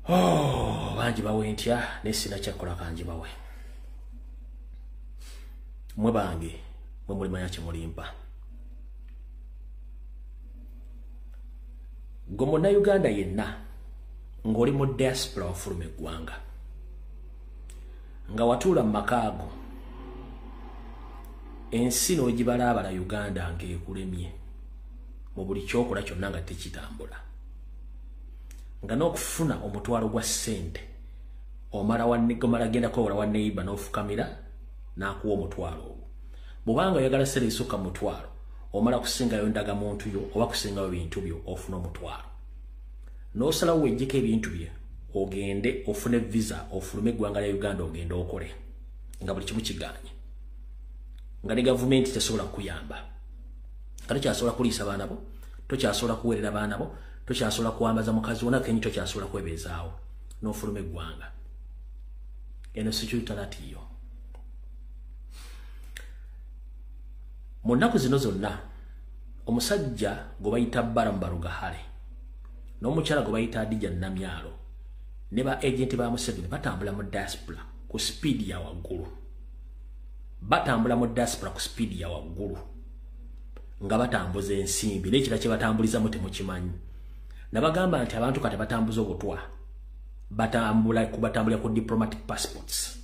Oh, bangi bawe ntya naye sina kyakola kangi bawe. Mwe bange, mwe mulimanya kye mulimpa. Gwe munnayuganda yenna ng'oli mu diaspora wafuluma eggwanga, nga watuula mu makaago, ensi n'ogibalaabala Uganda ng'ekulemye mu buli ky'okola kyonna nga tekitambula, nga n'okufuna omutwalo gwa ssente omala genda kwewola wa neighbor n'ofukamira n'akuwa omutwalo ogwo. Bw'obanga oyagala ssente esukka mutwalo, omala kusingayo ndagamuntu yo oba kusingayo bintu byo ofuna omutwalo. N'osalawo weggyeko ebintu bye ogende ofune visa ofulume eggwanga lya Uganda ogende okole nga buli kimu kigaanye, nga ne gavumenti tesobola kukuyamba, nga tokyasobola kuliisa baana bo, tokyasobola kuweerera baana bo, tokyasobola kuwambaza mukazi wona kenyi, tokyasobola kwebeezaawo n'ofuluma eggwanga. Eno security alert yo. Mu nnaku zino zonna omusajja gwe bayita Balaam Barugahare n'omukyala gwe bayita Hadija Namyalo ne ba agenti ba Museveni batambula mu diaspora ku speed ya waggulu. Batambula mu diaspora ku speed ya waggulu nga batambuza ensimbi n'ekira kye batambulizamu temukimanyi. Nabagamba nti abantu kati batambuza obutwa, batambulira ku diplomatic passports.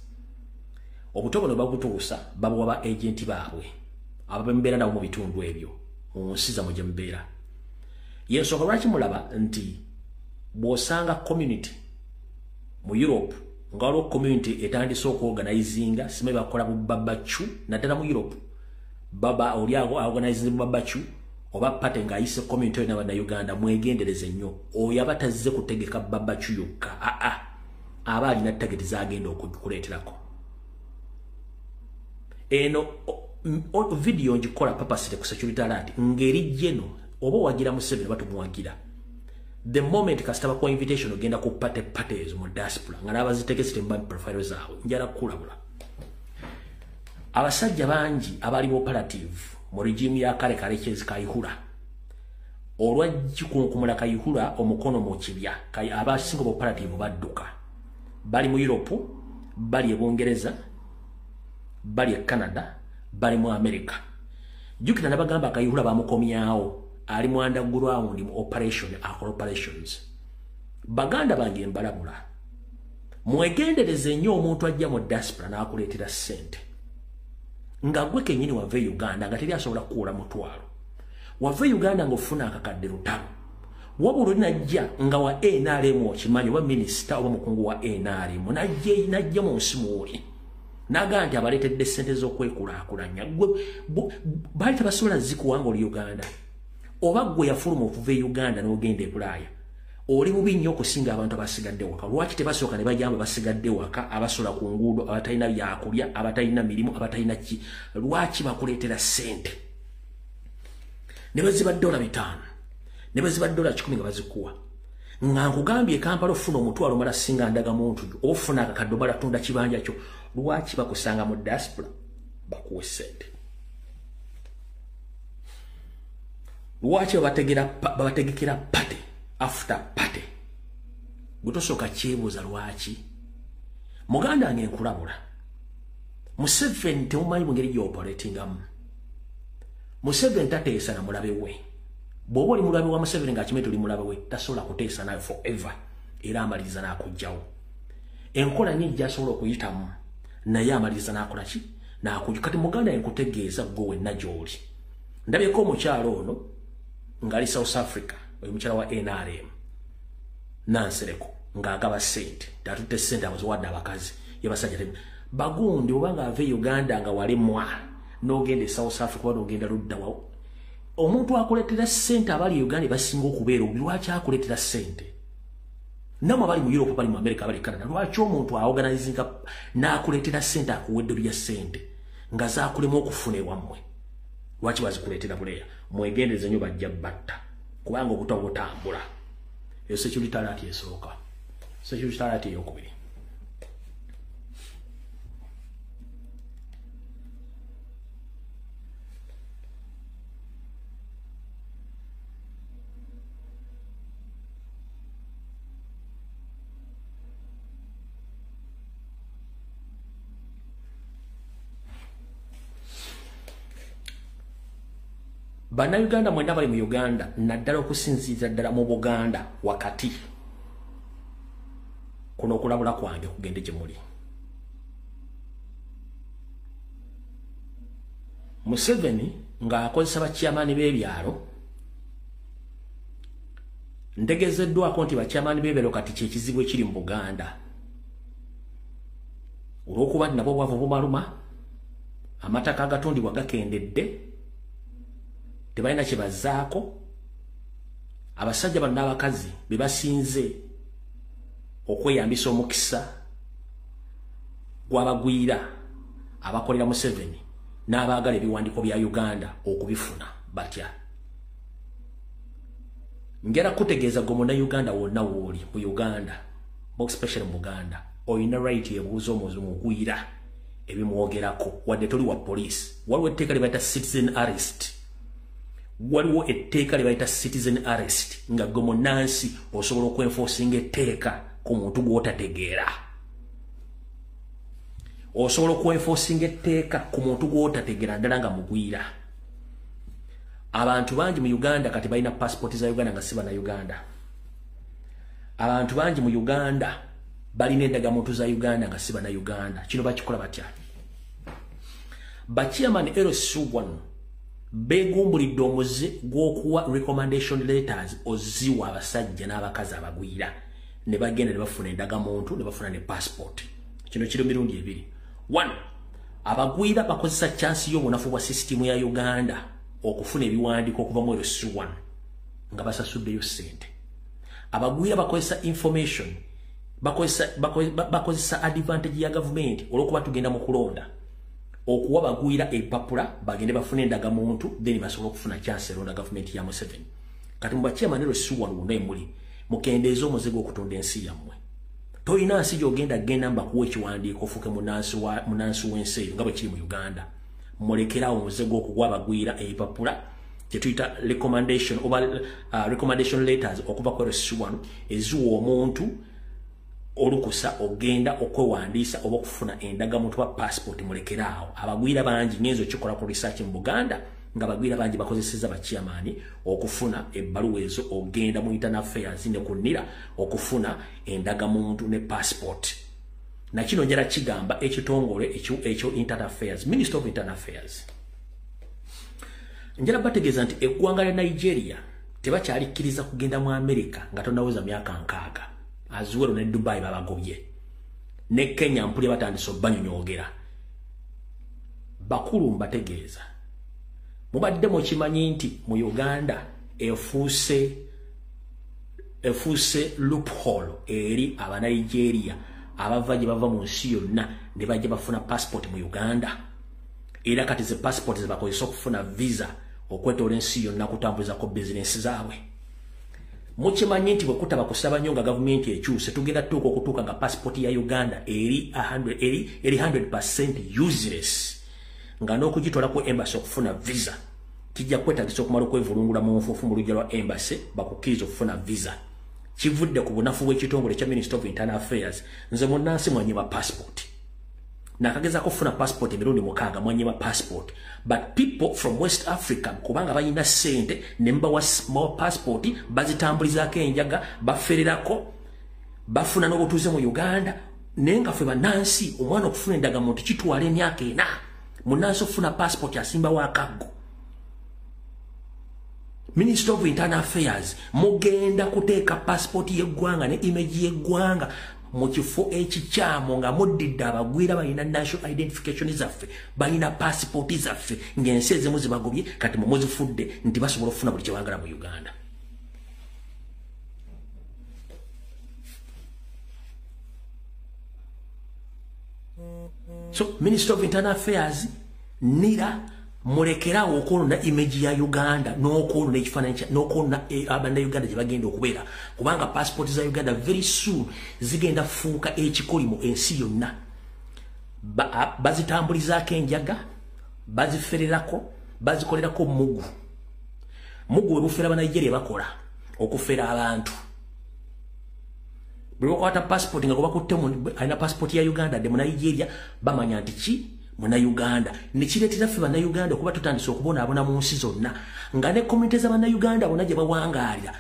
Obutwa buno babutuusa babuwa ba agenti baabwe abambeera nabo mu bitundu ebyo mu nsi zammwe gye mubeera. Yensonga lwaki mulaba nti bw'osanga community mu Europe nga waliwo community etandise okuorganizinga, simanyi bakola bubabacu naddala mu Europe, baba oli organizinze bubabacu oba party ng'ayise community yonna Bannayuganda, mwegendereze nnyo. Oyo aba tazze kutegeka babacu yokka, aa aba alina target z'agenda okuleeterako. Eno video ngikola purposely ku security alert ng'eri jeno oba owagira Museveni batumuwagira. The moment kasita bakuwa invitation ogenda ku party parties mu diaspora nga n'abazitegese temumanyi profile zaabwe, njala kukulabula. Abasajja bangi abali operative mu regime ya Kale Karekezi Kayihura, olwagikunkumula Kayihura omukono mu kibya, abasinga operative badduka. Bali mu Europe, bali e Bungereza, bali e Canada, bali mu America. Jjukira nabagamba Kayihura bamukomyawo, ali mu underground mu operation, akola operations. Baganda bange mbalabula, mwegendereze nnyo omuntu ajja mu diaspora n'akuleetera ssente nga gwe kennyini wava e Uganda nga teri asobola kukuwola mutwalo. Wava e Uganda ng'ofuna akakadde lutalo, wabula oli najja nga wa NRM okimanyi, oba minisita oba mukungu wa NRM najja mu nsi mwoli n'agamba nti abaleetedde ssente z'okwekulaakulanya. Gwe baali tebasobola zikuwa nga oli Uganda, oba gwe yafuluma okuva e Uganda n'ogenda e Bulaaya, oli bubi nnyo okusinga abantu abasigadde waka. Lwaki tebasooka ne bajamba basigadde waka, abasula ku nguudo, abatalina byakulya, abatalina mirimu, abatalina ki? Lwaki bakuleetera ssente ne baziba $5 ne baziba $100 nga bazikuwa? Nga nkugambye e Kampala ofuna omutwalo omala singa ndagamuntu yo, ofuna akakadde omala tunda kibanja kyo. Lwaki bakusanga mu diaspora bakuwe ssente? Lwaki babategekera party after party? Gwe tosooka kyebuuza lwaki. Muganda wange nkulabula, Museveni temumanyi mu ngeri gy'operatingamu. Museveni tateesa na mulabe we. Bw'oba oli mulabe wa Museveni ng'akimanyi toli mulabe we, tasobola kuteesa nawe forever, era amaliriza n'akuggyawo. Enkola nnyingi gy'asobola okuyitamu, naye amaliriza n'akola ki? N'akujja. Kati muganda wange nkutegeeza gwe wenna gy'oli. Ndabyeko omukyalo ono ng'ali South Africa, oyo mukyala wa NRM Nansereko, ng'agaba ssente, atutte ssente abaziwadde abakazi yabasajja bagundi. Obanga ava e Uganda nga walemwa n'ogenda e South Africa oba n'ogenda ludda wa, omuntu akuleetera ssente abali e Uganda basinga okubeera obubi. Lwaki akuleetera ssente? Nammwe abali mu Europe, abali mu America, abali Canada, lwaki omuntu aorganizinga n'akuleetera ssente akuwa eddoli lya ssente nga zaakulema okufuna ewammwe? Lwaki bazikuleetera buleya? Mwegendereze nnyo, bajja batta, kubanga obutwa butambula. Eyo security alert esooka. Security alert eyokubiri, Bannayuganda mwenna bali mu Uganda, naddala okusinziira ddala mu Buganda wakati, kuno okulabula kwange kugende gye muli. Museveni ng'akozesa bakyamaani b'ebyalo, ntegeezeddwako nti bakyamaani b'ebyalo kati kyekizibu ekiri mu Buganda. Olw'okuba nti nabwo obwavu bumaluma, amataka agatundibwa gakendedde, tebalina kye bazzaako, abasajja bano n'abakazi be basinze okweyambisa omukisa gw'abagwira abakolera Museveni n'abaagala ebiwandiiko bya Uganda okubifuna batya. Njagala kutegeeza gwe munnayuganda wonna w'oli mu Uganda, especially mu Buganda, olina right ebuuza omugwira ebimwogerako wadde toli wa poliisi. Waliwo etteeka lye bayita citizen arrest. Waliwo etteeka lye bayita citizen arrest nga gwe munnansi osobola okwenforcinga etteeka ku muntu gw'otategeera. Osobola okwenforcinga etteeka ku muntu gw'otategeera ddala nga mugwira. Abantu bangi mu Uganda kati balina passport za Uganda nga si bannayuganda. Abantu bangi mu Uganda balina endagamuntu za Uganda nga si bannayuganda. Kino bakikola batya? Bachairman LC1 beegumbulidde omuze gw'okuwa recommendation letters oziwa abasajja n'abakazi abagwira ne bagenda ne bafuna endagamuntu ne bafuna ne passport. Kino kiri mirundi ebiri. 1, abagwira bakozesa chance y'obunafu bwa system ya Uganda okufuna ebiwandiiko okuva mu LC1 nga basasuddeyo ssente. Abagwira bakozesa information, bakozesa advantage ya government olw'okuba tugenda mu kulonda okuwa bagwira empapula bagende bafune endagamuntu then basobole okufuna chance eronda government ya Museveni. Kati mu bachairman LC1 wonna emuli mukendeeze omuzigo gw'okutunda ensi yammwe. Tolina nsi gy'ogenda genda mbakuwa ekiwandiiko ofuuke munnansi w'ensi eyo nga bwe kiri mu Uganda. Mulekerawo omuzigo gw'okuwa abagwira ebipapula kye tuyita recommendation oba recommendation letters okuva ku LC1 eziwa omuntu olukusa ogenda okwewandiisa oba okufuna endagamuntu wa passport. Mulekeraawo. Abagwira bangi ngenzo kikola ku research mu Buganda nga abagwira bangi bakozesezza bachairman okufuna ebbaluwa ezo ogenda mu internal affairs ne ku NIRA okufuna endagamuntu ne passport. Na kino njala kigamba ekitongole ekyo internal affairs, Minister of Internal Affairs. Njala bategeeza nti eggwanga lya Nigeria tebakyalikkiriza kugenda mu America nga tonnaweza myaka 60. Azuwero ne Dubai babagobye. Ne Kenya mpulira batandise obbanyonyoogera. Bakulu mbategeeza, mubadde mukimanyi nti mu Uganda efuuse loophole eri Abanigeria abava gye bava mu nsi yonna ne bajja bafuna passport mu Uganda. Era kati ze passport ze bakozesa okufuna visa okwetoola ensi yonna kutambuzako bizinensi zaabwe. Mukimanyi nti bwe kutaba kusaba nnyo nga gavumenti ekyuse tugenda tuuka okutuuka nga passport ya Uganda eri 100% useless, nga n'okugitwala ku embassy okufuna visa kijja kwetaagisa okumala okwevulungula mu nfuufu mu luggya lwa embassy bakukkiriza okufuna visa. Kivudde ku bunafu bw'ekitongole kya Minister of Internal Affairs. Nze munnansi mwanyima passport. Nakagezaako okufuna passport emirundi 6 mwanyima passport. But people from West Africa kubanga balina ssente ne mbawa passport bazitambulizaako enjaga, bafererako, bafuna n'obutuuze mu Uganda. Naye nga ffe bannansi omwana okufuna endagamuntu kitwala emyaka 4. Munnansi okufuna passport asimbawo akaggo. Minister of Internal Affairs mugenda kuteeka passport y'eggwanga ne image y'eggwanga mu kifo ekikyamu nga muddidde abagwira balina national identification zaffe, balina passport zaffe ng'ensi ezimu zibagobye kati mwe muzifudde nti basobola okufuna buli kye baagala mu Uganda. So Minister of Internal Affairs, NIRA, mulekerawo okwonona image ya Uganda n'okwonona ekifaananyi n'okwonona abannayuganda gye bagenda okubeera, kubanga passport za Uganda very soon zigenda fuuka ekikolimo ensi yonna. Bazitambulizaako enjaga, bazifererako, bazikolerako mugu. Mugu we bufera Banigeria bakola okufera abantu. Bwe bakwata passport nga gwe bakutte alina passport ya Uganda de mu Nigeria bamanya nti ki Munnayuganda nekireetera ffe Bannayuganda okuba tutandise okubonaabona mu nsi zonna, nga ne community z'Abannayuganda bonna gye bawangaalira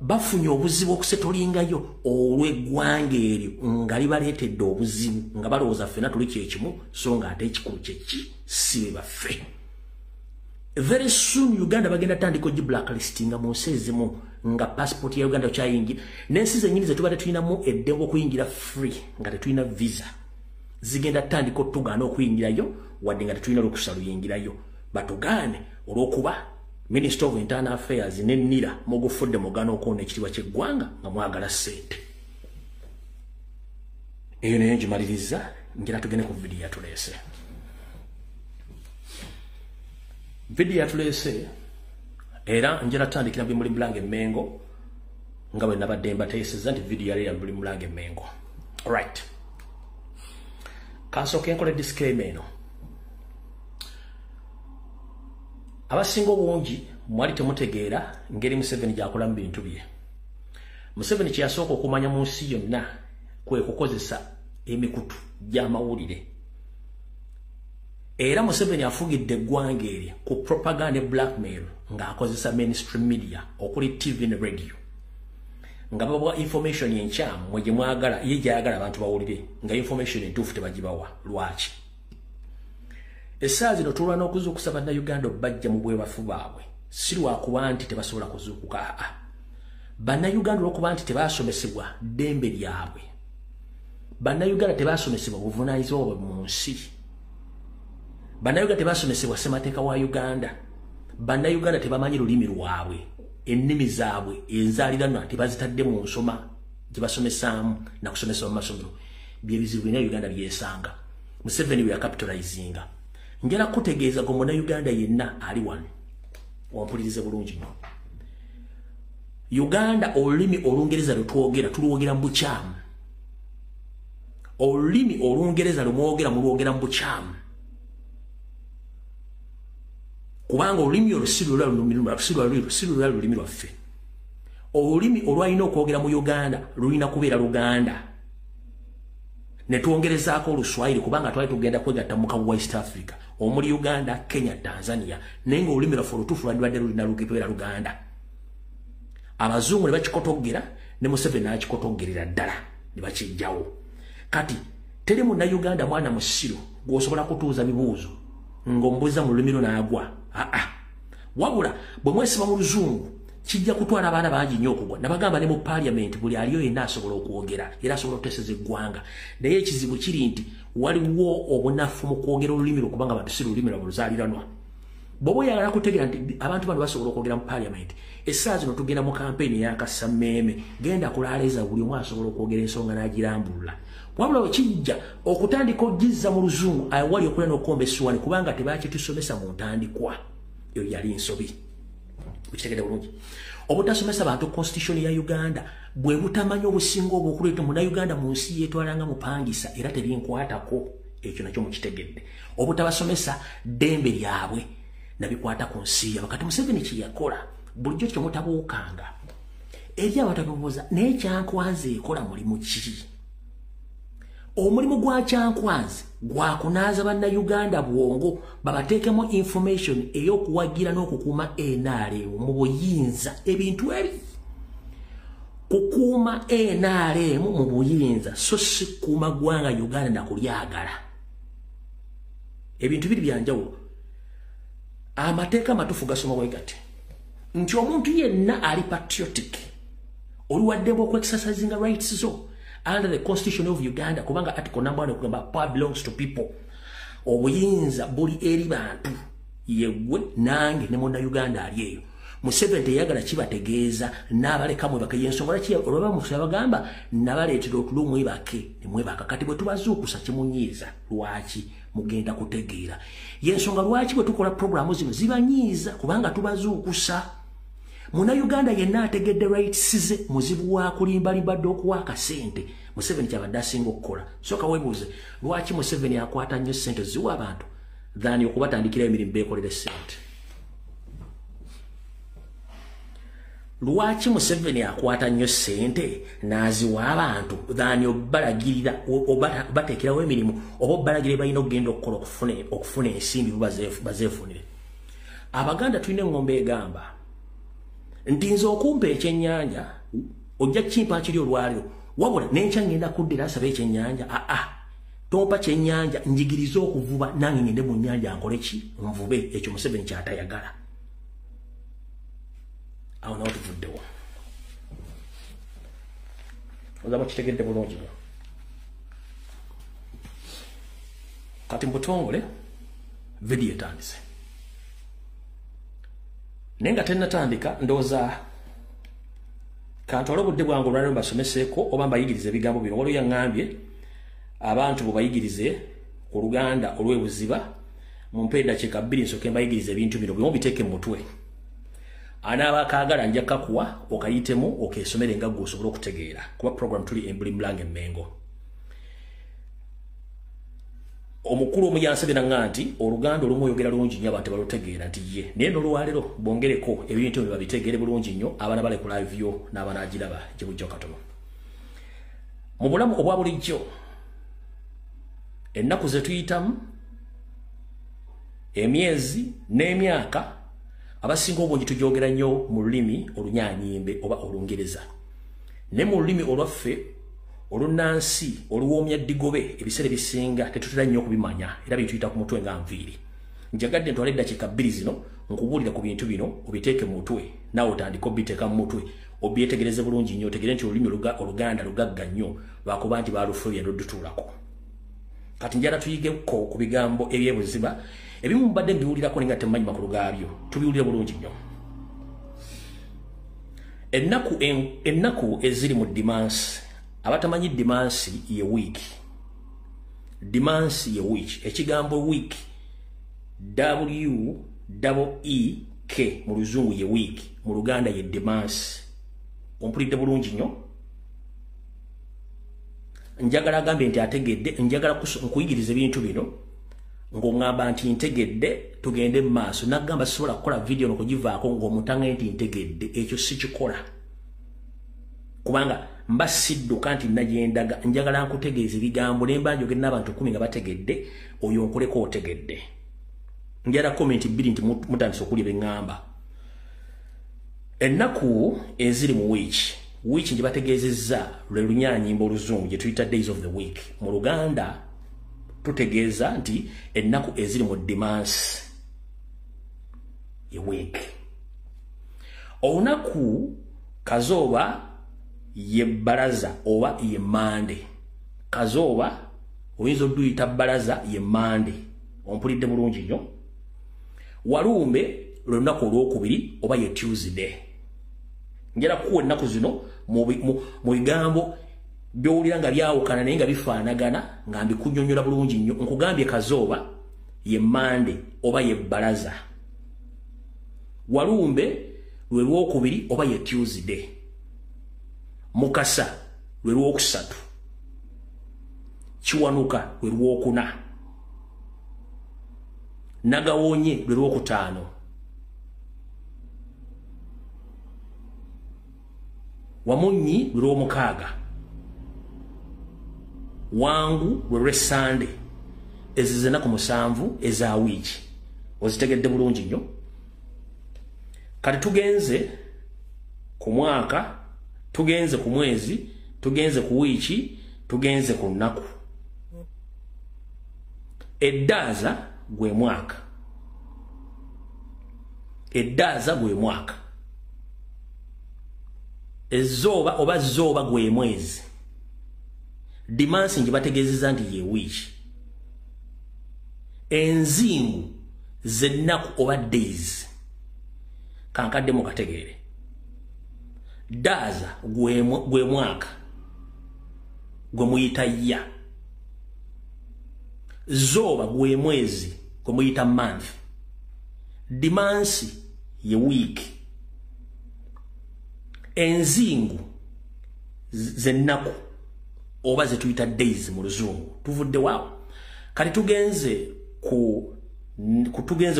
bafunye obuzibu okusetolingayo olw'eggwanga eryo nga libaleetedde obuzibu, nga balowooza ffenna tuli kyekimu, so nga ate ekikulu kyeki si be baffe. Very soon Uganda bagenda tandika ogi blacklistinga mu nsi ezimu, nga passport ya Uganda okyayingira n'ensi zennyini ze tubadde tulinamu eddembe okuyingira free nga tetulina visa, zigenda tandika otugaana okuyingirayo wadde nga tetulina lukusa luyingirayo, batugaane olw'okuba Minister of Internal Affairs ne NIRA mugufudde mugano okwona ekitiibwa ky'eggwanga nga mwagala ssente. Eyo nayo ngimaliriza, njira tugende ku vidiyo yatuleese. Vidiyo yatuleese era njira tutandikira bimuli mulange Mengo, nga bwe nabadde mbateesezza nti vidiyo yali ya buli mulange Mengo. Alright. Kansooke nkole disclaimer eno. Abasinga obungi mwali temutegeera ngeri Museveni gy'akola mu bintu bye. Museveni kye yasooka okumanya mu nsi yonna kwe kukozesa emikutu gy'amawulire. Era Museveni afugidde eggwanga eryo ku propaganda blackmail ng'akozesa mainstream media okuli TV ne radio, nga babawa information enkyamu mwe gye mwagala, ye gy'ayagala abantu bawulire, nga information entuufu tebagibawa. Lwaki? Essaawa zino tulwana okuzuukusa Bannayuganda obbajja mu bwebafu baabwe, si lwakuba nti tebasobola kuzuukuka. Aa, Bannayuganda olw'okuba nti tebaasomesebwa ddembe lyabwe, Bannayuganda tebaasomesebwa buvunaanyizibwa bwabwe mu nsi, Bannayuganda tebaasomesebwa ssemateeka wa Uganda, Bannayuganda tebamanyi lulimi lwabwe, ennimi zaabwe enzaaliranwa tebazitadde mu nsoma gye basomesaamu na kusomesa mu masomero. Bye bizibu bina Uganda byesanga. Museveni we yakapitalizinga. Njala kutegeeza gwe Munnayuganda yenna ali wano, wampulirize bulungi nnyo. Uganda olulimi Olungereza lwe twogera tulwogera mu bukyamu. Olulimi Olungereza lwe mwogera mulwogera mu bukyamu, kubanga olulimi olwo si lulala lulimi lwaffe. Olulimi olwalina okwogera mu Uganda lulina kubeera Luganda, ne twongerezaako Oluswayiri, kubanga twali tugenda kwegatta mu kabu wa East Africa omuli Uganda, Kenya, Tanzania, naye ng'olulimi lwaffe olutuufu lwandibadde lulina lubeera Luganda. Abazungu ne bakikotoggera, ne Museveni n'akikotoggerera ddala ne bakijjawo. Kati teri Munnayuganda mwana musiru gw'osobola kutuuza bibuuzo ng'omubuuza mu lulimi lwo n'agwa. Aa, wabula bwe mwesiba mu Luzungu kijja kutwala abaana bangi nnyo okugwa. Nabagamba ne mu parliament buli aliyo yenna asobola okwogera era asobola okuteeseza eggwanga, naye ekizibu kiri nti waliwo obunafu mu kwogera olulimi lwo, kubanga abantu si lulimi lwabwe luzaaliranwa. Bw'oba oyagala kutegeera nti abantu bano basobola okwogera mu parliament, essaawa zino tugenda mu kampeyini ey'akasammeeme, genda kulaaleeza buli omu asobola okwogera ensonga n'agirambulula. Wabula wekijja okutandika ogizza mu Luzungu, awali okulya n'okukomba essuwani, kubanga tebakitusomesa mu ntandikwa. Eyo yali nsobi. Okitegedde bulungi? Obutasomesa bantu constitution ya Uganda bwe butamanya obusinga obwokuleeta Munnayuganda mu nsi yeetwalanga mupangisa era tebinkwatako, ekyo nakyo mukitegedde. Obutabasomesa ddembe lyabwe nabikwata ku nsi yabwe. Kati Museveni kye yakola bulijjo kyemutabuukanga eri abantu ababuuza, naye Kyankwanzi ekola mulimu ki? Omulimu gwa Kyankwanzi gwakunaaza Bannayuganda bwongo, babateekemu information ey'okuwagira n'okukuuma NRM mu buyinza. Ebintu ebi kukuuma NRM mu buyinza, so si kukuuma ggwanga Uganda nakulyagala. Ebintu biri byanjawulo. Amateeka amatuufu gasoma bwe gati nti omuntu yenna ali patriotic oli waddembe okwexercisinga rights zo under the constitution of Uganda, kubanga article number 1 okugamba power belongs to people, obuyinza buli eri bantu, yeggwe nange ne Munnayuganda ali eyo. Museveni teyagala kibategeeza n'abaleka mwebake. Yensonga lwaki olwaba Musa bagamba nabaleetera otulo mwebake ne mwebaka. Kati bwe tubazuukusa kimunyiiza. Lwaki? Mugenda kutegeera yensonga lwaki bwe tukola programu zino zibanyiiza, kubanga tubazuukusa. Munnayuganda yenna ategedde rights ze muzibu wa kulimbalimba dde okuwa akasente. Museveni kyabadde asinga okukola. Sooka weebuuze lwaki Museveni akwata nnyo ssente ziwa abantu than okubatandikira emirimu beekolere ssente. Lwaki Museveni akwata nnyo ssente n'aziwa abantu than obalagirira obateekerawo emirimu oba obalagirira balina okugenda okukola okufuna ensimbi bazeefunire? Abaganda tulina engombe egamba nti nze okumpa ekyennyanja ojja kimpa kiri olwaliro, wabula n'enkya ngenda kuddira asaba ekyennyanja. Aa, tompa kyennyanja, njigirize okuvuba nange ngende mu nnyanja nkole ki? Nvube. Ekyo Museveni kyatayagala. Awo nawo tuvuddewo. Oza mukitegedde bulungi nnyo. Kati mubutongole vidiyo etandise, naye nga tennatandika, ndowooza kantwale obudde bwange olwaliro mbasomeseeko oba mbayigirize ebigambo bino. Waliwo yaŋŋambye abantu bwe bayigirize ku Luganda olw'ebuziba. Mumpe eddakiika 2 nsooke mbayigirize ebintu bino, bwe mubiteeke mu mutwe. Anaaba akaagala nja kakuwa okayitemu okeesomere nga ggwe osobole okutegeera, kuba program tuli embuli mulange Emmengo. Omukulu omu yansabye naŋŋa nti Oluganda olumu oyogera lungi nnyo abantu tebalutegeera, nti ye naye n'olwaleero bongereko ebintu bye babitegeere bulungi nnyo abaana bale ku live yo n'abanaagiraba gye bujja katono. Mu bulamu obwa bulijjo, ennaku ze tuyitamu, emyezi n'emyaka, abasinga obungi tugyogera nnyo mu lulimi Olunyaanyimbe oba Olungereza, ne mu lulimi olwaffe olunnansi oluwoomya ddigobe ebiseera ebisinga tetutera nnyo okubimanya, era bituyita ku mutwe nga nviiri. Njagadde ntwale eddakiika 2 zino nkubuulira ku bintu bino obiteeke mu mutwe, naawe otandike obiteeka mu mutwe obyetegereze bulungi nnyo, otegere nti olulimi Oluganda lugagga nnyo lwakuba nti baalufubye n'odutuulako. Kati njala tuyigeko ku bigambo ebyebuziba ebimu mubadde mbiwulirako naye nga temumanyi makulu gaabyo. Tubiwulire bulungi nnyo. Ennaku eziri mu dimansi. Abatamanyi dimansi ye week, dimansi ye week. Ekigambo week, W E K mu Luzungu ye week, mu Luganda ye dimansi. Ompulidde bulungi nnyo? Njagala agambe nti ategedde. Njagala nkuyigiriza ebintu bino ng'oŋŋamba nti ntegedde, tugende mu maaso. Nagamba sisobola kukola vidiyo nokugivaako ng'omuntu nti ntegedde, ekyo sikikola, kubanga mba sidduka nti nagendaga. Njagala nkutegeeza ebigambo ne mba njogera n'abantu 10 nga bategedde, oyo nkuleko otegedde. Njagala comment 2 nti mutandise okulya beŋŋamba. Ennaku eziri mu wiiki. Wiiki gye bategeezezza lwe Lunyaanyimba Oluzungu gye tuyita days of the week. Mu Luganda tutegeeza nti ennaku eziri mu dimansi ye week. Olunaku Kazooba ye Balaza oba ye Mande. Kazooba oyinza oduyita Balaza, ye Mande. Ompulidde bulungi nnyo? Walumbe lwe lunaku olwokubiri oba ye Tuesday. Njala kuwa ennaku zino mu bigambo byowulira nga byawukana naye nga bifaanagana, nga mbikunyonnyola bulungi nnyo. Nkugambye Kazooba ye Mande oba ye Balaza, Walumbe lwe lwokubiri oba ye Tuesday, Mukasa lwe lwokusatu, Kiwanuka lwe lwokuna, Nagawonye lwe lwokutaano, Wamunyi lwe lwomukaaga, Wangu lwe lwessande. Ezo zennaku 7 eza wiiki. Ozitegedde bulungi nnyo? Kati tugenze ku mwaka, tugenze ku mwezi, tugenze ku wiiki, tugenze ku nnaku. Eddaaza gwe mwaka, eddaaza gwe mwaka. Ezooba oba zooba gwe mwezi. Dimansi nje bategeezezza nti ye wiiki. Enzingu zennaku oba days. Kankadde mukategeere. Daaza gwe mwaka gwe muyita ya. Zooba gwe mwezi gwe muyita month. Dimansi ye week. Enzingu zennaku oba zetuyita days mu Luzungu. Tuvudde waawo. Kati tugenze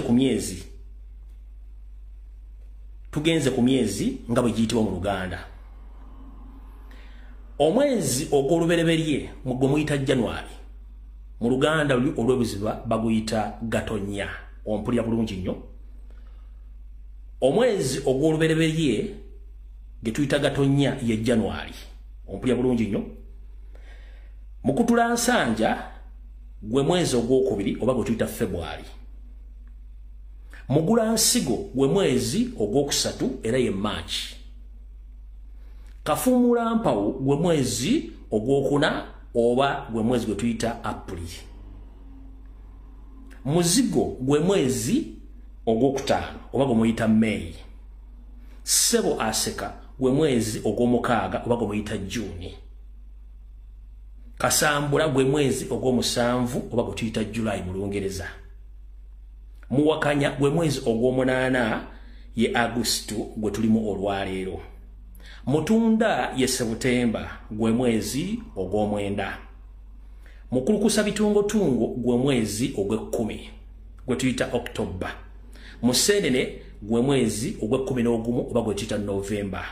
ku myezi. Tugenze ku myezi nga bwe giyitibwa mu Luganda. Omwezi ogw'olubereberye gwe muyita January, mu Luganda olw'ebuziba baguyita Gatonya. Ompulira bulungi nnyo. Omwezi ogw'olubereberye ge tuyita Gatonya ye January. Ompulira bulungi nnyo. Mukutula nsanja gwe mwezi ogwokubiri oba gwe tuyita February. Mugula nsigo gwe mwezi ogwokusatu era ye March. Kafumula mpawo gwe mwezi ogwokuna oba gwe mwezi gwe tuyita April. Muzigo gwe mwezi ogwokutaano oba gwe muyita May. Ssebo aseka gwe mwezi ogwomukaaga oba gwe muyita June. Kasambula gwe mwezi ogw'omusanvu oba gwe tuyita July mu Lungereza. Muwakanya gwe mwezi ogw'omunaana ye Agusto gwe tulimu olwaleero. Mutunda ye Sebutemba gwe mwezi ogw'omwenda. Mukulukusa bitungotungo gwe mwezi ogw'ekkumi gwe tuyita October. Musenene gwe mwezi ogw'ekkumi n'ogumu oba gwe tuyita November.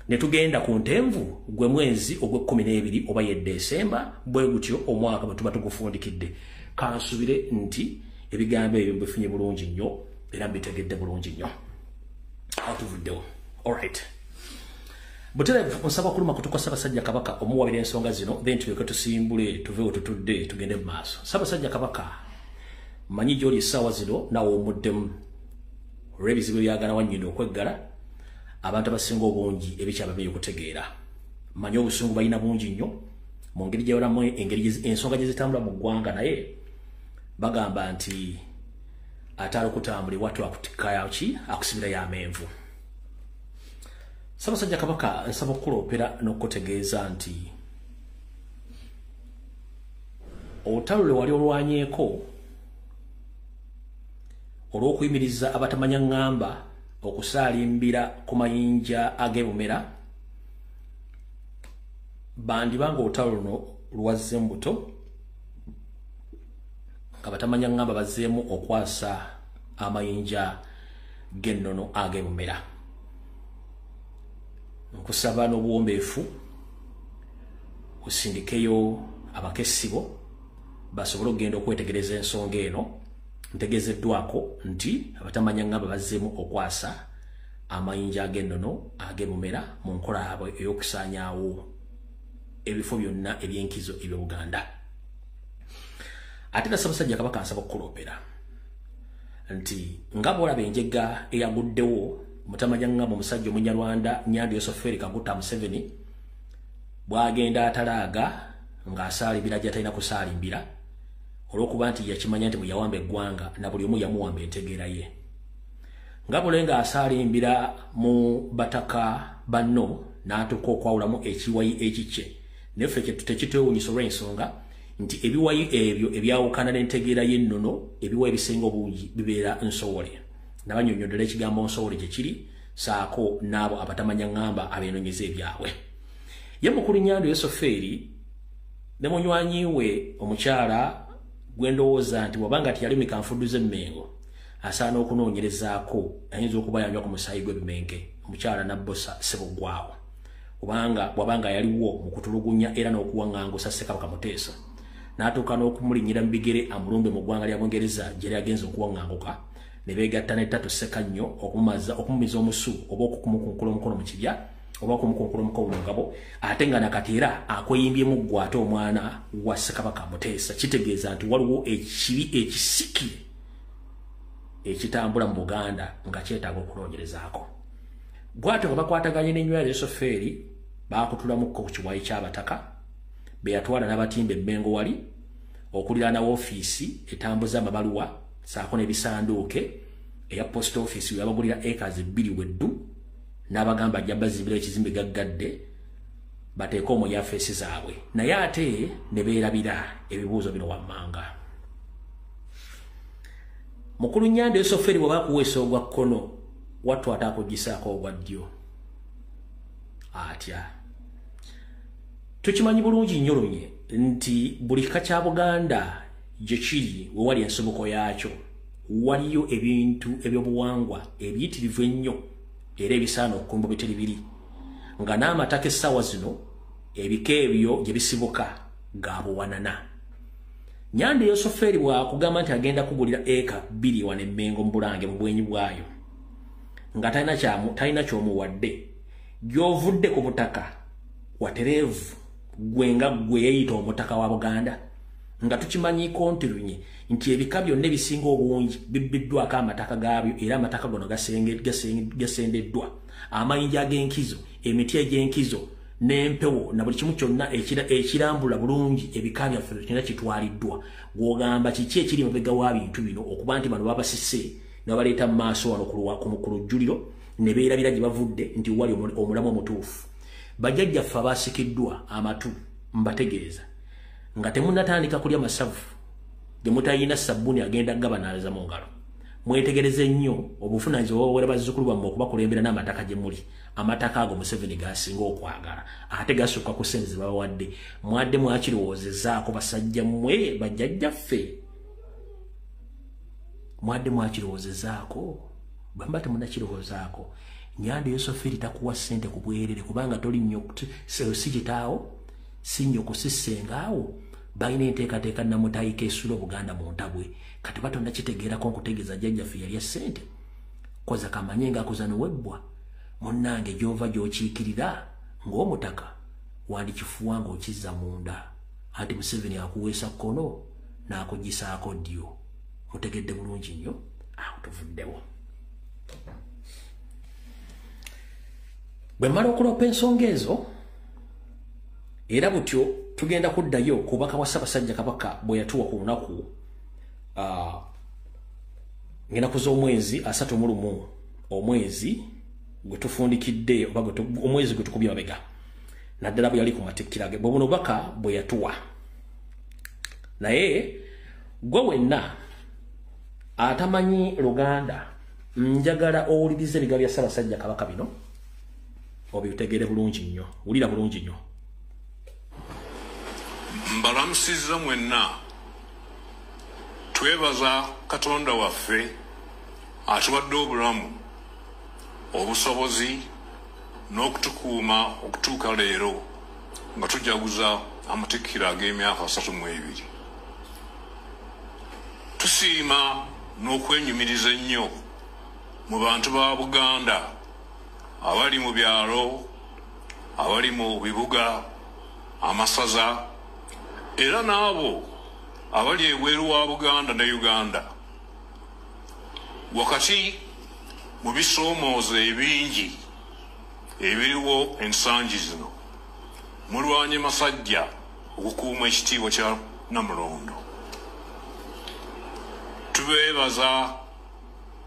Ne tugenda ku ntenvu gwe mwezi ogw'ekkumi n'ebiri oba ye December. Bwe gutyo omwaka bwe tuba tugufundikidde. Kansubire nti ebigambo ebyo mbifunye bulungi nnyo era mbitegedde bulungi nnyo. Awo tuvuddewo. Alright. Butereevu nsaba kuluma kutuka Ssaabasajja Kabaka omuwabira ensonga zino, then tulyoke tusimbule tuveewo tutudde tugende mu maaso. Ssaabasajja Kabaka, manyi gy'oli essaawa zino naawe omuddemu olw'ebizibu ebyagala wannyini okweggala, abantu abasinga obungi ebikyabamye okutegeera. Manyi obusungu balina bungi nnyo mu ngeri gy'olamu engeri ensonga gye zitambula mu ggwanga, naye bagamba nti ataala okutambula ewatu akutikkayo ki akusibirayo amenvu. Ssaabasajja Kabaka nsaba okukuloopera n'okutegeeza nti olutalo lwe wali olwanyeeko olw'okuyimiriza abatamanya ŋŋamba okusaalimbira ku mayinja ag'ebumera, bandiba ng'olutalo luno lwazze mu buto nga batamanya ŋŋamba bazzeemu okwasa amayinja g'ennono ag'ebumera. Nkusaba n'obuwombeefu osindikeyo abakessibo basobole okugenda okwetegereza ensonga eno. Ntegeezeddwako nti abatamanya ŋŋamba bazzeemu okwasa amayinja ag'ennono ag'ebumera mu nkola yaabwe ey'okusaanyaawo ebifo byonna ebyenkizo eby'Obuganda. Ate na Ssaabasajja Kabaka nsaba okukuloopera nti nga bw'olaba enjega eyaguddewo mutamanya ŋŋamba omusajja Omunyarwanda Nyando Yoseferi Kaguta Museveni bw'agenda atalaaga ng'asaalimbira gy'atalina kusaalimbira olw'okuba nti yakimanya nti bwe yawamba eggwanga na buli omu yamuwamba entegeera ye. Nga bule ng'asaalimbira mu bataka banno n'atuuka okwawulamu ekiwayi ekikye, naye ffe tekitwewuunyisa olw'ensonga nti ebiwayi ebyo ebyawukana n'entegeera y'ennono, ebiwayi ebisinga obungi bibeera nsowole. Nabanyonyoddera ekigambo nsowole gye kiri, saako n'abo abatamanya ŋŋamba abeenoonyeza ebyabwe. Ye mukulu Nyando Yoseferi ne munywanyi we omukyala gwe ndowooza nti bw'abanga teyalumika nfuddu z'emmengo asaana okunoonyerezaako, ayinza okuba yanywa ku musaayi gw'ebimenke, omukyala Nabbosa Ssebugwawo, kubanga bw'abanga yaliwo mu kutulugunya era n'okuwaŋŋangusa Ssekabaka Muteesa n'atuuka n'okumulinnyira mu bigere amulumbe mu ggwanga lya Bungereza gye yali agenze okuwaŋŋanguka, ne beegatta ne Tatu Ssekannyo okumumiza omusu oba okumukunkula omukono mu kibya oba okumukunkula omukono mu ngabo, ate nga nakati era akweyimbyemu ggwe ate omwana wa Ssekabaka Muteesa. Kitegeeza nti waliwo ekibi ekisiki ekitambula mu Buganda nga kyetaaga okunoonyerezaako. Bw'atyo nga bakwataganye n'enywera Yoseferi baakutulamuko ku kiwayi ky'abataka be yatwala n'abatimba emmengo wali okuliraana woofiisi etambuza amabaluwa saako n'ebisanduuke eya post office we yabagulira acres 2 weddu n'abagamba ajja bazimbira ekizimbe gaggadde bateeke omwo yafeesi zaabwe, naye ate ne beerabira ebibuuzo bino wammanga. Mukulu Nyando Yoseferi bw'aba akuweesa ogwa kkono wattu ate akugisaako ogwa ddyo atya? Tukimanyi bulungi nnyo lunye nti buli kika kya Buganda gye kiri we wali ensibuko yaakyo waliyo ebintu ebyobuwangwa ebiyitirivu ennyo Era ebisaana okukumba biteri biri nga n'amataka essaawa zino ebika ebyo gye bisibuka gaabuwanana. Nyanda Yosoferi bw'akugamba nti agenda kugulira eka 2 wano Emmengo mu Bulange mu bwenyi bwayo, nga talina ky'omuwadde, gy'ovudde ku butaka watereevu gwe nga gwe yeeyita omutaka wa Buganda, nga tukimanyiiko nti lunye nti ebika byonna ebisinga obungi bibbiddwako amataka gaabyo, era amataka gano gasendeddwa amayinja ag'enkizo, emiti egy'enkizo n'empewo na buli kimu kyonna ekirambula bulungi ebika byaffe kyonna kitwaliddwa. Gw'ogamba kiki ekiri mabega wa bintu bino okuba nti bano babasise ne babaleeta mu maaso wano ku lujjuliro ne beerabira gye bavudde nti wali omulamu omutuufu. Bajjajjaffe abaasikiddwa amatu mbategeeza nga temunnatandika kulya masavu ge mutayina sabbuuni agenda gabanaaza mu ngalo. Mwetegereze nnyo obuvunaanyizibwa bw'obuwera bazzukulu bammwe okubakulembera n'amataka gye muli. Amataka ago Museveni gasinga okwagala ate gasukka ku ssente ze babawadde. Mwadde mwakirowoozezaako basajja mmwe bajjajjaffe, mwadde mwakirowoozezaako. Bwe muba temunnakirowoozaako, Nyanda Yosoferi takuwa ssente ku bwerere, kubanga toli nnyo si kitaawo, si nnyoko, si ssengaawo. Balina enteekateeka namutayika esula Obuganda mu ntabwe. Kati batonda kitegeerako nkutegeeza jjajjaffe yalya ssente koza kamanye ng'akoza nowebbwa. Munnange gy'ova gy'okiikirira ng'omutaka wandikifuwa ng'okizza munda, anti Museveni akuweesa kkono n'akugisaako ddyo. Mutegedde bulungi nnyo, awo tuvuddewo. Bwe mmala okuloopa ensonga ezo, era butyo tugenda kuddayo ku bubaka bwa Ssaabasajja Kabaka bwe yatuwa ku lunaku ng'ennaku z'omwezi 31, omwezi gwe tufundikidde oba omwezi gwe tukubye mabega, naddala bwe yali ku matikkira ge. Bwe buno bubaka bwe yatuwa. Naye gwe wenna atamanyi Luganda, njagala owulirize ebigambo bya Ssaabasajja Kabaka bino obitegeere bulungi nnyo. Wulira bulungi nnyo. Mbalamusizza mwenna. Twebaza Katonda waffe atuwadde obulamu, obusobozi n'okutukuuma okutuuka leero nga tujaguza amatikkira ag'emyaka 32. Tusiima n'okwenyumiriza ennyo mu bantu ba Buganda abali mu byalo, abali mu bibuga, amasaza, era n'abo abali ebweru wa Buganda ne Uganda. Wakati mu bisoomoozo ebingi ebiriwo ensangi zino, mulwanye masajja okukuuma ekitiibwa kya Namulondo. Tubeebaza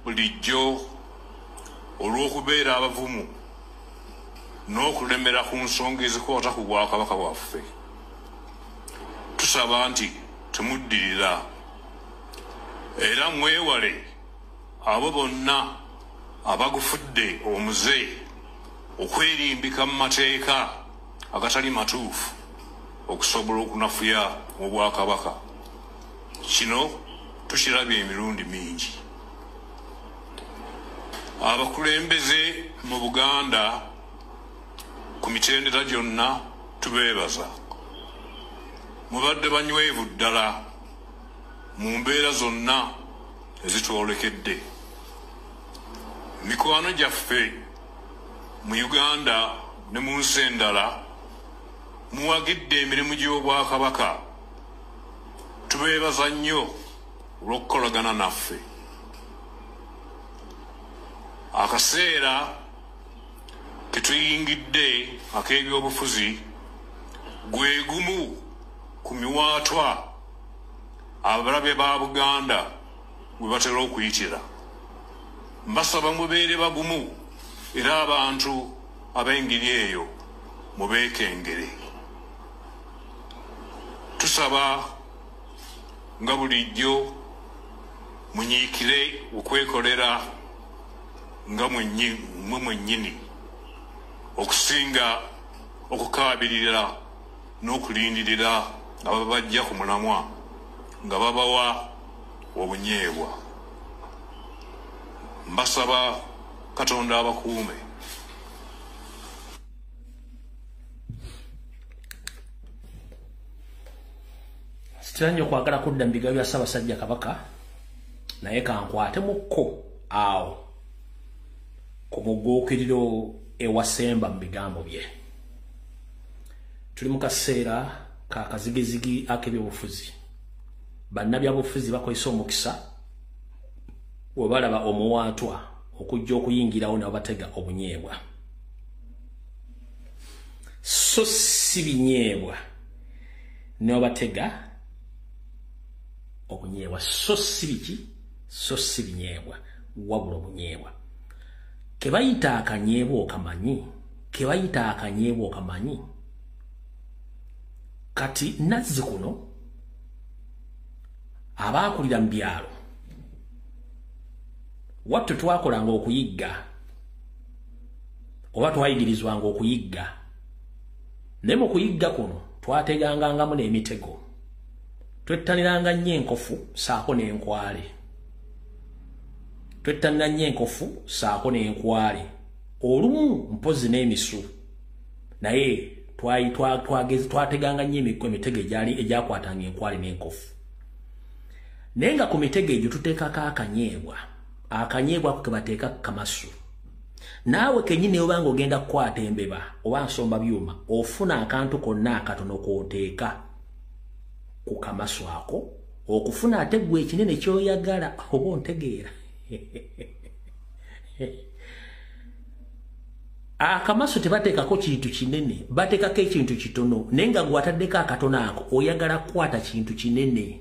bulijjo olw'okubeera abavumu n'okulemera ku nsonga ezikwata ku bwakabaka bwaffe. Tusaba nti temuddirira era mwewale abo bonna abagufudde omuze okwerimbika mu mateeka agatali matuufu okusobola okunafuya obwakabaka. Kino tukirabye emirundi mingi. Abakulembeze mu Buganda ku mitendera gyonna tubeebaza. Mubadde banywevu ddala mu mbeera zonna ezitwolekedde. Mikwano gyaffe mu Uganda ne mu nsi endala muwagidde emirimu gy'obwakabaka. Tubeebaza nnyo olw'okukolagana naffe. Akaseera ketuyingidde ak'ebyobufuzi gwe gumu ku miwaatwa abalabe ba Buganda gwe batera okuyitira. Mbasaba mubeere bagumu era abantu ab'engeri eyo mubeekengere. Tusaba nga bulijjo munyiikire okwekolera nga mmwe mwennyini okusinga okukaabirira n'okulindirira nga babajja ku mulamwa nga babawa obunyeebwa. Mbasaba Katonda abakuume. Sitera nnyo kwagala kudda mu bigambo bya Ssaabasajja Kabaka, naye kankwate mukko awo ku mugguukiriro ewasemba mu bigambo bye. Tuli mu kaseera ka kazigizigi ak'ebyobufuzi. Bannabyabufuzi bakozesa omukisa we balaba omuwaatwa okujja okuyingirawo ne babatega obunyeebwa. So si binyeebwa ne babatega obunyeebwa, so si biki, so si binyeebwa, wabula obunyeebwa. Ke bayita akanyeebwa okamanyi, ke bayita akanyeebwa okamanyi. Kati nazzi kuno abaakulira mu byalo wattu twakolanga okuyigga oba twayigirizwanga okuyigga, naye mu kuyigga kuno twategangangamu n'emitego. Twettaniranga nnyo enkofu ssaako n'enkwale, twettanira nnyo enkofu ssaako n'enkwale, olumu mpozzi n'emisu, naye twateganga nnyo emitego egyakwatanga enkwale n'enkofu. Naye nga ku mitego egyo tuteekako akanyeebwa, akanyeebwa ako ke bateeka ku kamasu. Naawe kennyini oba ng'ogenda kukwata embeba oba nsomba byuma, ofuna akantu konna akatono k'oteeka ku kamasu ako okufuna ate gwe ekinene ky'oyagala, oba ontegeera. Akamasu tebateekako kintu kinene, bateekako ekintu kitono, naye nga gw'ataddeko akatono ako oyagala kukwata kintu kinene.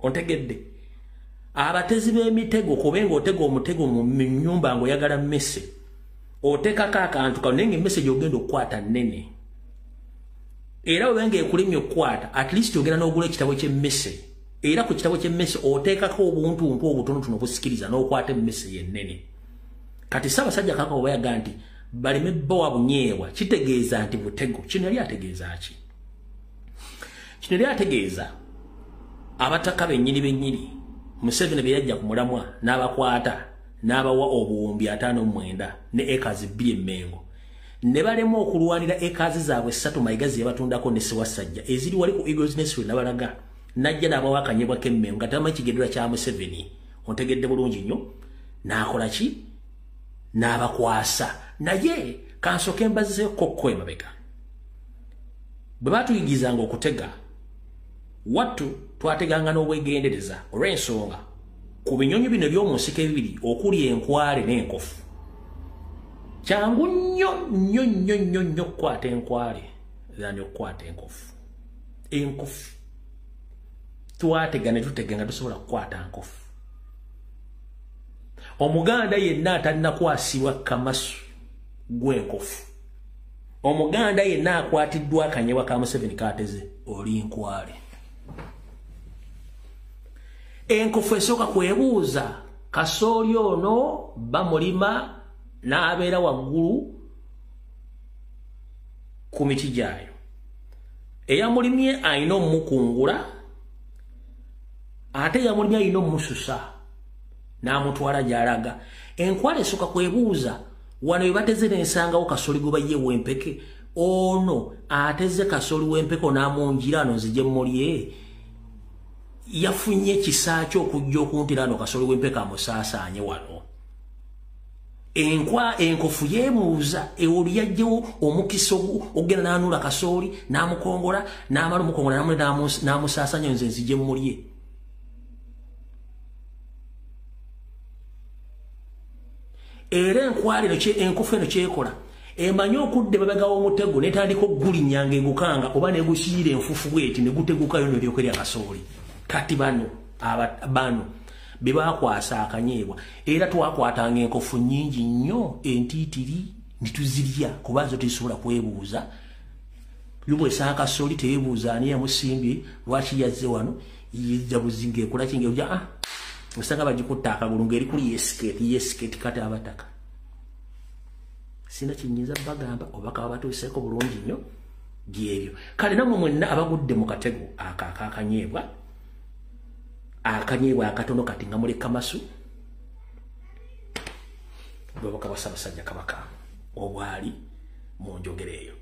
Ontegedde? Abatezi b'emitego, kubenga otega omutego mu nnyumba ng'oyagala mmese, oteekako akantu kano naye ng'emmese gy'ogenda okukwata nnene. Era obenga ekulemye okukwata, at least ogenda n'ogula ekitabo ky'emmese. Era ku kitabo ky'emmese oteekako obuntuntu obutonotono obusikiriza n'okwata emmese yennene. Kati Ssaabasajja Kabaka bwe yaga nti baleme bbawa bunyeebwa, kitegeeza nti butego. Kino yali ategeeza ki? Kino yali ategeeza abataka bennyini bennyini Museveni be yajja ku mulamwa n'abakwata n'abawa obuwumbi 59 ne ekazi 2 Emmengo, ne balema okulwanira ekazi zaabwe 3 Mayiga ze yabatundako ne Ssewasajja eziri wali ku Eagles Nest we nabalaga, najja n'abawa akanyebwa k'Emmengo nga tamanyi kigendererwa kya Museveni. Ontegedde bulungi nnyo? N'akola ki? N'abakwasa. Naye kansooke mbazeeko ko emabega. Bwe baatuyigizanga okutega, wattu twateganga n'obwegendereza olw'ensonga ku binyonyi bino eby'omu nsiko ebibiri okuli enkwale n'enkofu. Kyangu nnyo nnyo nnyo nnyo nnyo okukwata enkwale than okukwata enkofu. Enkofu twatega ne tutega nga tusobola kukwata nkofu. Omuganda yenna atannakwasibwa kamasu gw'enkofu, omuganda yenna akwatiddwa akanyebwa ka Museveni kaateze, oli nkwale. Enkofu esooka kwebuuza kasooli ono bamulima n'abeera waggulu ku miti gyayo, eyamulimye alina omukungula, ate eyamulimye alina omususa n'amutwala gy'alaga. Enkwale esooka kwebuuza wano we bateze n'ensangawo kasooli gwe bayiye w'empeke, ono ateze kasooli w'empeke onaamungira ano nzije mmulye, yafunye ekisa kyo okujja okuntira ano kasooli w'empeke amusaasaanye wano. Enkofu yeebuuza oli yajjewo omukisa ogenda n'anuula kasooli n'amukongola n'amala omukongola n'amusaasaanya nze nzije mmulye. Era enkwale eno enkofu eno kyekola, emanyi okudda emabega w'omutego n'etandika okugulinnya ng'egukanga oba n'egusiira enfuufu bw'eti ne gutegukayo n'eryoka erya kasooli. Kati bano be baakwasa akanyeebwa. Era twakwatanga enkofu nnyingi nnyo entiitiri ne tuzirya kuba zo tezisobola kwebuuza. Yo bw'esanga kasooli teyeebuuza ani yamusimbye, lwaki yazze wano, yejja buzinga ekola ki ng'eja osanga bagikutta akagulu ng'eri kuli yesiketi. Kati abataka sina kinyinza bagamba obaka babatuuseeko bulungi nnyo byebyo. Kale nammwe mwenna abagudde mu katego ako akakanyeebwa, akanyeebwa akatono kati nga muli kamasu, Bwebaka bwa Ssaabasajja Kabaka obwali mu njogera eyo.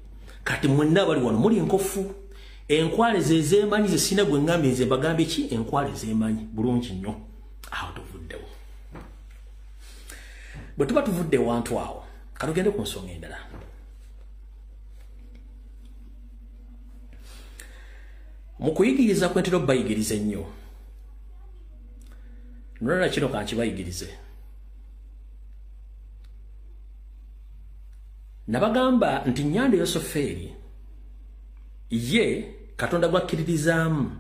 Kati mwenna bali wano muli nkofu, enkwale zezeemanyi ze sina gwe ngambye nze mbagambye ki, enkwale zeemanyi bulungi nnyo. Awo tuvuddewo. Bwe tuba tuvudde wantu awo, katugende ku nsonga endala. Mu kuyigiriza kwe ntera okubayigiriza ennyo, nolala kino kankibayigirize. Nabagamba nti Nyanda Yosoferi ye Katonda gwakkiririzaamu,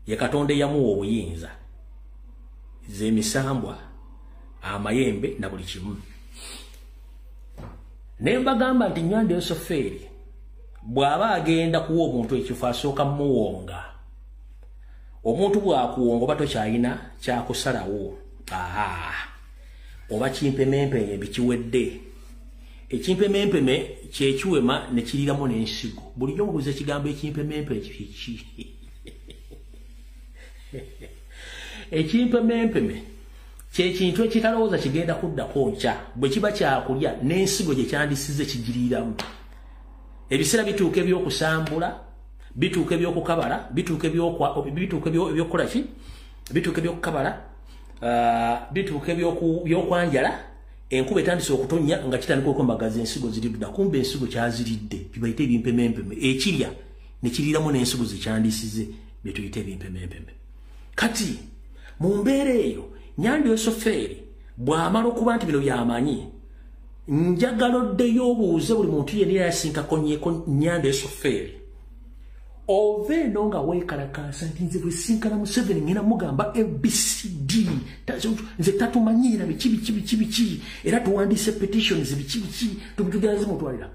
ye Katonda eyamuwa obuyinza z'emisambwa, amayembe na buli kimu. Ne mbagamba nti Nyanda Yosoferi bw'aba agenda kuwa omuntu ekifo asooka muwonga. Omuntu bw'akuwonga oba tokyalina kyakusalawo, oba kimpemempeme bikiwedde. Ekimpemempeme kyekiwema ne kiriramu n'ensigo. Bulijjo mubuuza ekigambo ekimpemempeme kiki? Ekimpemempeme kyekintu ekitalowooza kigenda kuddako nkya, bwe kiba kyakulya n'ensigo gye kyandisize kigiriiramu. Ebiseera bituuka ebyokusambula, bituuka ebyokukabala, bituuka ebyokukola ki? Bituuka ebyokukabala, bituuka ebyokwanjala. Enkuba etandise okutonnya nga kitandika okwembagaza ensigo ziridda, kumbe ensigo kyaziridde, bibayite ebimpemempeme. Ekirya ne kiriramu n'ensigo zekyandisize, bye tuyite ebimpemempeme. Kati mu mbeera eyo Nyanda Yosoferi bw'amala okuba nti bino by'amanyi, njagala oddeyo obuuze buli muntu yenna yasinkakonyeko Nyanda Yosoferi. Ova eno nga weekalakaasa nti nze bwe sinkana Museveni ngenda mugamba ABCD, nze tatumanyiira biki biki biki biki, era tuwandiise petitions biki biki, tugenda zimutwalira.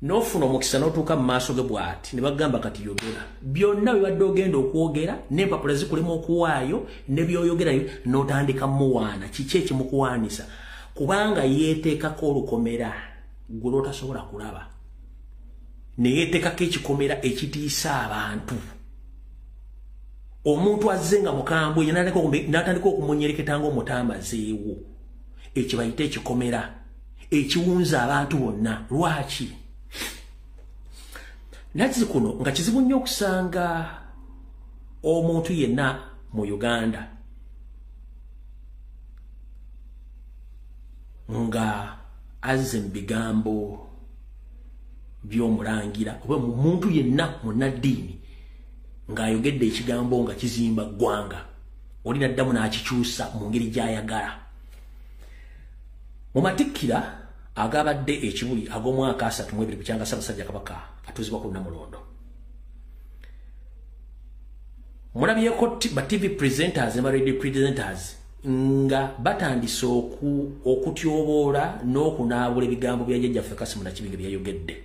N'ofuna omukisa n'otuuka mu maaso ge bw'ati ne bagamba kati yogera. Byonna bibadde ogenda okwogera n'empapula zikulema okuwaayo ne by'oyogerayo n'otandika muwaana. Kiki ekimukuwaanisa? Kubanga yeeteekako olukomera gwe lw'otasobola kulaba. Ne yeeteekako ekikomera ekitiisa abantu. Omuntu azze nga mukambwe n'atandika okumunyereketa ng'omutamazeewo. Ekyo bayita ekikomera ekiwunza abantu bonna. Lwaki? Nakizi kuno nga kizibu nnyo okusanga omuntu yenna mu Uganda nga azze mu bigambo by'omulangira oba muntu yenna munnaddiini ng'ayogedde ekigambo nga kizimba ggwanga, oli n'addamu n'akikyusa mu ngeri gy'ayagala. Mu matikkira agabadde ekibuli ag'omwaka 32 bukyanga Ssaabasajja Kabaka atuuzibwa ku Nnamulondo, mulabyeko ba TV presenters ne ba radio presenters nga batandise okutyoboola n'okunaabula ebigambo bya jjajjaffe Kasimu Nakibinge byayogedde.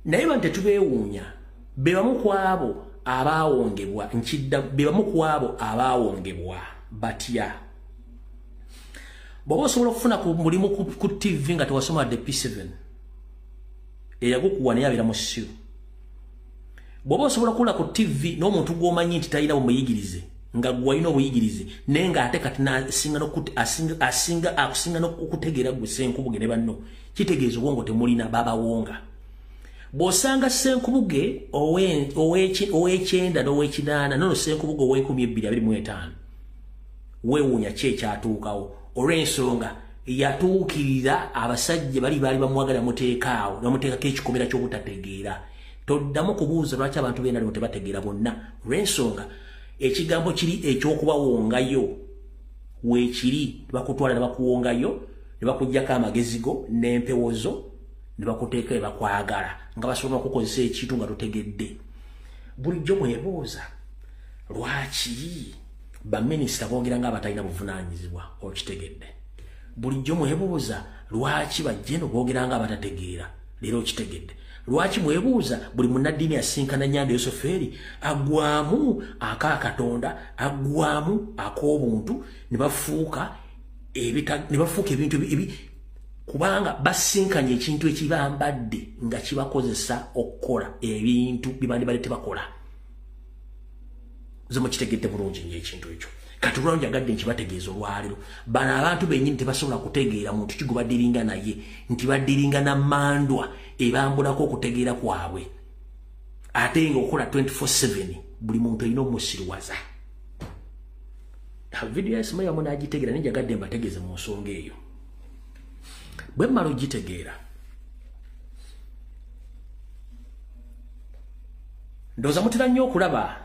Naye bantu tetubeewuunya, be bamu ku abo abaawongebwa, nkidda be bamu ku abo abaawongebwa batya. Bw'oba osobola okufuna ku mulimu ku TV nga tewasoma wadde P7, eyagukuwa naye abeera musiru. Bw'oba osobola okukola ku TV n'omuntu gw'omanyi nti talina bumuyigirize, nga gwe walina obuyigirize, naye ng'ate kati akusinga n'okutegeera gwe Ssenkubuge ne banno, kitegeeza obwongo temulina, babawonga. Bw'osanga Ssenkubuge ow'ekyenda n'ow'ekinaana, nono Ssenkubuge ow'e1225, weewuunya ki ekyatuukawo? Olw'ensonga yatuukirira abasajja bali baali bamwagala muteekaawo, ne bamuteekako ekikomera ky'obutategeera. Toddamu kubuuza lwaki abantu b'enalimu tebategeera bonna, olw'ensonga ekigambo kiri eky'okubawongayo weekiri, bakutwala ne bakuwongayo ne bakuggyako amagezi go n'empewo zo ne bakuteeka ebakwagala nga basobola okukozesa ekintu nga totegedde. Bulijjo mwebuuza lwaki baminisita boogera nga abatalina buvunaanyizibwa, okitegedde. Bulijjo mwebuuza lwaki bajjeno boogera nga abatategeera, leero okitegedde. Lwaki mwebuuza buli munnaddiini asinkana Nyanda Yosoferi agwamu aka Katonda, agwamu ak'obuntu, ne bafuuka ebintu kubanga basinkanye ekintu ekibambadde nga kibakozesa okukola ebintu bye bandibadde tebakola. Nze mukitegedde bulungi nnyo ekintu ekyo. Kati olwaleero njagadde nkibategeeza olwaleero, bano abantu bennyini tebasobola kutegeera muntu ki gwe badiringa naye, nti badiringa na mmandwa ebambulako okutegeera kwabwe. Ate nga okola 24/7 buli muntu alina omusiruwaza. Vidiyo ya Sumaya munaagitegeera, naye njagadde mbategeeze mu nsonga eyo. Bwe mmala ogitegeera, ndowooza mutera nnyo okulaba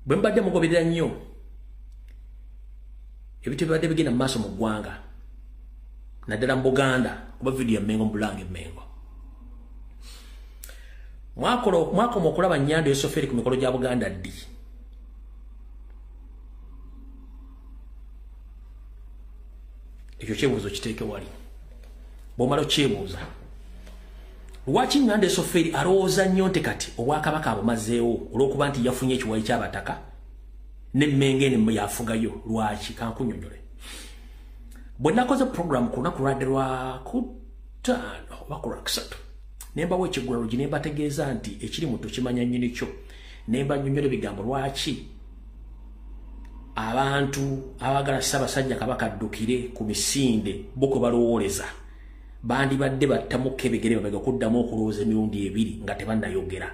bwe mbadde mugoberera nnyo ebintu ebibadde bigenda mu maaso mu ggwanga, naddala mu Buganda, kuba vidiyo ya Mmengo mu Bulange Mmengo. Mwakoma okulaba Nnyando Yosoferi ku mikolo gya Buganda ddi? Ekyo kyebuuzo kiteeke wali. Bw'omala okyebuuza, lwaki Nnyando Yosoferi alowooza nnyo nti kati obwakabaka abumazeewo olw'okuba nti yafunye ekiwayi ky'abataka n'Emmengo eno yafugayo? Lwaki? Kankunnyonnyole. Bwe nakoze program ku lunaku lwadde lwa kutaano oba ku lwakusatu, ne mbawa ekiggulalogi ne mbategeeza nti ekiri mu tukimanya nnyini kyo, ne mbannyonnyola ebigambo lwaki abantu abaagala Ssaabasajja Kabaka addukire ku misinde bo kwe balowooleza bandibadde battamuko ebigere mabega okuddamu okulowooza emirundi ebiri nga tebannayogera.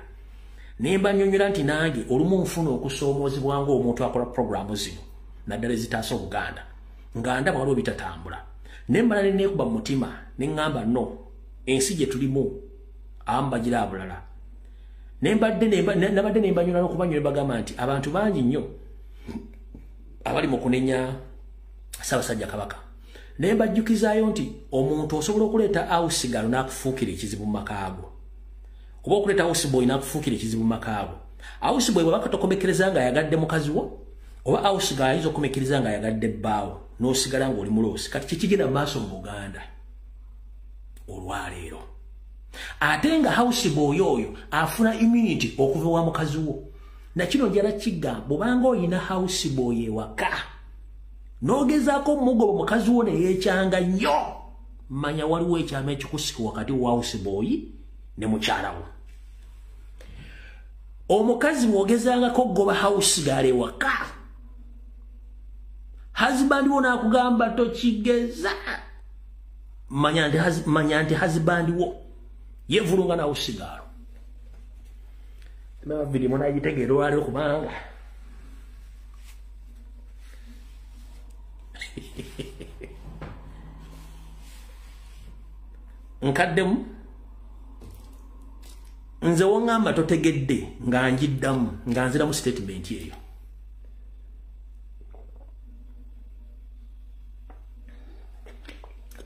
Ne mbannyonnyola nti nange olumu nfuna okusoomoozebwa ng'omuntu akola puroguramu zino naddala ezitaasa Obuganda, nga ndaba waliwo bitatambula. Ne mmala ne neekuba mu mutima ne ŋŋamba no, ensi gye tulimu abamu bagira abulala. Nabadde ne mbanyonnyola n'okubanyonnyola bagamba nti abantu bangi nnyo abali mu kunenya Ssaabasajja Kabaka. Ne mbajjukizaayo nti omuntu osobola okuleeta awusigalo n'akufuukira ekizibu mu maka go, oba okuleeta awusiboyi n'akufuukira ekizibu mu maka go. Awusiboyi bw'aba katokomekereza ng'ayagadde mukazi wo, oba awusigalo ayinza okukomekereza ng'ayagadde bbaawo, n'osigala ng'oli muloosi. Kati kikigenda mu maaso mu Buganda olwaleero. Ate nga houseboy oyo afuna immunity okuva wa mukazi wo. Na kino njala kigamba, bw'obanga oyina houseboy ewaka n'ogezaako omugoba mukazi wo ne yeekyanga nnyo, manya waliwo ekyama ekikusika wakati wa houseboy ne mukyala wo. Omukazi bw'ogezangako okugoba housegirl ewaka, husband wo n'akugamba tokigeza, manya nti husband wo yevulunga na housegirl. Mabiri munagitegeera olwaleero kubanga nkaddemu nze woŋŋamba totegedde nga njiddamu nga nziramu statement eyo.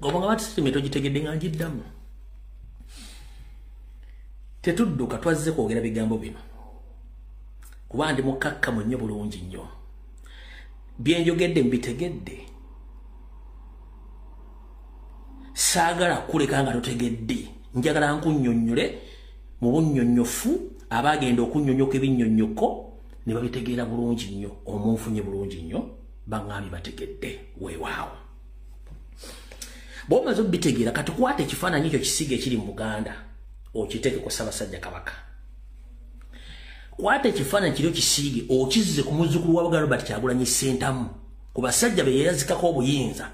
Gobanga bati statement ogitegedde nga njiddamu. Tetudduka, twazze kwogera bigambo bino kuba ndi mukakkamu nnyo bulungi nnyo. Bye njogedde mbitegedde, saagala kuleka nga totegedde. Njagala nkunnyonnyole mu bunnyonnyofu, abagenda okunnyonnyoka ebinnyonnyoko ne babitegeera bulungi nnyo. Omunfunye bulungi nnyo, baŋŋambye bategedde, weewaawo. Bw'omaze obitegeera, kati kwata ekifaananyi ekyo kisiige ekiri mu Buganda okiteeke ku Ssaabasajja Kabaka. Kwata ekifaananyi kiri okisiige okizze ku muzzukulu wa Buganda Robert Kyagulanyi Ssentamu, ku basajja be yeyazikako obuyinza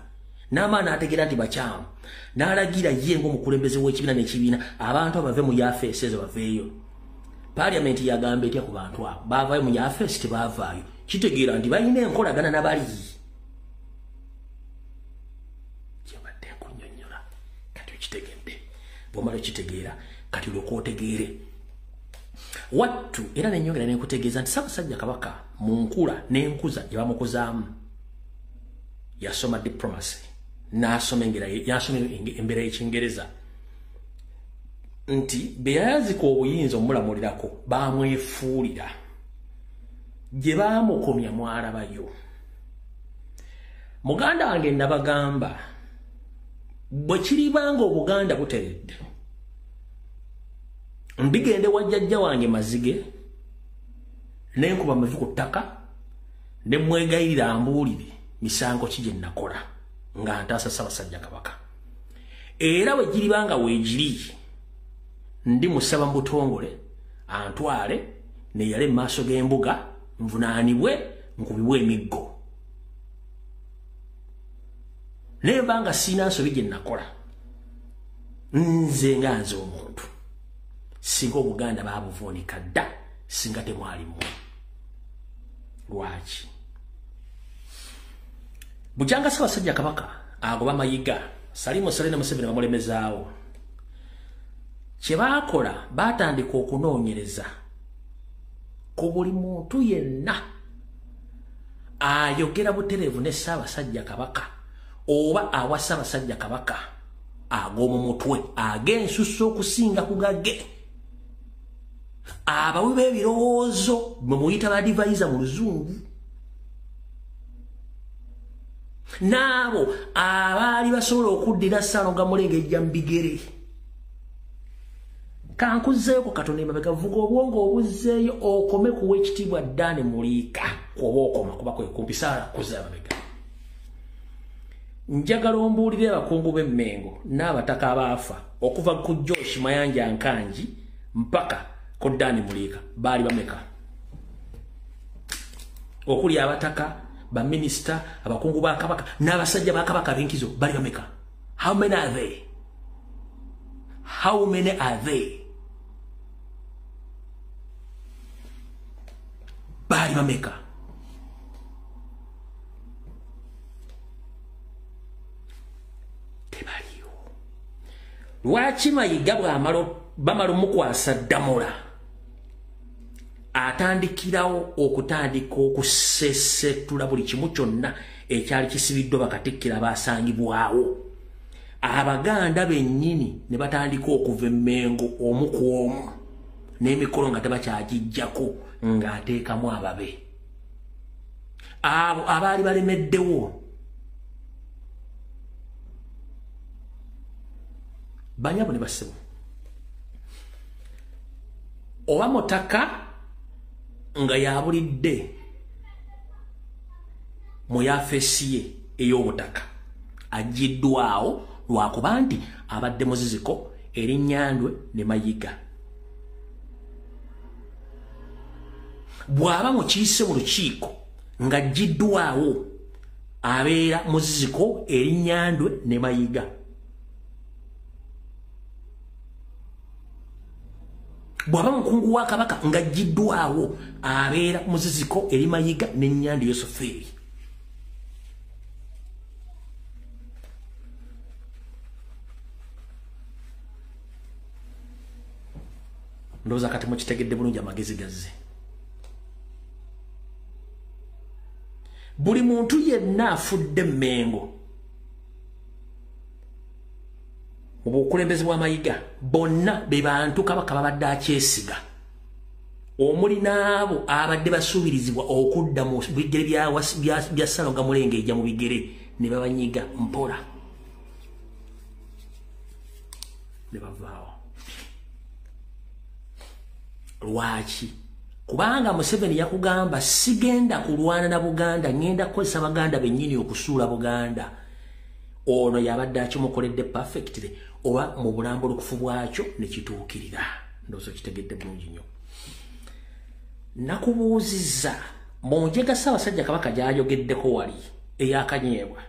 n'amaani ategeera nti bakyamu, n'alagira ye ng'omukulembeze w'ekibiina n'ekibiina abantu abave mu yafeesi ezo baveeyo. Paalamenti yagamba etya ku bantu abo? Baavaayo mu yafeesi? Tebaavaayo. Kitegeera nti balina enkolagana n'abali. Kyebadde nkunnyonnyola kati okitegedde. Bw'omala okitegeera kati olyoka otegeere wattu. Era nennyongera nenkutegeeza nti Ssaabasajja Kabaka mu nkula n'enkuza gye bamukuzaamu yasoma diplomacy, n'asoma embeera y'Ekingereza, nti be yayazika obuyinza omulamulirako bamwefuulira, gye baamukomya mwalabayo. Muganda wange nabagamba bwe kiribanga Obuganda buteredde, ndigende wa jjajja wange Mazige ne nkuba amavi ku ttaka ne mwegayirira ambuulire misango ki gye nakola nga ntaasa Ssaabasajja Kabaka. Era bwe giribanga weegiri, ndi musaba mu butongole antwale neyale mu maaso g'embuga nvunaanibwe nkubibwe emiggo. Naye banga sina nsobi gye nakola, nze nga nze omuntu, singa Obuganda babuvuunika dda, singa temwalimu. Lwaki? Bujanga Ssaabasajja Kabaka agoba Mayiga, Salimu Saleh ne Museveni bamulemezaawo. Kye baakola, baatandika okunoonyereza ku buli muntu yenna ayogera butereevu ne Ssaabasajja Kabaka oba awa Ssaabasajja Kabaka ag'omu mutwe ag'ensusso okusinga ku gage. Abawi b'ebirowoozo mwe muyita ba advisor mu Luzungu, n'abo abaali basobola okuddira Ssalonga Mulengejja mu bigere. Kankuzzeeko katono emabega, vuga obwongo obuzzeeyo okome kuwa ekitiibwa Dani Muliika, kuba okoma kuba kwe kumpi saala kuzza emabega. Njagala ombuulire abakungu b'Emmengo n'abataka abaafa okuva ku Josh Mayanja Nkangi mpaka ku Dani Muliika baali bameka? Okuli abataka, baminisita, abakungu ba Kabaka n'abasajja ba Kabaka ab'enkizo bali bameka? How many are they? How many are they? Baali bameka? Tebaliyo. Lwaki Mayiga bamala omukwasa Ddamula atandikirawo okutandika okusesetula buli kimu kyonna ekyali kisibiddwa bakatikkiro abasangibwawo? Abaganda bennyini ne batandika okuva Emmengo omu ku omu n'emikolo nga tebakyagijjako, ng'ateekamu ababe abo abaali balemeddewo. Banyabo ne bassebo, oba mutaka nga yabulidde mu yafeesi ye ey'obutaka agiddwawo lwakuba nti abadde muziziko eri Nnyandwe ne Mayiga. Bw'aba mukiise mu lukiiko ng'aggiddwawo abeera muziziko eri Nnyandwe ne Mayiga. Bw'aba mukungu wa Kabaka ng'aggiddwawo abeera muziziko eri Mayiga ne Nnyandwe Yosefeeri. Ndowooza kati mukitegedde bulungi amagezi gazze. Buli muntu yenna afudde Mmengo mu bukulembeze bwa Mayiga bonna be bantu Kabaka babadde akyesiga, omuli n'abo abadde basuubirizibwa okudda mu bigere bya Ssalonga Mulengejja mu bigere ne babanyiga mpola ne bavaawo. Lwaki? Kubanga Museveni yakugamba sigenda kulwana na Buganda, ngenda kukozesa Baganda bennyini okusuula Buganda. Ono yabadde akimukoledde perfectly oba mu bulambulukufu bwakyo ne kituukirira. Ndowooza kitegedde bulungi nnyo. Nakubuuzizza mu njega Ssaabasajja Kabaka gy'ayogeddeko wali ey'akanyeebwa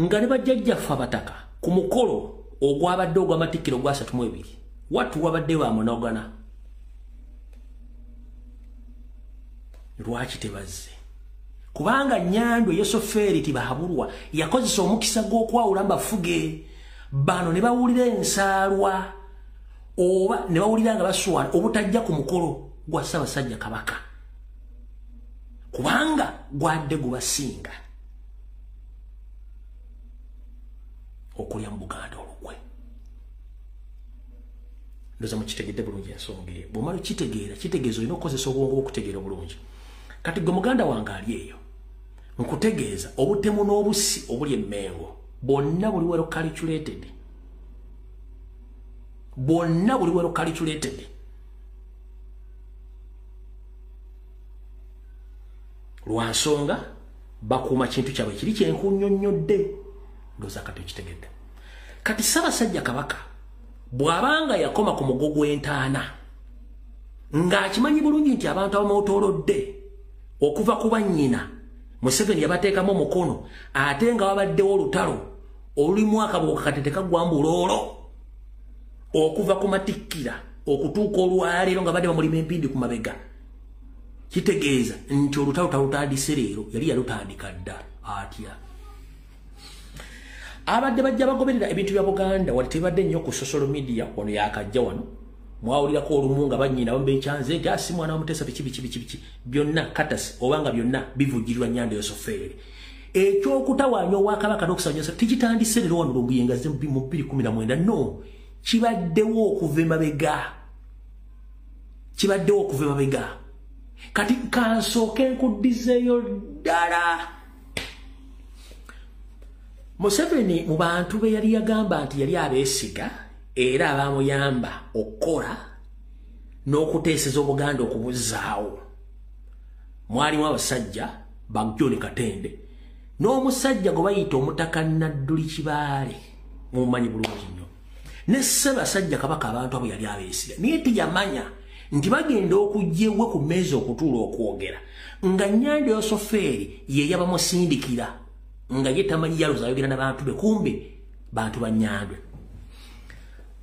nga ne bajjajjaffe abataka ku mukolo ogwabadde ogw'amatikkiro ogwa 32 watu wabadde bamunogana. Lwaki tebazze? Kubanga Nnyandwe Yosefeeri Tibahaburwa yakozesa omukisa gw'okwawula mbafuge bano ne bawulira ensaalwa oba ne bawulira nga baswala obutajja ku mukolo gwa Ssaabasajja Kabaka, kubanga gwadde gubasinga okulya mu Buganda olukwe. Ndowooza mukitegedde bulungi ensonga eyo. Bw'omala okitegeera, kitegeeza olina okukozesa obwongo okutegeera obulungi. Kati gwe muganda wange ali eyo, nkutegeeza obutemu n'obusi obuli Emmengo bonna buli well calculated. Bonna buli well calculated. Lwa nsonga bakuuma kintu kyabwe kiri kyenkunnyonnyodde. Ndowooza kati okitegedde. Kati Ssaabasajja Kabaka bw'abanga yakoma ku mugo gw'entaana ng'akimanyi bulungi nti abantu abamwetoolodde okuva ku bannyina Museveni yabateekamu omukono ate nga wabaddewo olutalo olulimu akabuuka kati tekaggwa mbuloolo okuva ku matikkira okutuuka olwaleero nga badde bamulima empindi ku mabega. Kitegeeza nti olutalo talutandise leero, yali yalutandika dda. Atya abadde bajja bagoberera ebintu bya Buganda wali tebadde nnyo ku social media, wano yakajja wano mwawulirako olumu nga bannyina bambeekyanze nti asi mwana wa Muteesa biki biki biki biki byonna katasi obanga byonna bivujjirirwa Nnyanda Yosofeeri. Ekyokutawaanya obwakabaka n'okusaba tekitandise leero wano Lumbuye nga mu 2019, no, kibaddewo okuva emabega, kibaddewo okuva emabega. Kati kansooke nkuddizeeyo ddala. Museveni mu bantu be yali yagamba nti yali abeesiga era abamuyamba okukola n'okuteeseza Obuganda okubuzzaawo, mwalimu abasajja ba John Katende n'omusajja gwe bayita Omutaka Nadduli Kibaale, mumumanyi bulungi nnyo, ne Ssaabasajja Kabaka. Abantu abo yali abeesiga, naye teyamanya nti bagenda okujja ewe ku mmeeza okutuula okwogera nga Nnyanda Yosofeeri ye yabamusindikira, nga ye tamanyi yaloza ayogera n'abantu be, kumbe bantu ba Nnyandwe.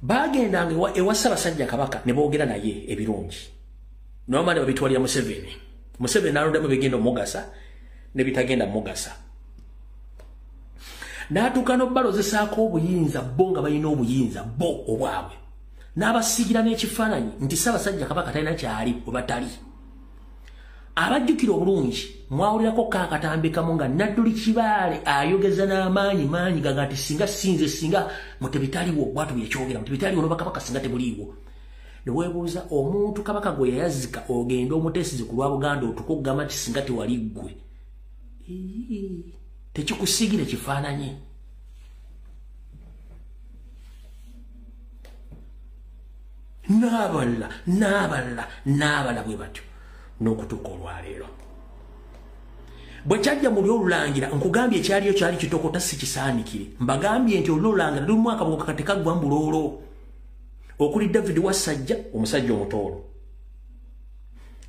Bagendanga ewa Ssaabasajja Kabaka ne boogera naye ebirungi, nobamala ne babitwalira Museveni. Museveni n'alondamu bigenda omugasa ne bitagenda mugasa, n'atuuka n'obalozesaako obuyinza bo nga balina obuyinza bo obwabwe, n'abasiigira n'ekifaananyi nti Ssaabasajja Kabaka talina kyali we batali. Abajjukira obulungi mwawulirako kaakatambikamu nga Nadduli Kibaale ayogeza n'amaanyi maanyi gaga nti singa sinze, singa mutebitaliwo, bwatu byekyogera mutebitaliwo n'obwakabaka singa tebuliiwo. Ne weebuuza omuntu Kabaka gwe yayazika ogenda omuteeseze ku lwa Buganda otuka okugamba nti singa tewali ggwe, tekikusiigira ekifaananyi. N'abalala n'abalala n'abalala bwe batyo n'okutuuka olwaleero. Bwe kyajja mu ly'olulangira, nkugambye ekyaliyo kyali kitokota si kisaanikire. Mbagambye nti olulangira lulimu akabuuka kati kaggwa mbuloolo, okuli David Wasajja omusajja omutoolo,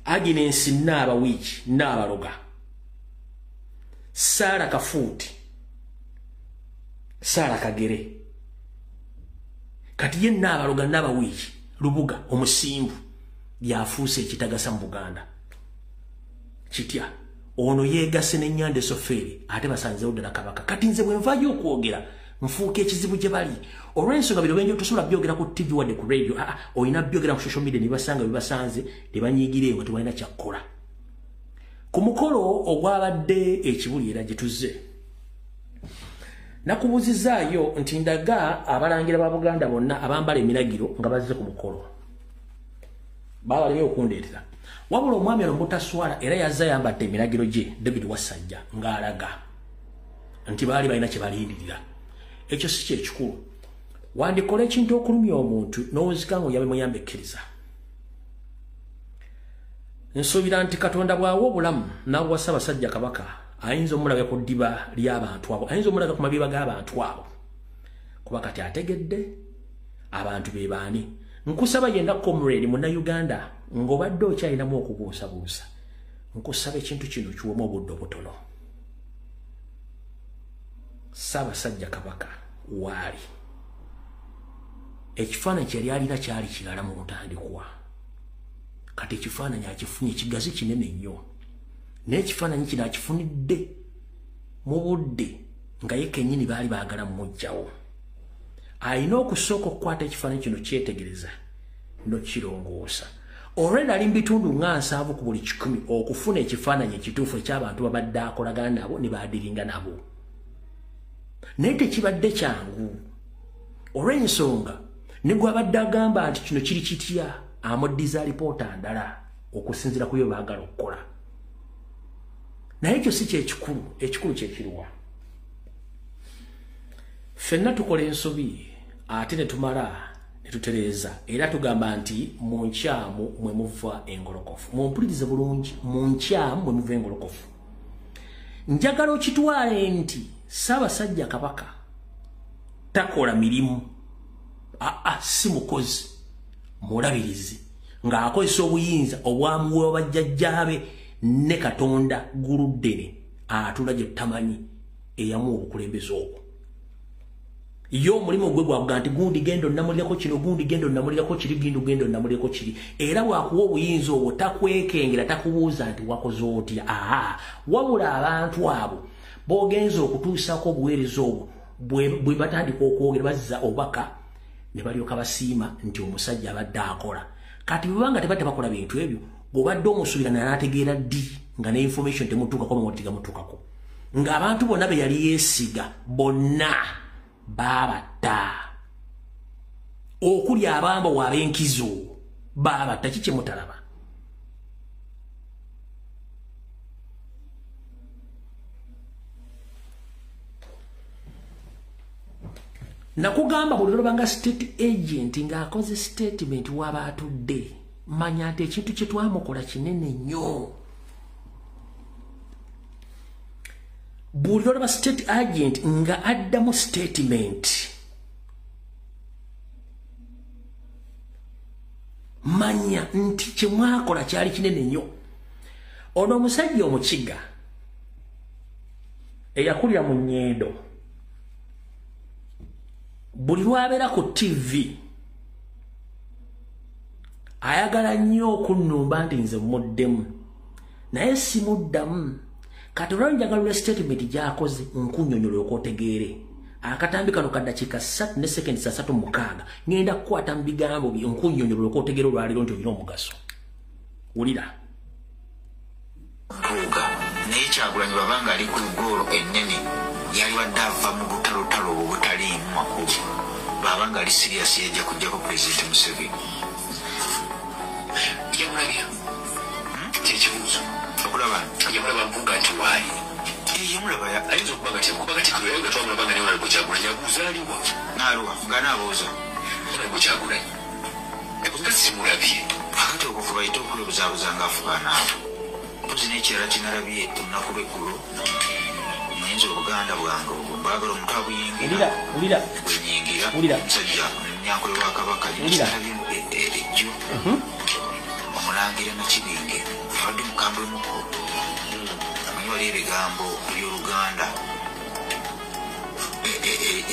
Agnes Nnaabawiiki Nnaabaloga, Sarah Kafuuti, Sarah Kagere. Kati ye Nnaabaloga Nnaabawiiki Lubuga omusimbu yafuuse ekitagasa mu Buganda. Kitya ono yeegase ne Nnyanda Yosofeeri ate basanzeewo ddala Kabaka. Kati nze bwe nvaayo okwogera nfuuka ekizibu gye bali olw'ensonga bino benjo tosobola byogera ku TV wadde ku radio, olina byogera ku social media ne basanga bibasanze ne banyiigira nga tebalina kyakkola. Ku mukolo ogwabadde ekibuli era gye tuzze, nakubuuzizaayo nti ndaga abalangira ba Buganda bonna abambala emiragiro nga bazze ku mukolo, babalemye okundeetera. Wabula omwami ono mutaswala era yazze ayambadde emiragiro gye David Wasajja ng'alaga nti baali balina kye balindirira. Ekyo si kyekikulu. Wandikola ekintu okulumya omuntu n'owunzika nga oyabe muyambe ekkiriza. Nsuubira nti Katonda bw'awa obulamu n'abuwa Ssaabasajja Kabaka ayinza omulaga ku ddiba ly'abantu abo, ayinza omulaga ku mabiba g'abantu abo, kuba kati ategedde abantu be baani. Nkusaba yenna comrade Munnayuganda ng'obadde okyalinamu okubuusabuusa, nkusaba ekintu kino kiwemu obudde obutono. Ssaabasajja Kabaka waali ekifaananyi kye yali alina kyali kirala mu ntandikwa, kati ekifaananyi akifunye kigazi kinene nnyo, naye ekifaananyi kino akifunidde mu budde nga ye kennyini baali baagala mmuggyawo. Alina okusooka okukwata ekifaananyi kino kyetegereza n'okirongoosa. Olwenda ali mu bitundu nga 70 ku buli 100 okufuna ekifaananyi ekituufu eky'abantu babadde akolagana nabo ne baadiringa nabo. Naye tekibadde kyangu olw'ensonga ne gwabadde agamba nti kino kiri kitya, amuddiza alipoota ndala okusinziira ku bye baagala okukola. Naye ekyo si kyekikulu, ekikulu kyekiruwa. Ffenna tukola ensobi ate ne tumala ne tutereeza, era tugamba nti mu nkyamu mwe muva engolokofu. Mumpulirize bulungi, mu nkyamu mwe muva engolokofu. Njagala okitwale nti Ssaabasajja Kabaka takola mirimu, si mukozi, mulabirizi, ng'akozesa obuyinza obwamuweebwa bajjajjaabe ne Katonda Guluddene Atula gye tutamanyi eyamuwa obukulembeze obwo. Ye omulimu gwe gwakuga nti gundi genda onnamulirako kino, gundi genda onnamulirako kiri, gundi genda onnamulirako kiri. Era bw'akuwa obuyinza obwo takwekengera, takubuuza nti wakoze otya. Aha, wabula abantu abo b'ogenza okutuusako obuweereza obwo bwe batandika okwogera bazza obubaka ne balyoka basiima nti omusajja abadde akola. Kati bwebanga tebadde bakola bintu ebyo, bw'obadde omusuubira n'ategeera ddi nga ne information temutuukako, amawulire tegamutuukako, ng'abantu bonna be yali yeesiga bonna baabatta, okuli abamba w'ab'enkizo baabatta. Ki kye mutalaba? Nakugamba buli lw'obanga state agent ng'akoze statement w'aba atudde, manya nti ekintu kye twamukola kinene nnyo. Buli lw'olaba state agent nga addamu statement, manya nti kye mwakola kyali kinene nnyo. Ono omusajja Omukiga eyakulira mu Nnyendo, buli lw'abeera ku TV ayagala nnyo okunnumba nti nze muddemu, naye simuddamu. Kati olwali njagala lwa statement gy'akoze nkunnyonnyola okwotegeere. Akatambi kano ka ddakiika 3 ne seconds 36 ngenda kukwata mu bigambo bye nkunnyonnyola okwotegeere olwaleero nti olina omugaso. Wulira. Mpuuga naye Kyagulanyi bw'abanga ali ku ggoolo ennene yalibadde ava mu butalotalo obwo butaliimu makulu, bw'abanga ali siriyasi yajja kuggyako Pulezidenti Museveni. Yamulabye kyekibuuzo okulaba yamulaba Mpuuga nti waali yamulaba ayinza okuba nga temukuba Katikkiro yaye nga twamulaba nga ne Honorable Kyagulanyi abuuza aliwa n'aluwa nga n'abuuza Honorable Kyagulanyi nga simulabye. Akati okwo kwe bayita okwebuzaabuza ng'afuga n'abo. Mpozi n'ekirala kye nalabye olunaku lw'eggulo, muyinza obuganda bwange obwo baagala omuntu abuyingira bwenyingira omusajja omunyankole wa Kabaka kinalabye ejjo omulangira Nakibinge abadde mukambwe muko, amanyi wali ebigambo eby'Oluganda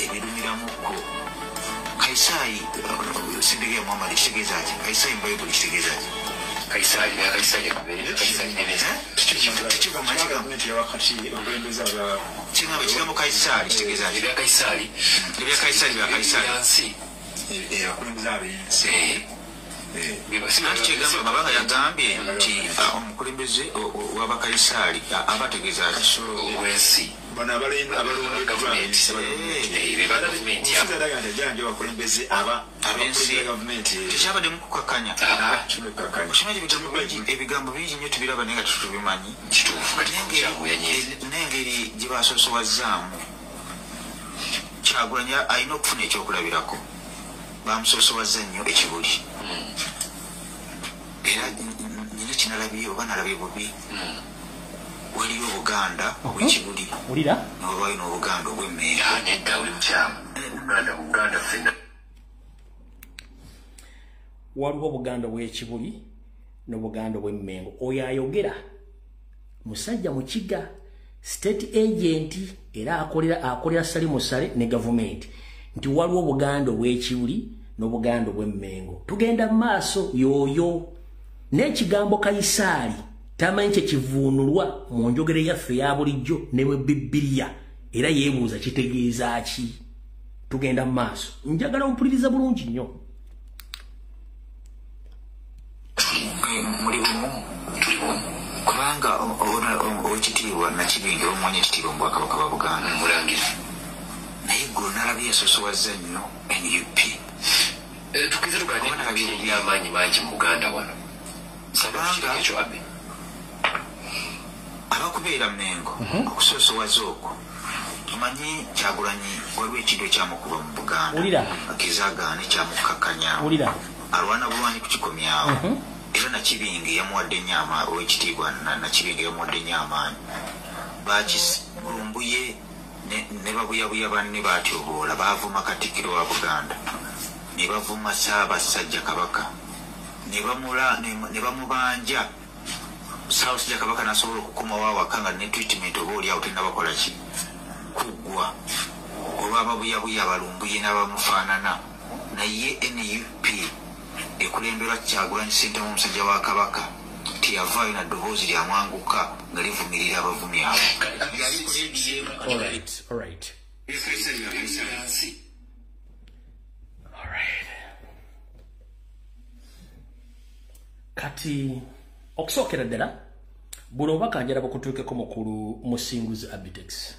ebirumiramuko. Kaisaayi Ssendegeya Muhammad kitegeeza ki? Kaisaayi mu Bayibuli kitegeeza ki? Kaisari ya Kaisari Kaisari ekigambo Kaisari kitegeeza ki? Ebya Kaisari ebya Kaisari bya Kaisari yansi abakulembeze ab'ensi. Anti kyegamba Kabaka yagambye nti omukulembeze w'Abakayisaali abategeeza ki? Wensi bano abalondeddwa abakulembeze ab'ensi tekyabadde mukukakkanya. Okimanyi ebigambo bingi nnyo tubiraba naye nga tetubimanyi, n'engeri gye basosowazzaamu. Kyagulanyi alina okufuna ekyokulabirako, bamusoosowazza nnyo ekibuli. Era nina kinalabye oba nalabye bubi, waliyo Obuganda obw'ekibuli n'olwayo n'Obuganda obw'Emmengo. Nedda oli mukyamu. Buganda ffenna waliwo Obuganda obw'ekibuli n'Obuganda obw'Emmengo. Oyo ayogera musajja Mukiga, state agent, era akolera Salimu Sale ne gavumenti nti waliwo Obuganda obw'ekibuli n'Obuganda obw'Emmengo. Tugenda mu maaso yoyo n'ekigambo Kayisaali tamanyi kye kivuunulwa mu njogera yaffe ya bulijjo ne mu Bibiliya, era yeebuuza kitegeeza ki. Tugenda mu maaso, njagala ompuliriza bulungi nnyo. Muli bumu tuli bumu kubanga owekitiibwa Nakibinge omuwanya ekitiibwa mu Bwakabaka bwa Buganda mulangira, naye eggulo nalabye yasosowaza nnyo NUP. Tukize tugane amaanyi mangi mu Buganda wano kubanga abakubeera Mmengo okusosowaza okwo. Omanyi Kyagulanyi waliwo ekintu ekyamukuba mu Buganda akezaagaana ekyamukkakkanya, alwana bulwanyi kukikomyawo. Era Nakibinge yamuwadde nnyo owekitiibwa Nakibinge yamuwadde nnyo amaanyi. Bakilumbuye ne babuyabuya banne batyoboola, baavuma Katikkiro wa Buganda, ne bavuma Ssaabasajja Kabaka, ne bamubanja Ssaabasajja Kabaka n'asobola okukomawo awaka nga ne treatment oba oli awo tennabakola ki kuggwa olw'ababuyabuya abalumbuye n'abamufaanana. Naye NUP ekulemberwa Kyagulanyi Ssentamu omusajja wa Kabaka teyavaayo na ddoboozi lyamwanguka nga livumirira abavumi abo. Alright. Kati okusookera ddala buno obubaka njala bukutuukeko mukulu Musinguzi Abitex.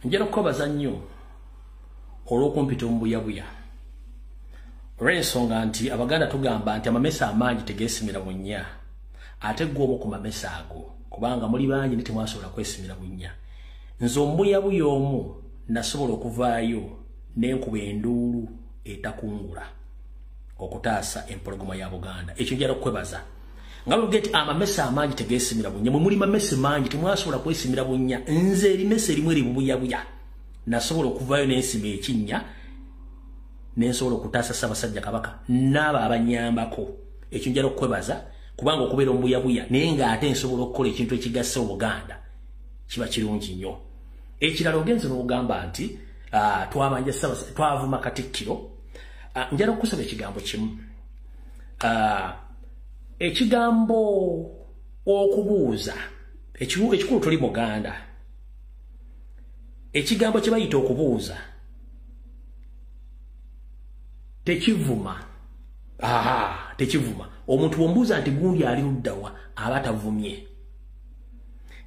Njala okukobaza nnyo olw'okumpita omubuyabuya, olw'ensonga nti Abaganda tugamba nti amamesa amangi tegeesimira bunnya, ate ggwe omu ku mamesa ago, kubanga muli bangi ne temwasobola kwesimira bunnya. Nze omubuyabuya omu nasobola okuvaayo n'enkuba enduulu etakungula okutaasa empologoma ya Buganda. Ekyo njala okukwebaza. Nga bwe amamesa amangi tegeesimira bunnya, mwe muli mamese mangi temwasobola kwesimira bunnya. Nze erimese erimu eribubuyabuya nasobola okuvaayo n'ensima ekinnya nensobola okutaasa Ssaabasajja Kabaka n'abo abanyambako. Ekyo njala okukwebaza, kubanga okubeera omubuyabuya naye ng'ate nsobola okukola ekintu ekigasa Obuganda kiba kirungi nnyo. Ekirala ogenze n'ogamba nti twabanja twavuma Katikkiro. Njala okukusaba ekigambo kimu. Ekigambo okubuuza, ekikulu toli Muganda. Ekigambo kye bayita okubuuza tekivuma. Tekivuma. Omuntu bw'ombuuza nti gundi ali luddawa aba tavumye.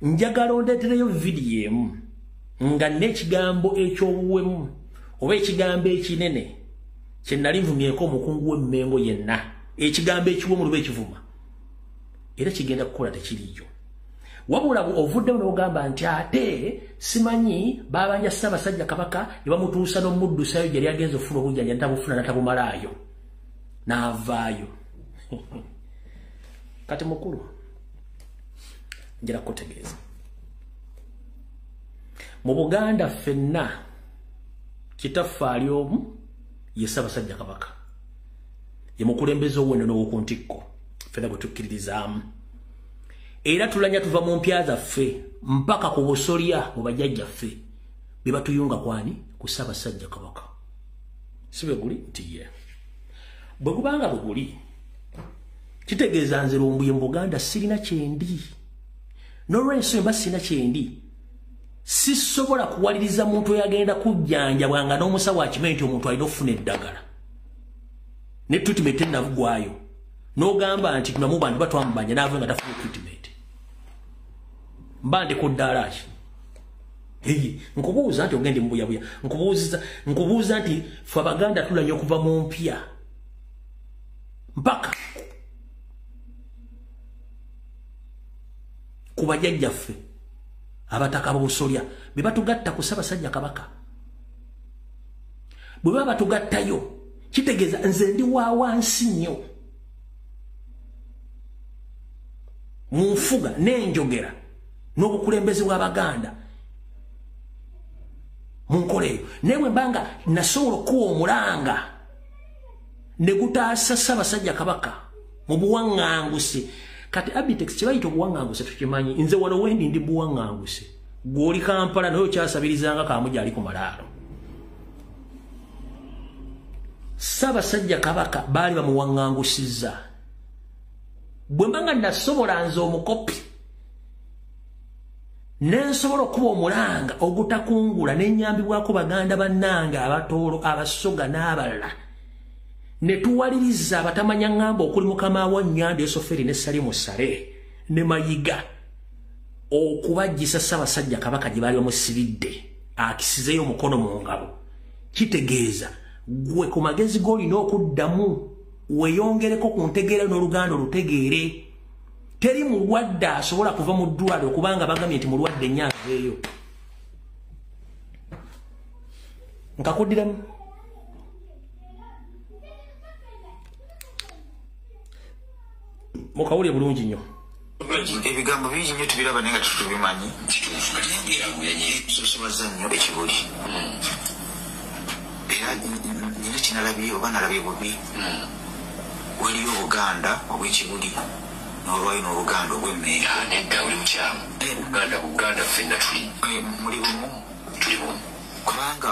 Njagala ondeetereyo vidiyo emu nga n'ekigambo eky'obuwemu oba ekigambo ekinene kye nali nvumyeko omukungu w'Emmengo yenna, ekigambo ekiwemu luba ekivuma era kigenda kukola tekiriyo. Wabula ovuddemu n'ogamba nti ate simanyi babanja Ssaabasajja Kabaka ne bamutuusa n'omuddusayo gye yali agenze okufuna obujjanjabi n'atabufuna n'atabumalaayo n'avaayo. Kati mukulu njala kukutegeeza, mu Buganda ffenna kitaffe ali omu ye Ssaabasajja Kabaka, ye mukulembeze ow'ennono ow'oku ntikko, ffenna bwe tukkiririzaamu. Era tulanya tuva mu mpya zaffe mpaka ku busolya mu bajjajjaffe be batuyunga kwani ku Ssaabasajja Kabaka. Si bwe guli nti ye bwe gubanga bwe guli, kitegeeza nze Lumbuye mu Buganda sirina kyendi. N'olw'ensonga mba sirina kyendi, sisobola kuwaliriza muntu oyagenda kujjanjabwa nga n'omusawo akimanyi nti omuntu alina okufuna eddagala ne treatment ennavugwayo, n'ogamba nti tunamubanja oba twamubanja n'ava nga tafuna treatment. Mba ndi ku ddaala ki? Nkubuuza nti ogende mubuyabuya, nkubuuza nti ffe Abaganda tulanya okuva mu mpya mpaka ku bajjajjaffe abataka b'obusolya be batugatta ku Ssaabasajja Kabaka. Bwe baba batugattayo kitegeeza nze ndi wa wansi nnyo mu nfuga n'enjogera n'obukulembeze bw'Abaganda mu nkola eyo. Naye bwe mbanga nasobola okuwa omulanga ne gutaasa Ssaabasajja Kabaka mu buwaŋŋanguse. Kati Abitex kye bayita obuwaŋŋanguse tukimanyi. Nze wano wendi ndi buwaŋŋanguse, gw'oli Kampala naye okyasabirizanga Kaamugya ali ku malaalo. Ssaabasajja Kabaka baali bamuwaŋŋangusizza. Bwe mbanga nasobola nze omukopi ne nsobola okuba omulanga ogutakungula ne nnyambibwako baganda bannange Abatooro, Abasoga n'abalala, ne tuwaliriza abatamanya ŋŋamba okuli mukama wa Nnyanda Yosoferi ne Salimu Sale ne Mayiga okubajjisa Ssaabasajja Kabaka gye baali bamusibidde akisizeeyo omukono mu ngalo. Kitegeeza gwe ku magezi g'olina okuddamu weeyongereko ku ntegeera n'Oluganda olutegeere. Teri mulwadde asobola kuva mu ddwaliro kubanga bagambye nti mulwadde nnyo aveeyo. Nkakuddiramu. Mukawulire bulungi nnyo. Ebigambo bingi nnyo tubiraba naye nga tetubimanyi. Tusosobaza nnyo ekibuli. Era nina kinalabye oba nalabye bubi. Waliyo Obuganda obw'ekibuli N'olwayo n'Obuganda obw'Emmengo. Nedda, oli mukyamu. Buganda ffenna tuli muli bumu, tuli bumu. Kubanga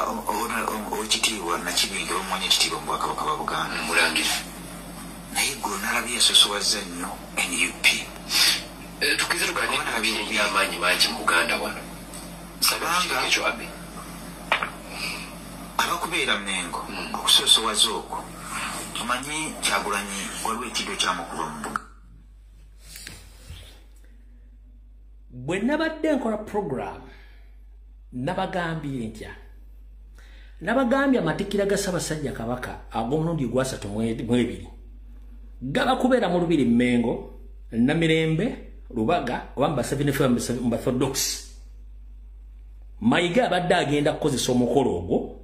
owekitiibwa Nakibinge bamuwanya ekitiibwa mu Bwakabaka bwa Buganda. Mulangira. Naye gwe nalabye yasosowaza nnyo NUP. Tukirize tugane erina amaanyi mangi mu Buganda wano. Kubanga abakubeera Mmengo okusosowaza okwo, omanyi Kyagulanyi waliwo ekintu ekyamukuba mu Buganda. Bwe nabadde nkola program nabagambye ntya, nabagambye amatikkira ga Ssaabasajja Kabaka ag'omulundi ogwasatu mu ebiri gaba kubeera mu Lubiri Mmengo, Namirembe, Lubaga oba mu ba Orthodox. Mayiga abadde agenda kukozesa omukolo ogwo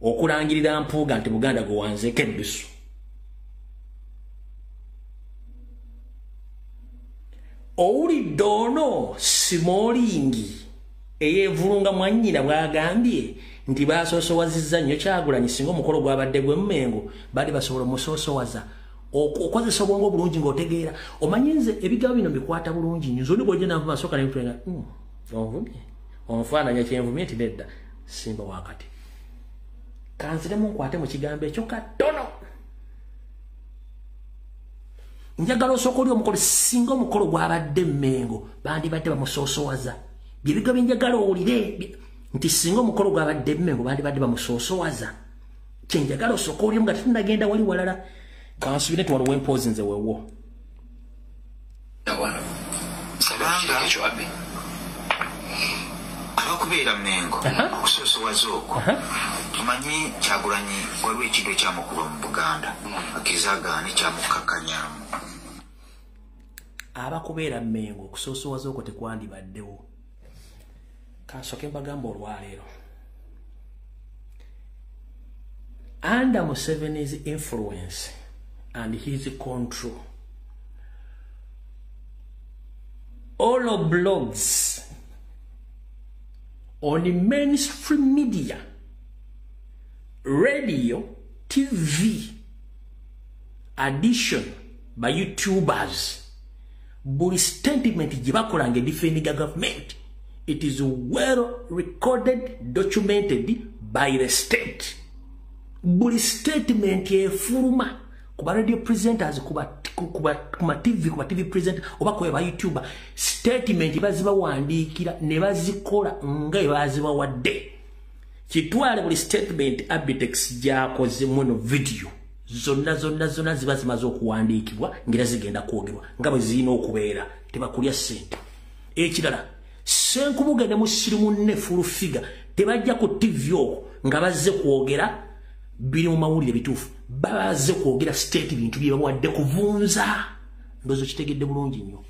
okulangirira Mpuuga nti Buganda gwe wanzeeko eddusu. Owulidde ono Simolingi eyeevulunga mwannyina bw'agambye nti basoosowazizza nnyo Kyagulanyi, singa omukolo gwabadde gw'Emmengo baali basobola omusoosowaza. Okozesa obwongo bulungi ng'otegeera. Omanyi nze ebigambo bino mbikwata bulungi nnyo. Nze oli bw'ojja nanvuma asooka ne nkutulenga, onvumye, onfaananya kyenvumye nti nedda, simba wakati. Kanziremu nkwate mu kigambo ekyo katono. Njagala osooka oli omukolo, singa omukolo gwabadde Mmengo bandibadde bamusoosowaza. Bye bigambo bye njagala owulire nti singa omukolo gwabadde Mmengo bandibadde bamusoosowaza. Kye njagala osooka olimu nga tetunnagenda wali walala. Kansubire nti waliwo empoozi nze wewo. Kubanga abakubeera Mmengo okusosowaza okwo, omanyi Kyagulanyi waliwo ekintu ekyamukuba mu Buganda akizagaane kyamukakkanyamu. Abakubeera Mmengo okusoosowaza okwo tekwandibaddewo. Kansooke mbagamba olwaleero, under Museveni's influence and his control, all blogs on the mainstream media, radio, TV, addition by YouTubers, buli statement gye bakola nga defending government, it is well recorded, documented by the state. Buli statement efuluma kuba radio presenters, kuba TV, kuba TV presenter oba kuba YouTuber, statement bazibawandiikira ne bazikola nga bazibawadde. Kitwale buli statement Abitex gy'akoze muno video zonna zonna zonna ziba zimaze okuwandiikibwa ngera zigenda kwogerwa nga bwe zirina okubeera, tebakulya ssente. Ekirala, Ssenkubuge ne musiru munne Full Figure tebajja ku TV okwo nga bazze kwogera biri mu mawulire bituufu, bazze kwogera state bintu bye bawadde kuvunza. Ndowooza kitegedde bulungi nnyo.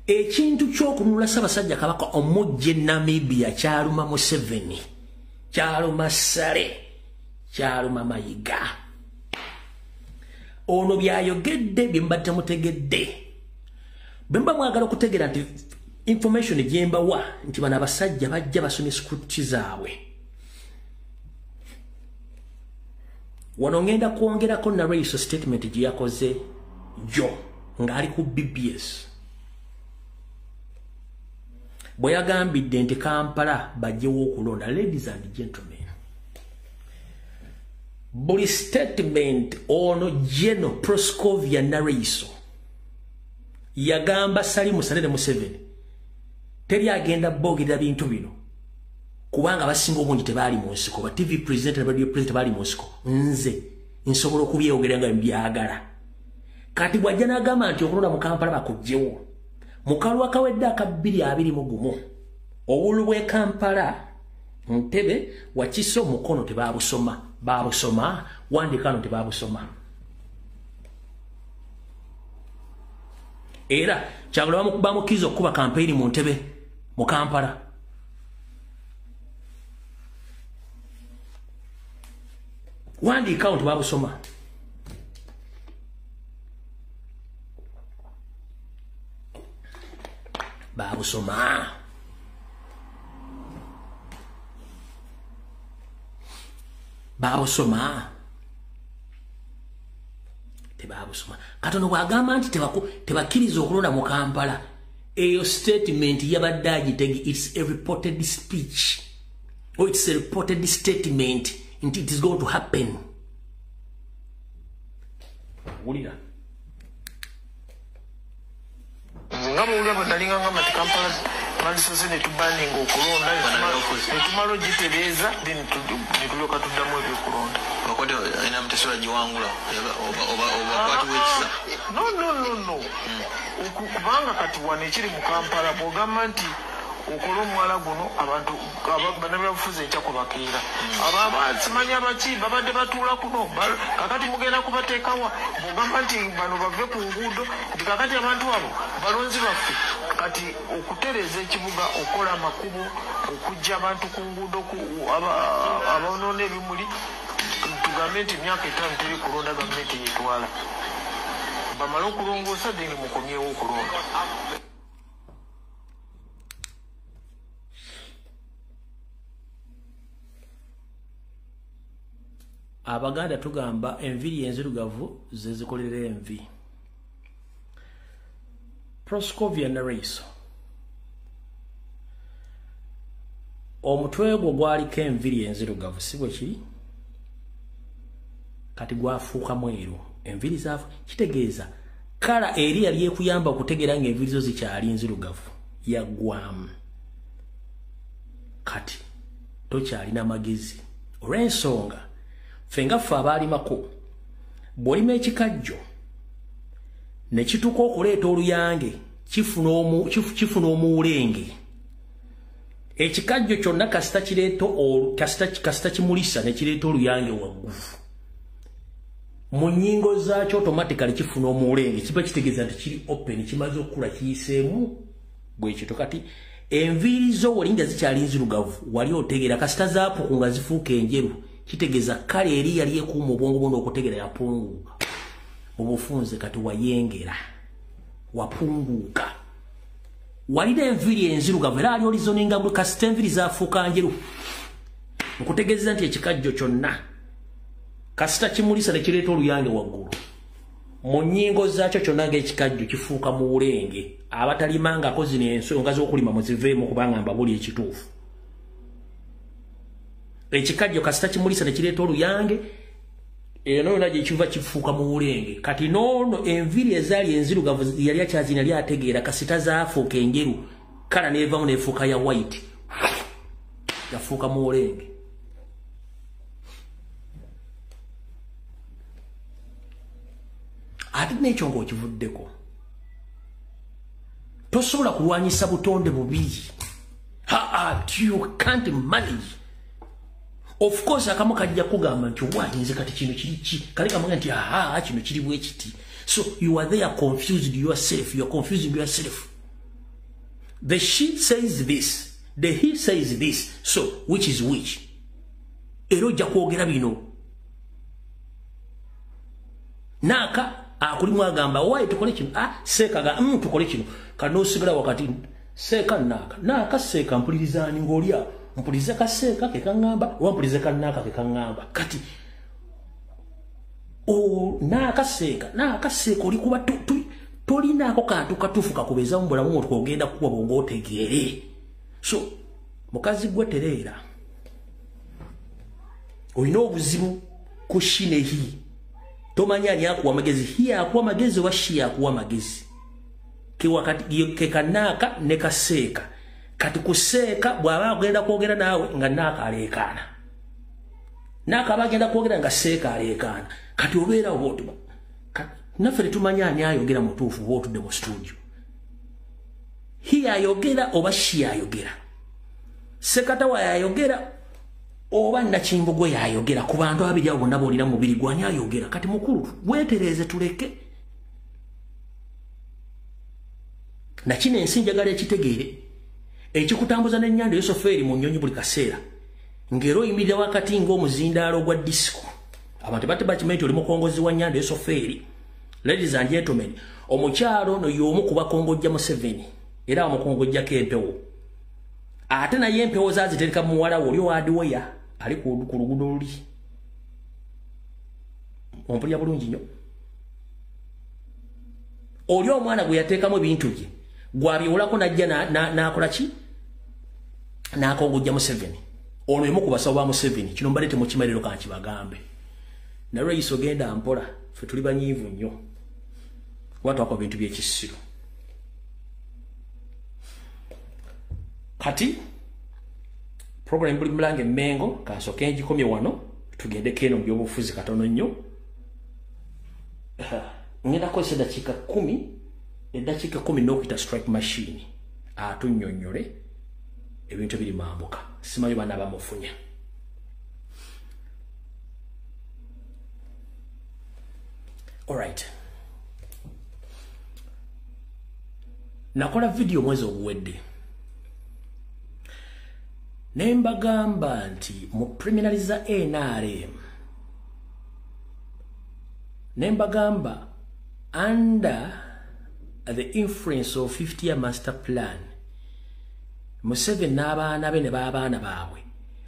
Ekintu ky'okununula Ssaabasajja Kabaka omujje Namibia kyaluma Museveni, kyaluma Sale, kyaluma Mayiga. Ono byayogedde bye mba temutegedde. Bwe mba mwagala okutegeera nti information gye mbawa nti bano abasajja bajja basomye script zaabwe. Wano ngenda kwongerako narration statement gye yakoze jo ng'ali ku BBS. Bwe yagambidde nti Kampala bajjewo okulonda. Ladies and gentlemen, buli statement ono Geno Proscovia Nareiso yagamba Salimu Saleh Museveni teri agenda bogerera bintu bino kubanga abasinga obungi tebaali mu nsiko, ba TV presenter, radio presenter baali mu nsiko, nze nsobola okubyeyogera nga mbyagala. Kati bw'ajja n'agamba nti okulonda mu Kampala bakuggyewo, mu kalulu akawedde aka 2021 obululu bw'e Kampala, Ntebe, Wakiso, Mukono tebaabusoma, baabusoma, Wandikano tebaabusoma. Era Kyagulanyi bamukkiriza okukuba kampeyini mu Ntebe mu Kampala. Wandikano tebaabusoma. Baabusoma. Babusoma. Tebabusoma. Katono bw'agamba nti tebakkiriza okulonda mu Kampala, eyo statement yabadde agitege, it's a reported speech or it's a reported statement nti it is going to happen. Wulira. Nga bw'owulira bwe nalinga ngamba nti Kampala twandisose ne tubaninga okulonda, ne tumala ogitereeza, then ne tulyoka tuddamu ebyokulonda. Bakwate alina mutesola giwangula oba obakwatibwa ekisa. No. Kubanga kati wano ekiri mu Kampala bw'ogamba nti okola omwala guno abantu bannabyabufuzi enkya kubakeera. Simanyi abaki babadde batuula kuno kakati mugenda kubateekawa bw'ogamba nti bano bave ku nguudo nti kakati abantu abo balonzi baffe. Kati okutereeza ekibuga, okukola amakubo, okuggya abantu ku nguudo aboonoona ebimuli, tugambe nti emyaka 5 teri kulonda gavumenti yetwala. Bamale okulongoosa then mukomyewo okulonda. Abaganda tugamba enviri enzirugavu ze zikolera envi. Proscovia Nareiso, omutwe gwo gwaliko enviri enzirugavu, si bwe kiri? Kati gwafuuka mweru, enviri zaafu. Kitegeeza kala eri yali ekuyamba okutegeera ng'enviri zo zikyali nzirugavu yaggwamu. Kati tokyalina magezi olw'ensonga ffe nga ffe abaalimako, bw'olima ekikajjo ne kituuka okuleeta oluyange kifuna omuwulenge. Ekikajjo kyonna kasita kireeta kasita kimulisa ne kireeta oluyange waggulu mu nnyingo zaakyo, automatically kifuna omuwulenge. Kiba kitegeeza nti kiri open, kimaze okukula, kiyiseemu bwe kityo. Kati enviiri zo wali nga zikyali nzirugavu wali otegeera, kasita zaapuku nga zifuuka enjeru, kitegeeza kale eri yali ekuuma obwongo bwo n'okutegeera yapunguuka. Mu bufunze kati wayengera, wapunguuka. Walina enviiri enzirugavu era ali olizoninga bwe kasita enviiri zaafuuka njeru. Nkutegeeza nti ekikajjo kyonna kasita kimulisa ne kireeta oluyange waggulu mu nnyingo zaakyo kyonna ng'ekikajjo kifuuka muwulenge. Abatalimangako zino ensonga z'okulima muziveemu kubanga mbabuli ekituufu. Ekikajjo kasita kimulisa ne kireeta oluyange, eno yonna gye kiva kifuuka muwulenge. Kati n'ono enviiri ezaali enzirugavu yali akyazina yali ategeera, kasita zaafuuka enjeru kala n'evamu n'efuuka ya white, yafuuka muwulenge. Ate n'ekyo ng'okivuddeko, tosobola kulwanyisa butonde bubiri. You can't manage. Of course akamu kajja kugamba nti wayinze kati kino kiri ki, kale kamugamba nti aha kino kiri bwe kiti. So you are there confused yourself, you are confusing yourself. The she says this, the he says this, so which is which? Era ojja kwogera bino. Naaka akulimu agamba wayi tukole kino, seeka ga tukole kino. Kanosigala wakati seeka naaka, naaka seeka mpulirizaani ng'olya mpulize kaseeka ke kaŋŋamba oba mpulize kannaaka ke kaŋŋamba. Kati naaka seeka, naaka seeka oli kuba tolinaako kantu katuufu kakubeeza mu bulamu bwo ogenda kukuba bw'otegeere. So mukazi gwe tereera, olina obuzibu ku shi ne hi. Tomanyi ani akuwa amagezi, hi akuwa amagezi oba shi akuwa amagezi. Ke kanaaka ne kaseeka. Kati kuseeka bw'aba agenda kwogera naawe nga naaka aleekaana, naaka aba agenda kwogera nga seeka aleekaana. Kati obeera oba otuba naffe tetumanyi ani ayogera mutuufu oba otudde mu studio. Hi ayogera oba shi ayogera, Sekatawa yayogera oba Nakimbugwe yayogera. Ku bantu abiri abo bonna b'olina mubiri gwani ayogera? Kati mukulu weetereeze tuleke. Nakino ensi njagala ekitegeere, ekikutambuza n'ennyanda Yosofeeri mu nnyonyi buli kaseera, ng'era oyimirira wakati ng'omuzindaalo gwa disiko. Abantu batte bakimanyi nti oli mukongozi wa nnyanda Yosofeeri. Ladies and gentlemen, omukyalo ono y'omu ku bakongojja Museveni, era bamukongojjako empewo. Ate naye empewo zaazitereka muwala we oli owaadiweya ali ku luguudo luli. Ompulira bulungi nnyo. Oli omwana gwe yateekamu ebintu bye gwabiwolako najja n'akola ki? N'akongojja Museveni. Ono emu ku basawo ba Museveni. Kino mbadde temukimanyi leero kankibagambe. Naye Raisi ogenda mpola, ffe tuli banyiivu nnyo. Kuba twakola bintu by'ekisiru. Kati program buli mulange Mengo kansooke ngikomye wano tugendeko eno mu byobufuzi katono nnyo. Ngenda kukozesa eddakiika 10, eddakiika 10 n'okuyita strike machine atunnyonnyole ebintu ebiri mambuka. Simanyi bana bamufunya. Alright. Nakola video mwezi oguwedde. Ne mbagamba nti mu preliminary za NRM. Ne mbagamba under the influence of 50-year master plan, Museveni n'abaana be ne b'abaana baabwe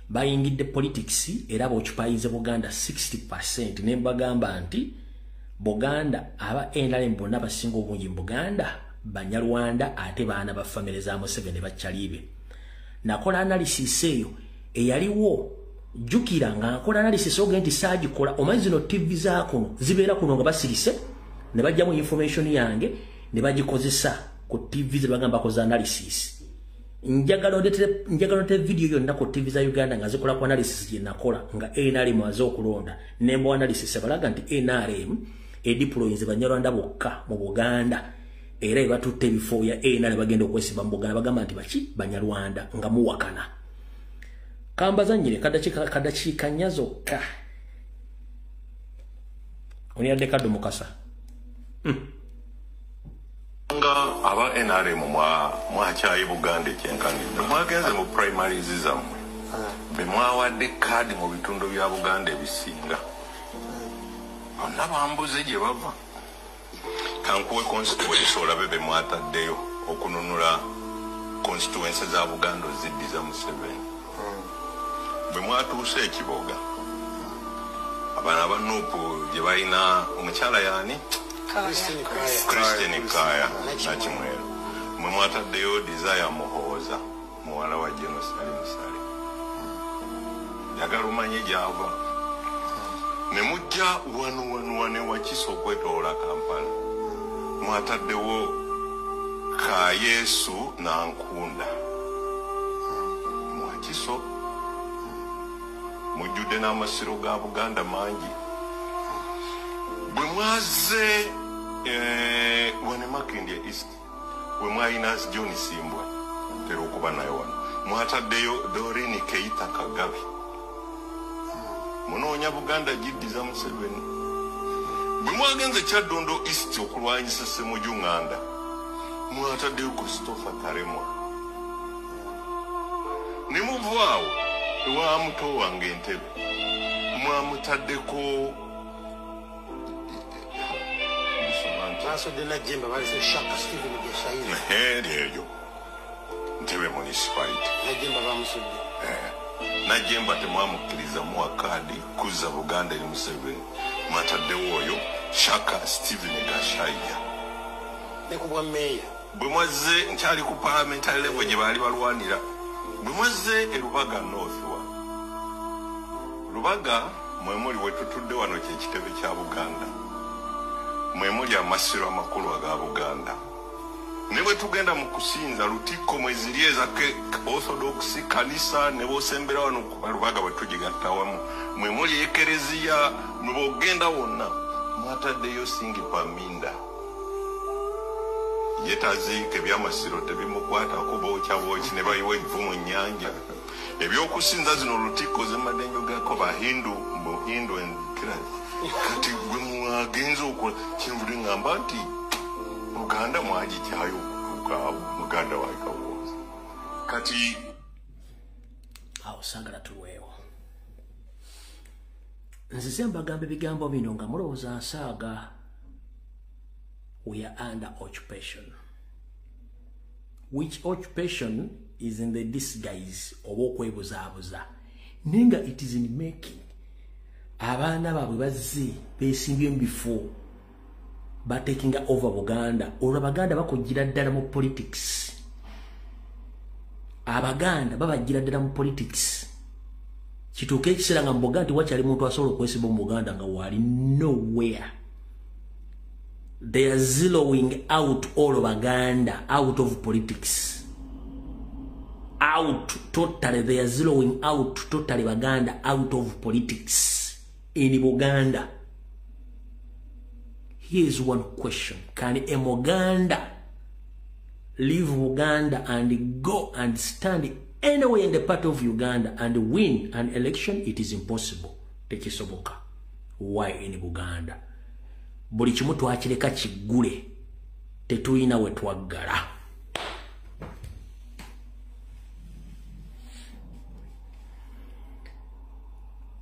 bayingidde politics era b'occupyinze Buganda 60%. Ne mbagamba nti Buganda aba NRM bonna basinga obungi mu Buganda Banyarwanda ate baana ba family za Museveni bakyalibe. Nakola analysis eyo eyaliwo, jjukira nga nkola analysis oge nti saagikola. Omanyi zino TV zaakuno zibeera kuno nga basirise ne bajjamu information yange ne bagikozesa ku TV ze bagamba bakoze analysis. Njagala ondetere video yonna ku TV za Uganda nga zikola ku analysis gye nakola nga NRM aze okulonda. Nembo analysis ebalaga nti NRM edeployinze Banyarwanda bokka mu Buganda era ebatutte ebifo bya NRM bagenda okwesimba mu Buganda bagamba nti baki Banyarwanda nga muwakana. Kambazanyire kadakiika nnya zokka. Oniyadde kaddo Mukasa. Nga aba NRM mwakyaye Buganda ekyenkanidde. Mwagenze mu primaries zammwe. Be mwawadde kaadi mu bitundu bya Buganda ebisinga. Bonna bambuze gye bava. Kankuwe constituency olabe be mwataddeyo okununula constituency za Buganda oziddiza Museveni. Bwe mwatuuse ekiboga, abaana aba NUP gye balina omukyala yaani? Christine Kaya Nakimwero. Mwe mwataddeyo Desire Muhooza, muwala wa General Salim Saleh. Njagala omanye gy'ava. Ne mujja wano wano wano Wakiso okwetoloola Kampala. Mwataddewo Kayesu Nankunda. Mwakiso mujjudde n'amasiro ga Buganda mangi. Bwe mwazze wano Makindye East, bwe mwalina John Simbwa, tera okuba naye wano, mwataddeyo Doreen Keita Kagabi. Munoonya Buganda giddiza Museveni. Bwe mwagenze Kyaddondo East okulwanyisa Ssemujju Nganda, mwataddeyo Christopher Taremwa. Ne muvaawo ewa muto wange Entebbe, mwamutaddeko eryo Ntebe municipality. Najjemba temwamukkiriza muwa kaadi kuzza Buganda eri Museveni. Mwataddewo oyo Shaka Steven Gashayija. Bwe mwazze nkyali ku parliamentary level gye baali balwanira. Bwe mwazze e Lubaga North wa Lubaga mwe muli we tutudde wano ky'ekitebe kya Buganda. Mwe muli amasiro amakulu aga Buganda. Ne bwe tugenda mu kusinza Lutikko mweziri eza Orthodox kanisa ne bosembera wano ku Lubaga bwe tugigatta wamu. Mwe muli ekereziya mwe bw'ogenda wonna mwataddeyo Singi Paminda. Ye taziika ebyamasiro tebimukwatako bookya bwoki ne bayiwa evvu mu nnyanja. Ebyokusinza zino Lutikko ze mbadde njogerako Bahindu, Muhindu and Kati gwe mwagenze okola kyenvudde ngamba nti Buganda mwagikyayo okutuuka muganda wa Kawooza. Kati awo saagala tulwewo. Nzize mbagamba ebigambo bino nga mulowooza nsaaga. We are under occupation. Which occupation is in the disguise oba okwebuzaabuza. Nenga it is in making. Abaana baabwe bazze beesimbye mu bifo, batakinga over Buganda. Olwo Abaganda bakugira ddala mu politics. Abaganda babagira ddala mu politics. Kituuke ekiseera nga mu Buganda tiwakyali muntu asobola okwesiba mu Buganda nga wali nowhere. They are zeroing out all Baganda out of politics. Out totally. They are zeroing out totally Baganda out of politics in Buganda. Here is one question. Can a Muganda leave Uganda and go and stand anywhere in the part of Uganda and win an election? It is impossible. Tekisoboka. Why in Buganda? Buli kimu twakireka kiggule, tetulina we twaggala.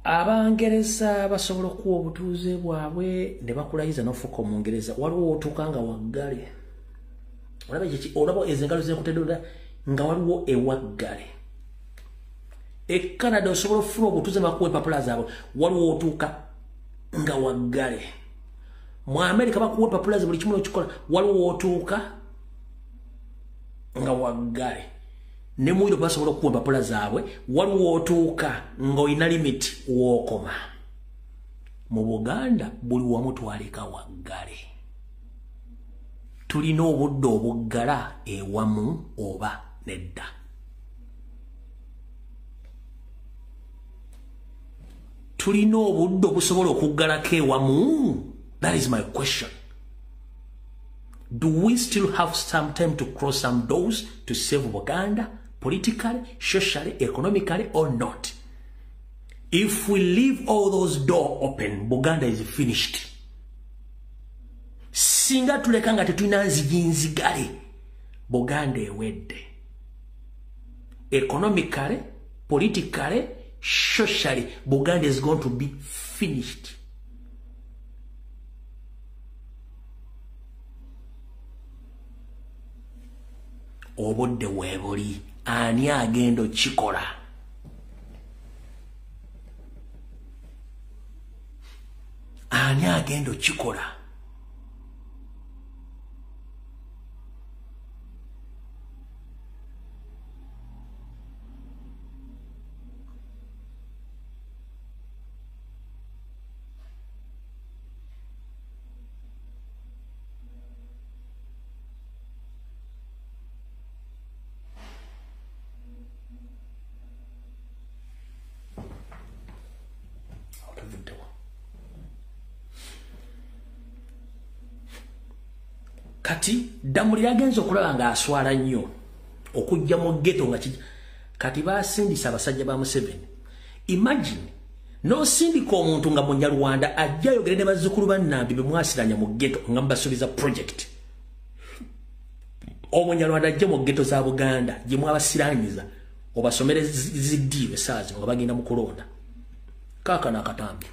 Abangereza basobola okuwa obutuuze bwabwe ne bakulayiza n'ofuuka Omungereza. Waliwo otuuka nga waggale. Olaba ekyo, olaba ezo engalo zenkutedde nga waliwo ewaggale. E Canada osobola okufuna obutuuze ne bakuwa empapula zaabwe. Waliwo otuuka nga waggale. Mu America bakuwa empapula ze buli kimu n'okikola. Waliwo otuuka nga waggale. Ne mu Europe basobola okuwa empapula zaabwe. Waliwo otuuka ng'olina limit w'okoma. Mu Buganda buli wamu twaleka waggale. Tulina obudde obuggala ewamu oba nedda. Tulina obudde obusobola okuggalako ewamu? That is my question. Do we still have some time to cross some doors to save Buganda politically, socially, economically, or not? If we leave all those doors open, Buganda is finished. Singa tuleka nga tetulina nzigi nzigale, Buganda ewedde. Economically, politically, socially, Buganda is going to be finished. Obudde weebuli, ani agenda okikola? Ani agenda okikola? Kati Damulira agenze okulaba ng'aswala nnyo okujja mu ghetto nga kati basindisa abasajja ba Museveni. Imagine n'osindika omuntu nga Munyarwanda ajja ayogere ne bazzukulu ba Nnambi be mwasiranya mu ghetto nga mubasuubiza project. Omunyarwanda ajje mu ghetto za Buganda gye mwabasiranyiza obasomere ziddiiwe essaawa zino nga bagenda mu kulonda. Kaakano akatambi.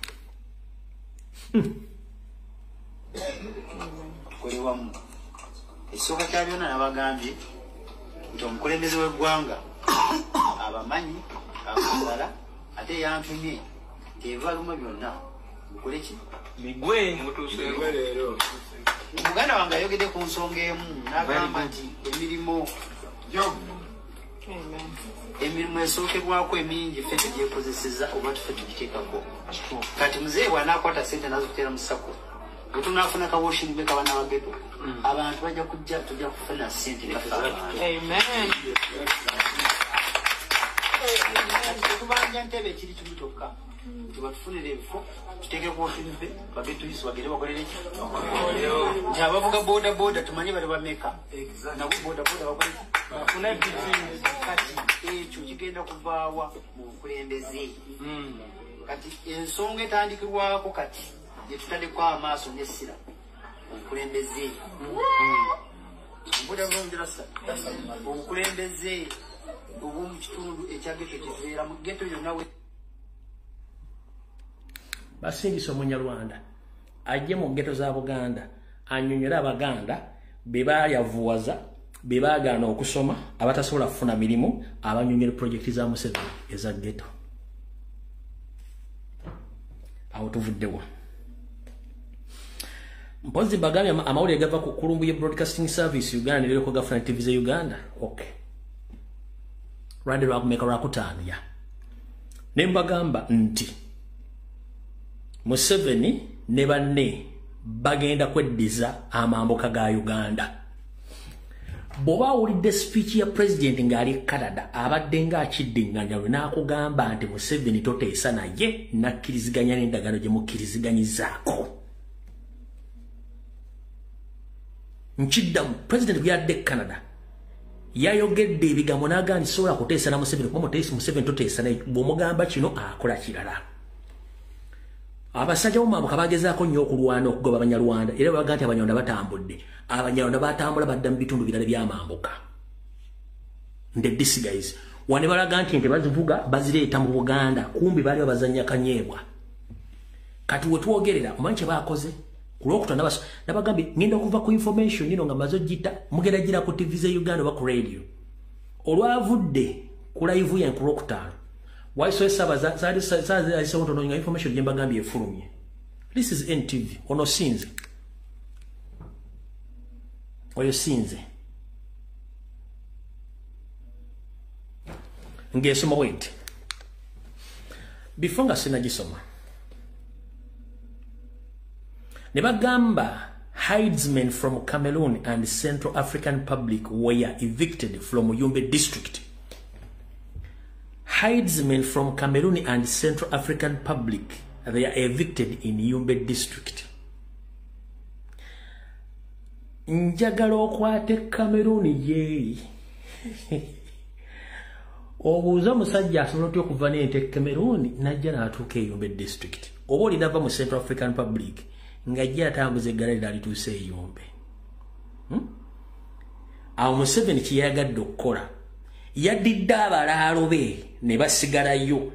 Tukolewamu. Ekisooka kya byonna nabagambye nti omukulembeze w'eggwanga abamanyi abaagala ate yantumye nti ebibaluma byonna bikole ki? Migwe. Muganda wange ayogedde ku nsonga emu n'agamba nti emirimu esookerwako emingi ffe tugyekozeseza oba tuffe tugiteekako. Kati muzeeyi bw'anaakwata ssente n'azikuteera mu SACCO, bwe tunaafuna ka washing bay k'abaana ba ghetto, abantu bajja kujja tujja kufuna ssente nga ffe abantu. Kati tetubanja ntebe ekiri kimu kyokka nti batufunire ebifo tuteekeko washing bay ba ghetto youth bagende bakolere ki? Nti abavuga boda boda tumanye bali bameka nabo boda boda bakole ki? Kati ekyo kigenda kuvaawa mu bukulembeze. Kati ensonga etandikirwako kati gye tutaddeko amaaso n'essira obukulembeze. Obukulembeze obw'omu kitundu ekya ghetto kye tubeeramu, ghetto yonna we basindisa Omunyarwanda ajje mu ghetto za Buganda annyonnyole Abaganda be baayavuwaza, be baagaana okusoma, abatasobola kufuna mirimu, abannyonnyole projekiti za Museveni eza ghetto. Awo tuvuddewo. Mpozi mbagambye amawulire gava ku Kulumbuye Broadcasting Service Uganda ne leko gafuna TV za Uganda. Okay. Rwanda lwakumeka lwakutaano ya. Ne mbagamba nti Museveni ne banne bagenda kweddiza amambuka ga Uganda. Bw'oba awulidde speech ya president ng'ali Canada abadde ng'akiddinganya lwe n'akugamba nti Museveni toteesa naye nakkiriziganya n'endagaano gye mukkiriziganyizaako. Nkiddamu, president bwe yadde Canada yayogedde ebigambo n'agamba nti sobola kuteesa na Museveni kuba Museveni toteesa naye, bw'omugamba kino akola kirala. Abasajja b'omambuka bagezaako nnyo okulwana okugoba Abanyarwanda era baga nti Abanyarwanda batambudde. Abanyarwanda batambula badda mu bitundu birala by'amambuka. Nde this guys wane balaga nti ente bazivuga bazireeta mu Buganda, kumbi baali babazannya kanyeebwa. Kati we twogerera omanyi kye baakoze ku Lwokutaano nabagambye ngenda okuva ku information ino nga maze ogiyita mugenda gira ku TV za Uganda oba ku radio. Olwavudde ku live yange ku Lwokutaano waiso esaba zaali ntono nga information gye mbagambye efulumye. This is NTV. Ono sinze. Oyo sinze. Ngesoma wait. Before nga sinagisoma. Ne bagamba herdsmen from Cameroon and Central African Republic were evicted from Yumbe district. Herdsmen from Cameroon and Central African Republic, they are evicted in Yumbe district. Njagala okwate Cameroon yeeyi. Obuuza omusajja asobola otya okuva n'ente Cameroon n'ajja n'atuuka e Yumbe district. Oba olinava mu Central African Republic ng'ajja atambuza eggala lye alituusa e Yumbe. Awo Museveni kye yayagadde okukola, yaddidde abalaalo be ne basigalayo.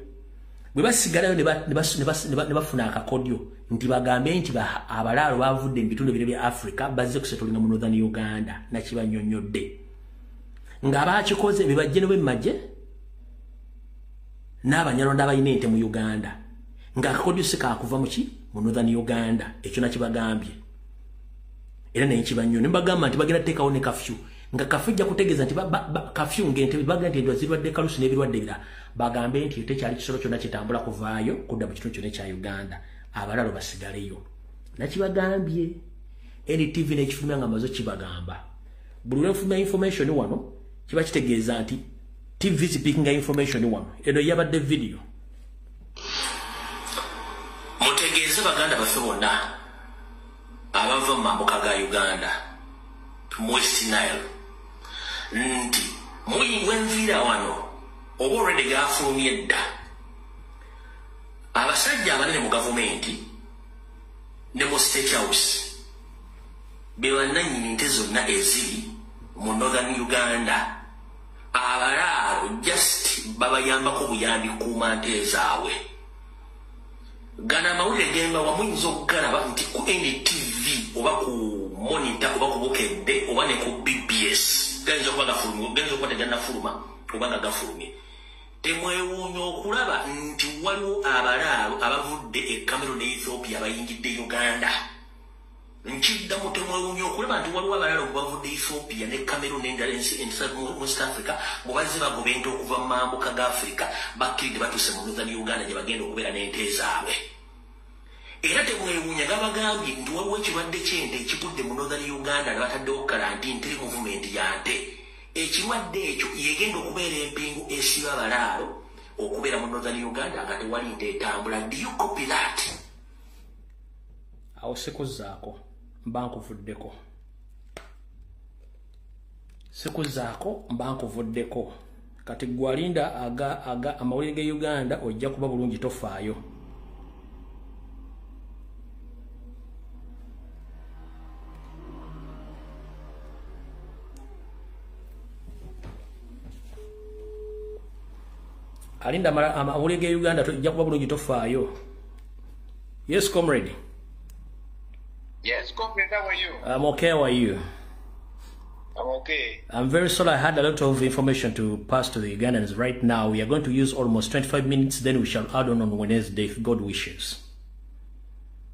Bwe basigalayo ne bafuna akakodyo nti bagambe nti abalaalo bavudde mu bitundu ebirala bya Africa bazze kusettlinga mu Northern Uganda nakibannyonnyodde. Nga baakikoze be bajje ne bemmagye n'Abanyarwanda abalina ente mu Uganda. Nga akakodyo si kaakuva mu ki? Mu Northern Uganda. Ekyo nakibagambye. Era naye nkibannyo ne mbagamba nti bagenda kuteekawo ne kafyu. Nga kafyu ejja kutegeeza nti kafyu ng'ente bagenda nti endwadde zirwadde kalusi n'ebirwadde ebirala. Bagambe nti tekyali kisolo kyonna kitambula kuvaayo kudda mu kitundu kyonna ekya Uganda. Abalalo basigaleyo. Nakibagambye. NTV n'ekifulumya nga maze kibagamba. Buli lwe nfulumya information wano kiba kitegeeza nti TV zipickinga information wano. Eno yabadde video. Mutegeeze baganda baffe bonna abava mu mambuka ga Uganda mu West Nile nti wenviira wano oba already gafulumye dda abasajja abanene mu gavumenti ne mu State House be bannannyini nte zonna eziri mu Northern Uganda. Abalaalo just babayambako buyambi kuuma nte zaabwe. Gana amawulire gemba wamuyinza okugalaba nti ku NTV oba ku Monitor oba ku Bukedde oba ne ku BBS gayinza okuba gafulumye, gayinza okuba tegannafuluma oba nga gafulumye. Temwewuunya okulaba nti waliwo abalaalo abavudde e Cameroon ne Ethiopia abayingidde Uganda. Nkiddamu, temwewuunya okulaba nti waliwo abalaalo bavudde Ethiopia ne Cameroon n'endala ensi mu East Africa bwe bazze bagoba ente okuva mu mambuka ga Africa bakkiridde batuuse mu Northern Uganda gye bagenda okubeera n'ente zaabwe. Era temwewuunya gabagambye nti waliwo ekirwadde ky'ente ekigudde mu Northern Uganda ne bataddewo kalantiini teri movement ya nte. Ekirwadde ekyo yegenda okubeera empingu esiba abalaalo okubeera mu Northern Uganda nga tewali nte etambula. Do you copy that? Awo sikuzzaako mba nkuvuddeko. Sikuzzaako mba nkuvuddeko. Kati gwe alinda aga amawulire ge Uganda ojja kuba bulungi tofaayo. Alinda amawulire ge Uganda tojja kuba bulungi tofaayo. Yes, comrade. Yes, comrade, how are you? I'm okay, how are you? I'm okay. I'm very sorry, I had a lot of information to pass to the Ugandans right now. We are going to use almost 25 minutes, then we shall add on Wednesday, if God wishes.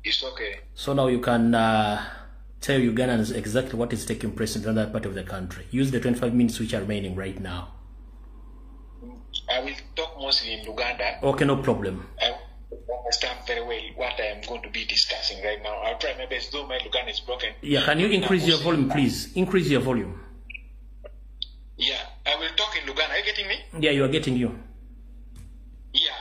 It's okay. So now you can tell Ugandans exactly what is taking place in another part of the country. Use the 25 minutes which are remaining right now. I will talk mostly in Luganda. Okay, no problem. I understand very well what I am going to be discussing right now. I'll try my best, though my Luganda is broken. Yeah, can you increase your volume, please? Increase your volume. Yeah, I will talk in Luganda. Are you getting me? Yeah, you are getting you. Yeah.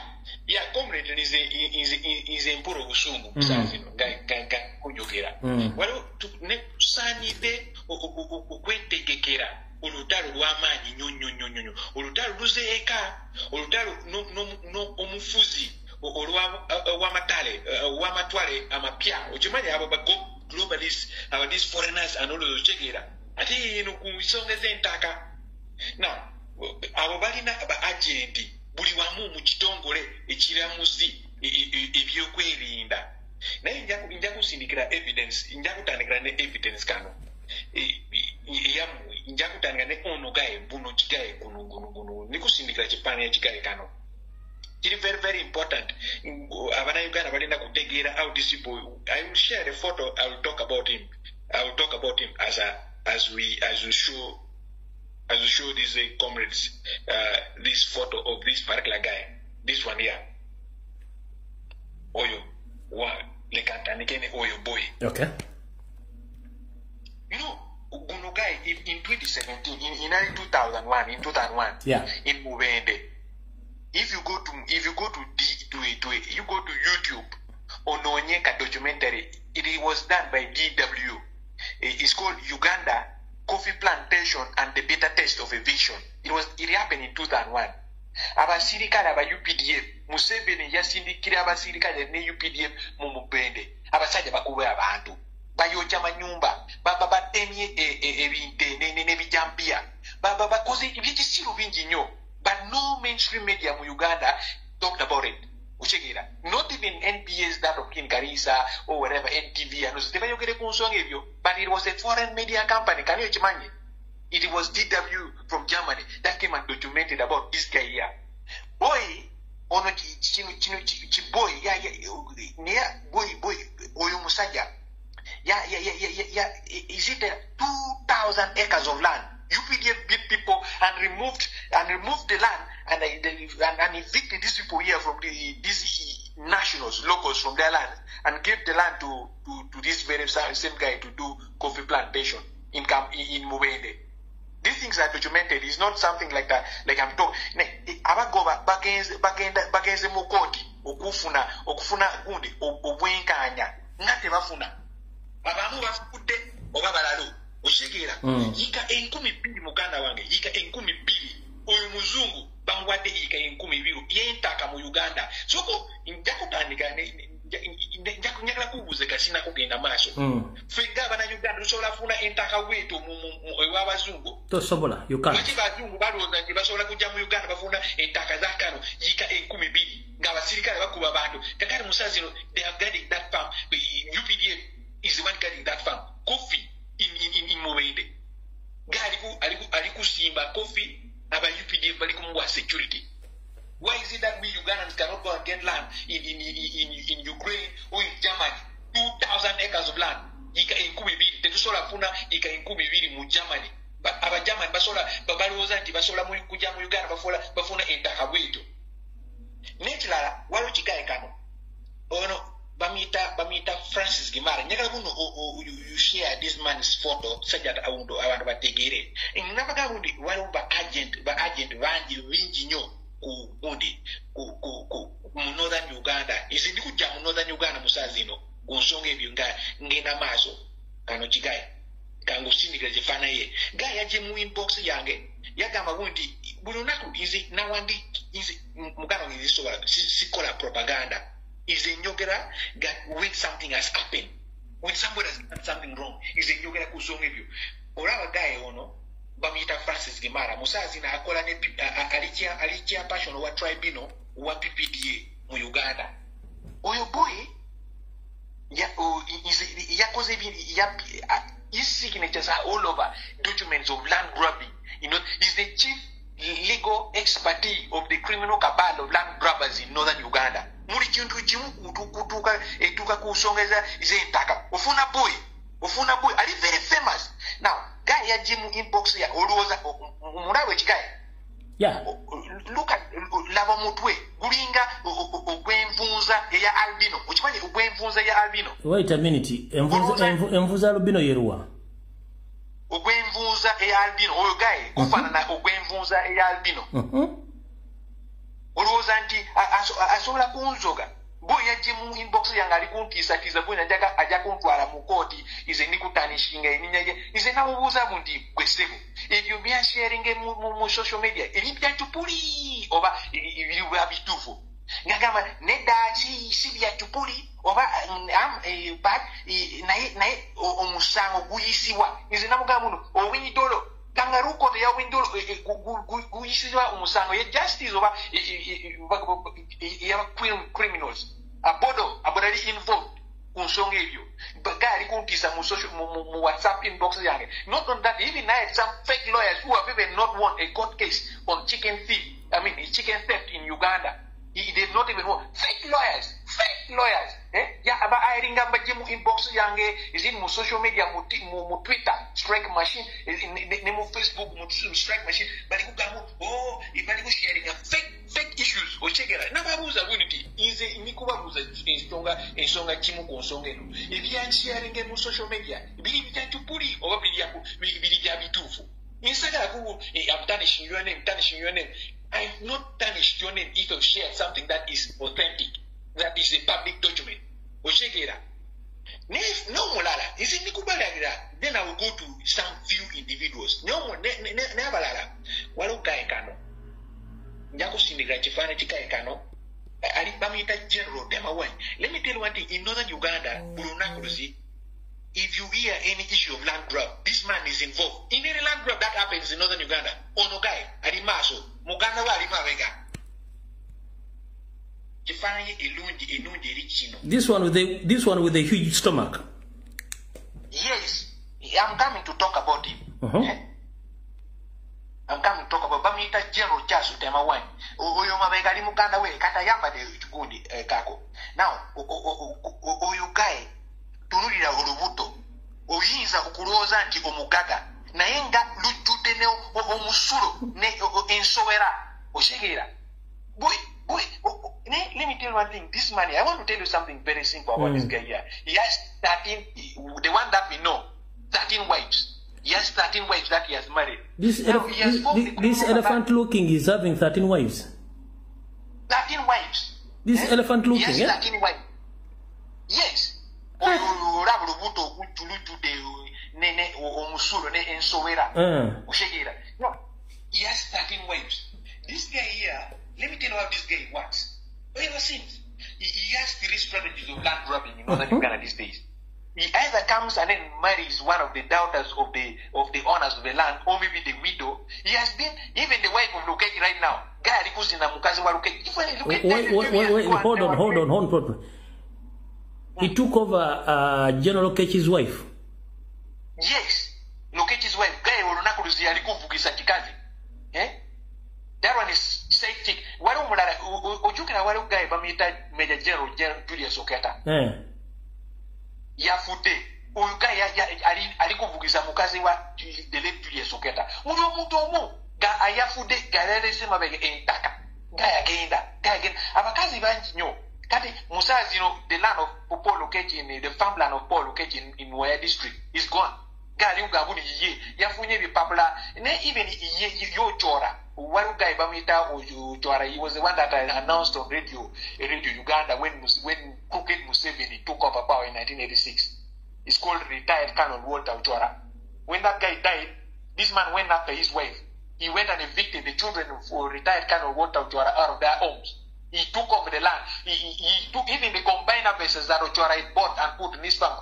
Yeah, comrade is empuro busungu nga kunjogera. Waliwo ne tusaanidde okwetegekera olutalo lw'amaanyi nnyo nnyo nnyo nnyo. Olutalo luzeeka, olutalo omufuzi ow'amatwale amapya. Okimanyi abo ba globalists, aba these foreigners and all those otegeera. Ate eno ku nsonga z'entaka. Now, abo balina ba agenti buli wamu mu kitongole ekiramuzi ebyokwerinda. Naye nja kusindikira evidence, nja kutandikira ne evidence kano. Nja kutandika ne ono gaye buno kigaye guno guno guno. Nikusindikira kifaananyi ekigaye kano. Kiri very very important. Abannayuganda balina kutegeera how these people. I will share the photo. I will talk about him. I will talk about him as we show. As we show these comrades this photo of this particular guy, this one here. Oyo, lekantandikene oyo boy. Okay. You know, guno guy in 2017, in early 2001, in 2001, yeah, in Mubende. If you go to YouTube, Ononyeka documentary, it was done by DW. It's called Uganda Coffee Plantation and the Bitter Taste of Eviction. It happened in 2001. Abasirikale aba UPDF, Museveni yasindikira abasirikale ne UPDF mu Mubende. Abasajja bakuba abantu, bayokya manyumba, baba batemye ebinte n'ebijambiya, baba bakoze ebyekisiru bingi nnyo. But no mainstream media mu Uganda talked about it. Otegeera. Not even NBS, that of King Karisa or whatever, NTV, and tebayogere ku nsonga ebyo. But it was a foreign media company. Can you imagine? It was DW from Germany that came and documented about this guy here. Boy, ono boy, yeah, boy, oyo musajja. Yeah, is it 2,000 acres of land? UPDF beat people and removed the land and evicted these people here from these nationals, locals from their land, and gave the land to this very same guy to do coffee plantation in Mubende. These things are documented. It's not something like that. Like I'm talking. Abagoba bagenze mu kooti okufuna gundi obwenkanya nga tebafuna. Abamu bafudde oba balalu. Otegeera. Yika 2,000 muganda wange, yika 2,000. Oyo muzungu bamuwadde yika 2,000 yentaka mu Uganda. Soko nja kutandika njagala kubuuza kasina kugenda maaso. Ffe ng'abannayuganda tusobola kufuna entaka weetu ew'abazungu. Tosobola, you can't. Lwaki bazungu balowooza nti basobola kujja mu Uganda bafuna entaka za kano yika 2,000 ng'abasirikale bakuba abantu. Kakati mu ssaawa zino they are guarding that farm. UPDF is the one guarding that farm. Coffee in Mubende. Nga ali kusimba coffee, aba UPDF bali kumuwa security. Why is it that we Ugandans cannot go and get land in Ukraine or in Germany? 2,000 acres of land. Yika 2,000. Tetusobola kufuna yika 2,000 mu Germany. Aba Germany basobola balowooza nti basobola kujja mu Uganda bafuna entaka bwetyo. N'ekirala waliwo kigaye kano. Ono bamuyita Francis Gimara. Njagala buno you share this man's photo such that abantu bategeere. Nabagamba nti waliwo ba agent bangi bingi nnyo ku gundi ku mu Northern Uganda. Nze ndi kujja mu Northern Uganda mu ssaawa zino ku nsonga ebyo nga ngenda maaso. Kano kigaye kangusindikira kifaananyi ye. Guy yajje mu inbox yange yagamba nti buli lunaku nze nawandi nze muganda wange nzisobola sikola propaganda. Is a njogera that when something has happened, when somebody has done something wrong, is a njogera ku nsonga ebyo. Olaba guy ono bamuyita Francis Gimara musazi na akola ne ali chairperson wa tribunal wa PPDA mu Uganda. Oyo boy yakoze his signatures are all over documents of land grabbing. You know, he's the chief legal expertise of the criminal cabal of land grabbers in northern Uganda. Muli kintu kimu kutuuka etuuka ku nsonga z'entaka. Ofuna boy ali very famous. Now, guy yajje mu inbox ya olowooza omulaba ekigaye. Yeah. Look at laba mutwe gulinga ogw'envunza eya albino. Okimanyi ogw'envunza eya albino? Wait a minute. Envunza albino yeruwa? Ogw'envunza eya albino. Oyo guy gufaanana ogw'envunza eya albino. Olowooza nti asobola kunzoga. Boy yajje mu inbox yange ali kuntiisatiisa boy ajja kuntwala mu kooti ize nikutanishinga erinnya lye. Nze namubuuza nti gwe ssebo ebyo byasharinga mu social media eri bya cupuli oba biri bya bituufu? Ngagamba nedda si bya cupuli oba naye omusango guyisibwa. Nze namugamba muno Owiny-Dollo kangaroo court ya Owiny-Dollo guyisibwa omusango ye justice oba ya criminals. Abodo ali involved ku nsonga ebyo. Bagali kuntiisa mu social mu WhatsApp inbox yange. Not on that, even I had some fake lawyers who have even not won a court case on chicken thief. I mean chicken theft in Uganda. He did not even won. Fake lawyers. Eh? Ya aba hiringa baje mu inbox yange, is in mu social media mu Twitter strike machine, ne mu Facebook mu strike machine. Bali kugamu oh, bali sharing fake issues. Ochegera. Nababuza unity. Ize nikubabuza ensonga kimu ku nsonga eno. Ebya sharing mu social media biri bya tupuli oba biri bya bituufu. Insagala ku I'm tarnishing your name, tarnishing your name. I've not tarnished your name if you've shared something that is authentic, that is a public document. Oshegera. No mulala. Is it nikubalira? Then I will go to some few individuals. No nebalala. Walo guy kano. Njakusindika kifaananyi kikae kano. Ali bamuyita General Demawan. Let me tell you one thing. In northern Uganda, buli if you hear any issue of land grab, this man is involved. In any land grab that happens in northern Uganda, ono guy, ali maaso, muganda we ali mabega. Kifaananyi elungi eri kino. This one with the huge stomach. Yes, I'm coming to talk about him. Eh? I'm coming to talk about bamuyita General Charles Temawani. Oyo mabega ali muganda we kata yambadde ekigundi kako. Now, oyo guy tunulira olubuto oyinza okulowooza nti omugaga naye nga lujjudde ne omusulo ne ensowera osegeera. Boy, let me tell you one thing. This man, I want to tell you something very simple about this guy here. He has 13, the one that we know, 13 wives. He has 13 wives that he has married. This, now, this elephant looking is having 13 wives. 13 wives. This elephant looking, he has 13 wives. Yes. Olaba olubuto lujjudde ne omusulo ne ensowera. Osegeera. No, he has 13 wives. This guy here, let me tell you how this guy works. Ever since, he has 3 strategies of land grabbing in northern Uganda these days. He either comes and then marries one of the daughters of the owners of the land, or maybe the widow. He has been even the wife of Lokech right now. Guy ali kuzina mukazi wa Lokech. Wait, hold on. He took over General Lokech's wife. Yes, Lokech's wife. Guy olunaku luzi ali kuvugisa kikazi. Eh? That one is side chick. Waliwo mulala ojjukira waliwo guy bamuyita Major General Julius Oketta. Eh. Yafudde. Oyo guy ali kuvugisa mukazi wa the late Julius Oketta. Muli omuntu omu ga ayafudde galerese mabega entaka. Guy agenda. Abakazi bangi nnyo. Kati Musa, you know, the land of Paul Lokech in the farmland of Paul Lokech in Nwoya district is gone. Gali ugabuni ye yafunye bipapula ne even ye yochora. One guy bamita Ochora, he was the one that I announced on Radio Uganda when Crooked Museveni took over power in 1986. It's called retired Colonel Walter Ochora. When that guy died, this man went after his wife. He went and evicted the children of retired Colonel Walter Ochora out of their homes. He took over the land. He took even the combined harvests that Ochora had bought and put in his farm.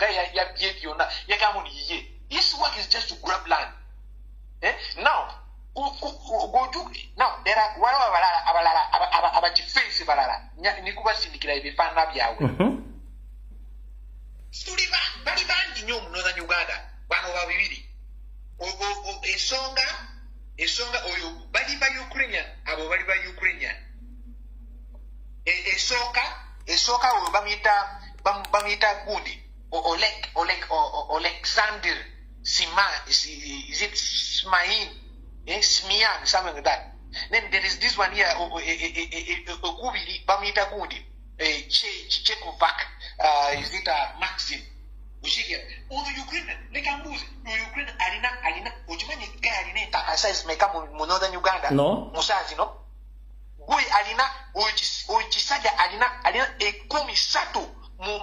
His work is just to grab land. Eh? Now, now there are abakifensi balala nikubasindikira ebifaanana byabwe. Tuli bali bangi nnyo mu Northern Uganda bano babibiri. Ensonga oyo bali ba Ukrainian, abo bali ba Ukrainian. Esooka Esooka oyo bamuyita gundi Alexander Sima, is it Smain? Smian, something like that. Then there is this one here, okubiri bamuyita gundi Chekovac, is it Maxim? Ono Ukraine, leka mbuzi, Ukraine alina okimanyi guy alina ettaka size meka mu northern Uganda? No. Musazi no? Gwe alina oyo kisajja alina 13 mu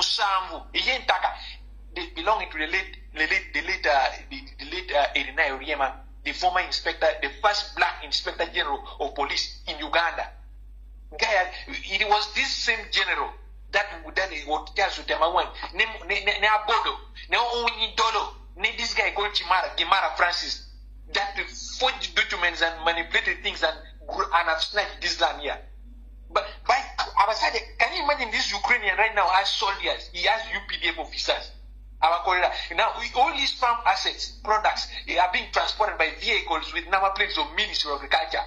17 ey'entaka belonging to the late Erina Oriema, the former inspector, the first black inspector general of police in Uganda. Guy, it was this same general that ne Abodo, ne Owiny-Dollo, ne this guy called Gimara Francis, that forged documents and manipulated things and have snatched this land here. But by Abasade, can you imagine this Ukrainian right now has soldiers? He has UPDF officers. Now, all these farm assets, products, they are being transported by vehicles with number plates of Ministry of Agriculture.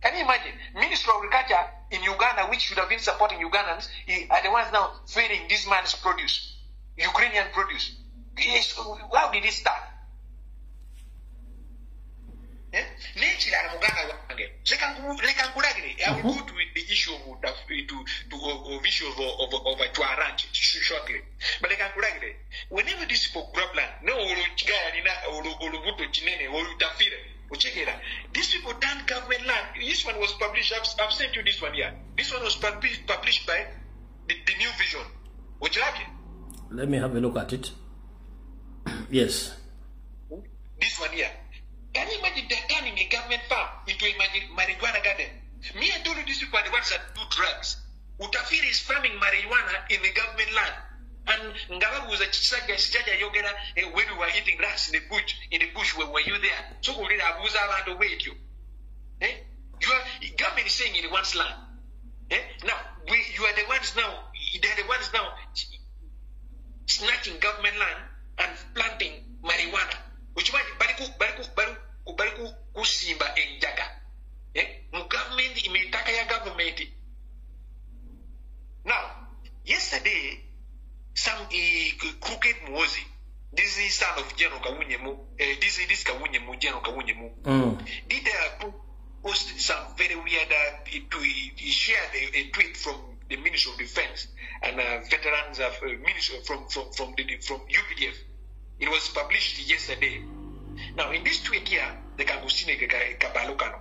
Can you imagine? Ministry of Agriculture in Uganda, which should have been supporting Ugandans, are the ones now feeding this man's produce, Ukrainian produce. Yes, how did it start? I will go to the issue of Achwa shortly. But whenever these people grab land, these people done government land. This one was published. I've sent you this one here. This one was published by the New Vision. Would you like it? Let me have a look at it. Yes. This one here. Can you imagine they're turning a government farm into a marijuana garden? Me, I told you these people are the ones that do drugs. Utafiri is farming marijuana in the government land. And Ngababuza Chisaja Yogera, when we were eating grass in the bush, where were you there? So we did Abuza land wait you. Eh? You are government is saying it wants land. Eh? Now you are the ones now, they are the ones now snatching government land and planting marijuana. Which one bariku kusimba enjaga. Eh? Mu government imetaka ya government. Now, yesterday some crooked Muhoozi, this is son of General Kawunyemu, this Kawunyemu, General Kawunyemu, did post some very weird, he shared a tweet from the Ministry of Defense and Veterans of Ministry from UPDF. It was published yesterday. Now, in this tweet here, the Kagusine Kabalokano.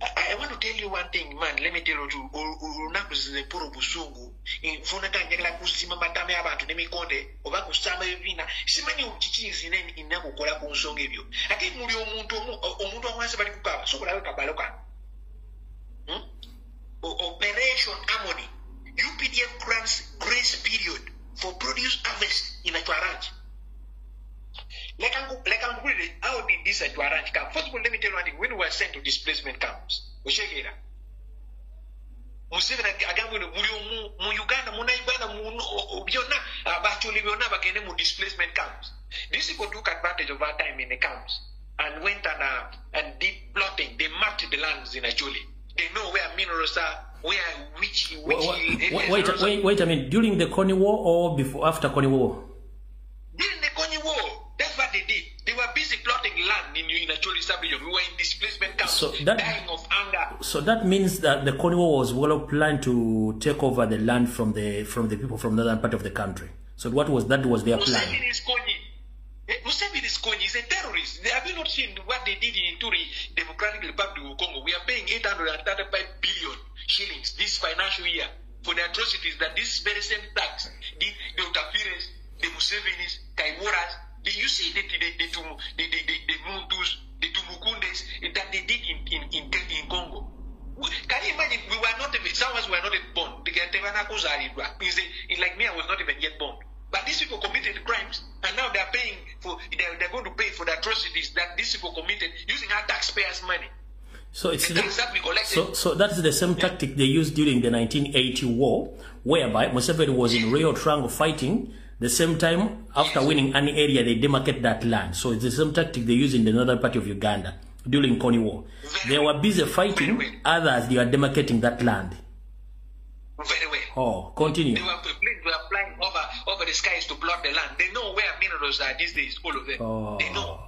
I want to tell you one thing, man. Let me tell you, olunaku ziporo busungu nfuna njagala kusima matame abantu n'emikonde oba kusamba ebibiina simanyi kiki nzine nina kukola ku nsonga ebyo ate muli omuntu awansi bali kukaaba sobolawe kabalo kano. Operation Harmony, UPDF grants grace period for produce harvest in Achwa Ranch. How did this Achwa Ranch come? First of all, let me tell you one thing. When we were sent to displacement camps, Museveni agambwe mu Uganda, mu Uganda, mu byonna abacholi byonna bagende mu displacement camps. These people took advantage of our time in the camps and went and did plotting. They mapped the lands in Acholi. They know where minerals are, where which wait a minute. During the Kony War or before, after Kony War? During the Kony War. That's what they did. They were busy plotting land in Acholi sub-region. We were in displacement camps, so that, dying of hunger. So that means that the Kony War was well planned to take over the land from the people from the northern part of the country. So what was that was their plan? Museveni is Kony. Museveni is Kony. He's a terrorist. Have you not seen what they did in Ituri, Democratic Republic of Congo? We are paying 835 billion shillings this financial year for the atrocities that this very same tax did the Utafires, the Musevenis, Kaimuras. You see the Muntus, the Tumukundes that they did in Congo. Can you imagine? We were not even, some of us were not even born. Like me, I was not even yet born. But these people committed crimes, and now they are paying for. They're going to pay for the atrocities that these people committed using our taxpayers' money. So it's the tax that we collected. So that's the same tactic they used during the 1980 war, whereby Museveni was in Rio Triangle fighting. The same time, after winning any area, they demarcate that land. So it's the same tactic they use in the northern part of Uganda during Kony War. They were busy fighting others, they were demarcating that land. Very well. Oh, continue. They were planes were flying over the skies to plot the land. They know where minerals are these days, all of them. Oh. They know.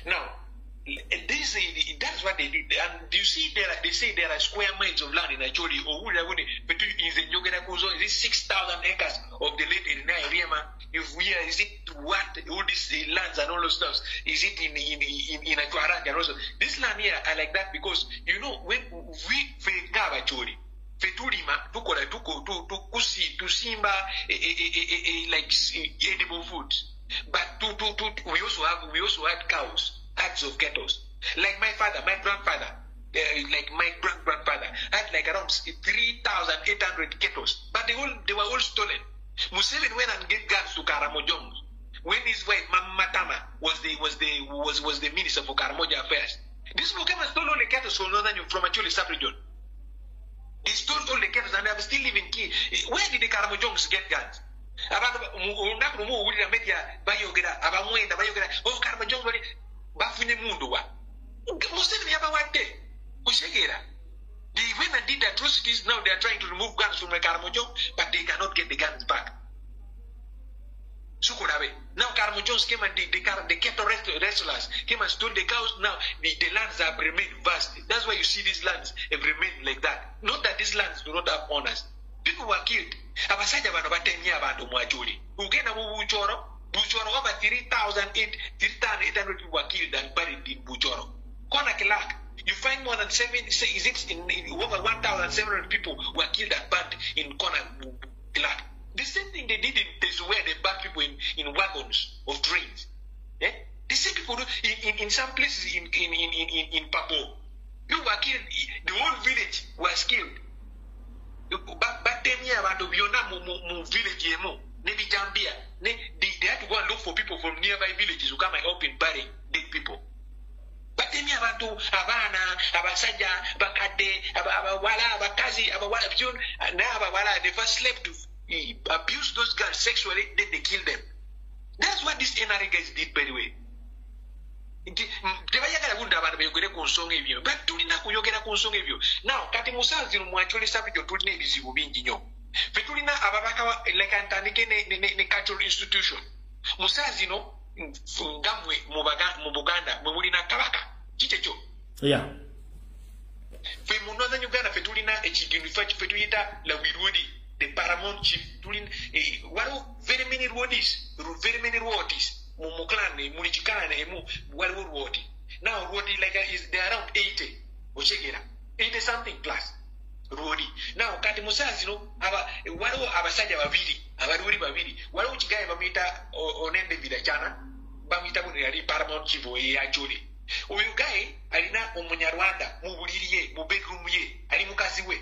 Now, this that's what they did. And you see, they say there are square miles of land in Acholi. Is it 6,000 acres of the late Irina Rema? If we are, is it what all these lands and all those stuff? Is it in Achwarang and also this land here are like that because you know when we Acholi, fetulima tukola tuko tu tukusi tusimba like edible food, but we also had cows. Herds of cattle. Like my father, my grandfather, like my grandfather had like around 3,800 cattle, but they were all stolen. Museveni went and gave guns to Karamojong when his wife Matama was the minister for Karamoja affairs. This people came and stole all the cattle from northern from Acholi sub-region. They stole all the cattle and they are still living. Where did the Karamojongs get guns? Bafunye mundu wa Museveni yabawadde oshegera. They went and did atrocities. Now they are trying to remove guns from the Karamojong, but they cannot get the guns back. Sukurabe. Now Karamojongs came and the cattle wrestlers came and stole the cows. Now the lands have remained vast. That's why you see these lands have remained like that. Not that these lands do not have owners. People were killed. Abasajja bano batemye abantu mu Acholi. Ugenda mu Buchoro. Buchoro, over 3,800 people were killed and buried in Buchoro. Kona Kilak, you find more than over 1,700 people were killed and burned in Kona Kilak. The same thing they did in Tezu, where they burned people in wagons of trains. Yeah? The same people do in some places in Pabo. People were killed, the whole village was killed. Batemye abantu byonna mu village emu. Nebijambia. They had to go and look for people from nearby villages who come and help in burying dead people. Batemye abantu abaana, abasajja, bakadde, abawala, abakazi, abawala, abawala, they first slept to abuse those girls sexually, then they kill them. That's what these NRA guys did, by the way. Tebayagala bunda abantu bayogere ku nsonga ebyo. But tulina kuyogera ku nsonga ebyo. Now, kati musanzu zino mu Acholi sub-region tulina ebizibu bingi nnyo. Ffe tulina ababaka like ntandike ne cultural institution. Musanzu zino nga mmwe mu Buganda mwe mulina kabaka. Kiki ekyo? Yeah. Ffe mu Northern Uganda ffe tulina ekintu ffe tuyita Lawirwodi, the paramount chief. Tulina waliwo very many Rwodis, very many Rwodis. Mu clan muli kikana emu waliwo Rwodi. Now Rwodi like is they around 80. Oshegera 80 something plus Rwodi. Now kati musazi no aba waliwo abasajja babiri, abaluri babiri. Waliwo kigaye bamuyita Onende Vidachana, bamuyita buno yali paramount chief we Acholi. Oyo guy alina omunyarwanda mu buliri ye, mu bedroom ye, ali mukazi we.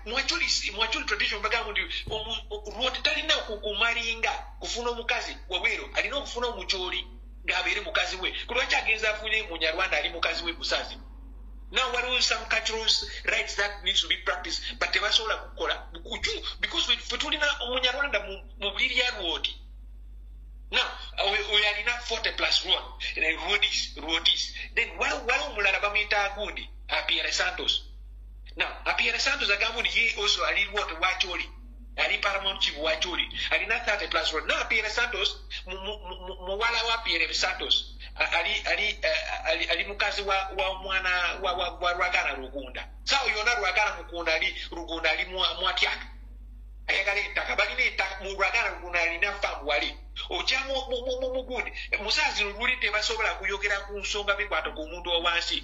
Mwacholi tradition bagamba nti Rwodi talina kumalinga kufuna omukazi wabweru, alina okufuna omucholi ng'abeere mukazi we. Kulwaki agenza afune munyarwanda ali mukazi we musazi? Now waliwo some cultural rights that needs to be practiced, but tebasobola kukola because ffe tulina omunyarwanda mu buliri ya Rwodi. Now oyo alina 40 plus Rwodis. Then waliwo omulala bamuyita gundi Pierre Santos. Now, Pierre Santos agamba nti ye also ali Rwodi wa Acholi, ali paramount chief wa Acholi, alina 30 plus Rwodi. Now, Pierre Santos, muwala wa Pierre Santos, ali mukazi wa mwana wa Rwagana Rugunda. Sawa yona Rwagana Mukunda ali Rugunda ali mwatyaka. Ayagala ettaka, balina ettaka mu Rwagana Rugunda alina faamu wali. Ojja mu gundi. Musazi luli tebasobola kuyogera ku nsonga bikwata ku muntu wa wansi.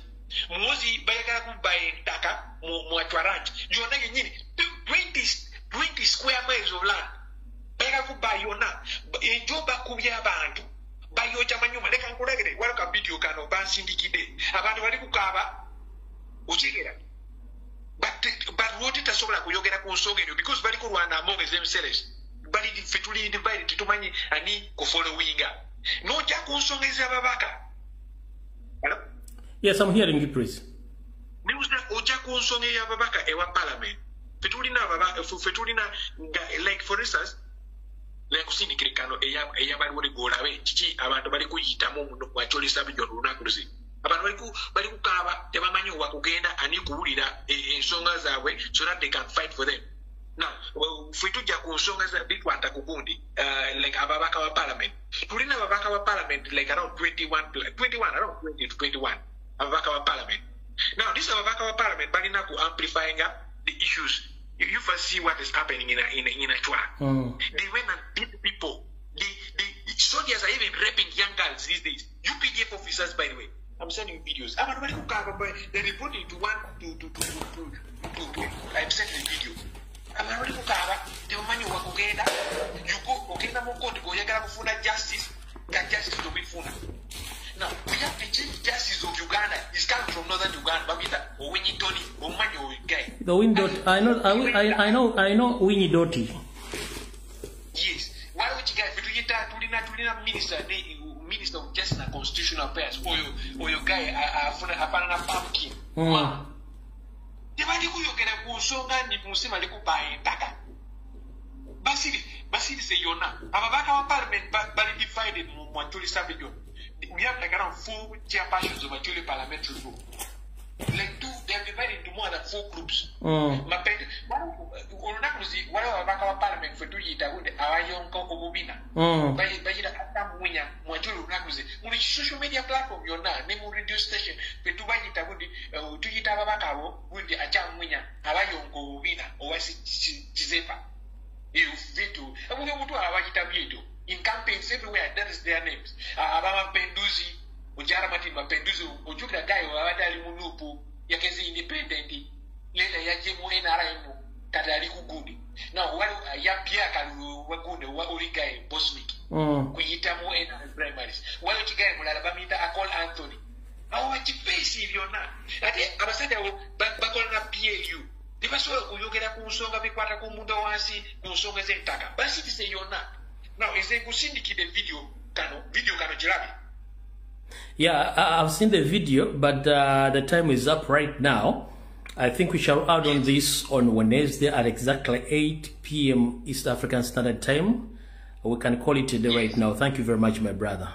Muzi bayagala kubba ettaka mu Achwarang yonna yennyini 20 square miles of land bayagala kubba yonna. Ejo bakubye abantu bayokya manyumba. Leka nkulagire waliwo ka video kano bansindikidde abantu bali kukaaba okigera. But Rwodi tasobola kuyogera ku nsonga eno because bali kulwana among themselves. Bali ffe tuli divided, tetumanyi ani kufollowinga. N'ojja ku nsonga ez'ababaka. Hello? Yes, I'm hearing you, please. Ojja ku nsonga ey'ababaka ewa parliament. Ffe tulina like for instance, nkusindikire kano ey'abaliwo golabe kiki abantu bali kuyitamu muno mu Acholi sub-region olunaku luzi. Abantu bali kukaaba, tebamanyi wakugenda ani kuwulira ensonga zaabwe so that they can fight for them. Now, ffe tujja ku nsonga za bikwata ku gundi, like ababaka ba parliament. Tulina ababaka ba parliament like around 21, around 20 to 21 ababaka ba parliament. Now, this ababaka ba parliament balina ku amplifying the issues. You first see what is happening in Achwa. They went and beat people. The soldiers are even raping young girls these days. UPDF officers, by the way. I'm sending videos. They're reporting to one, two. I'm sending the video. Abantu kukaaba, tebamanyi wakugenda. You go, ogenda mu court, oyagala kufuna justice, nga justice tobifuna. Now, we have the Chief Justice of Uganda. He's coming from northern Uganda. Bamita Owiny Tony, omanyi oyo guy. The Winnie, I know Winnie Doti. Yes. Why would you guy tulina minister of Justice and Constitutional Affairs, oyo guy afaanana pumpkin. Tebali kuyogera ku nsonga ni munsi bali kuba ettaka. Basirise yonna. Ababaka ba parliament bali divided mu Acholi sub-region. We have like around 4 chairpersons of Acholi parliamentary group. Like 2, they are divided into more than 4 groups. Olunaku waliwo ababaka ba parliament ffe tuyita abayonka obubina. Bayita Atamunya mu Acholi olunaku mu social media platform yonna ne mu radio station ffe tubayita gundi, tuyita ababaka abo gundi Achamunya abayonka obubina owa Kizepa. Vitu omuntu abayita byeto in campaigns everywhere, that is their names. Abamapenduzi Ojara Martin Mapenduzi, ojjukira guy abadde ali mu NUP, yakeze independent, leeta yajje mu NRM, kati ali ku gundi. Now, waliwo yapya akalulu wa gundi wa oli guy Bosmic kuyita mu NRM primaries. Waliwo kigaye mulala bamuyita Akol Anthony. Awo bakipeesi byonna. Ate abasajja abo bakola na PLU. Tebasobola kuyogera ku nsonga bikwata ku muntu wansi, ku nsonga z'ettaka. Basirise yonna. Now, nze nkusindikidde video kano girabe. Yeah, I've seen the video, but the time is up right now. I think we shall add on this on Wednesday at exactly 8 p.m. East African Standard Time. We can call it a day right now. Thank you very much, my brother.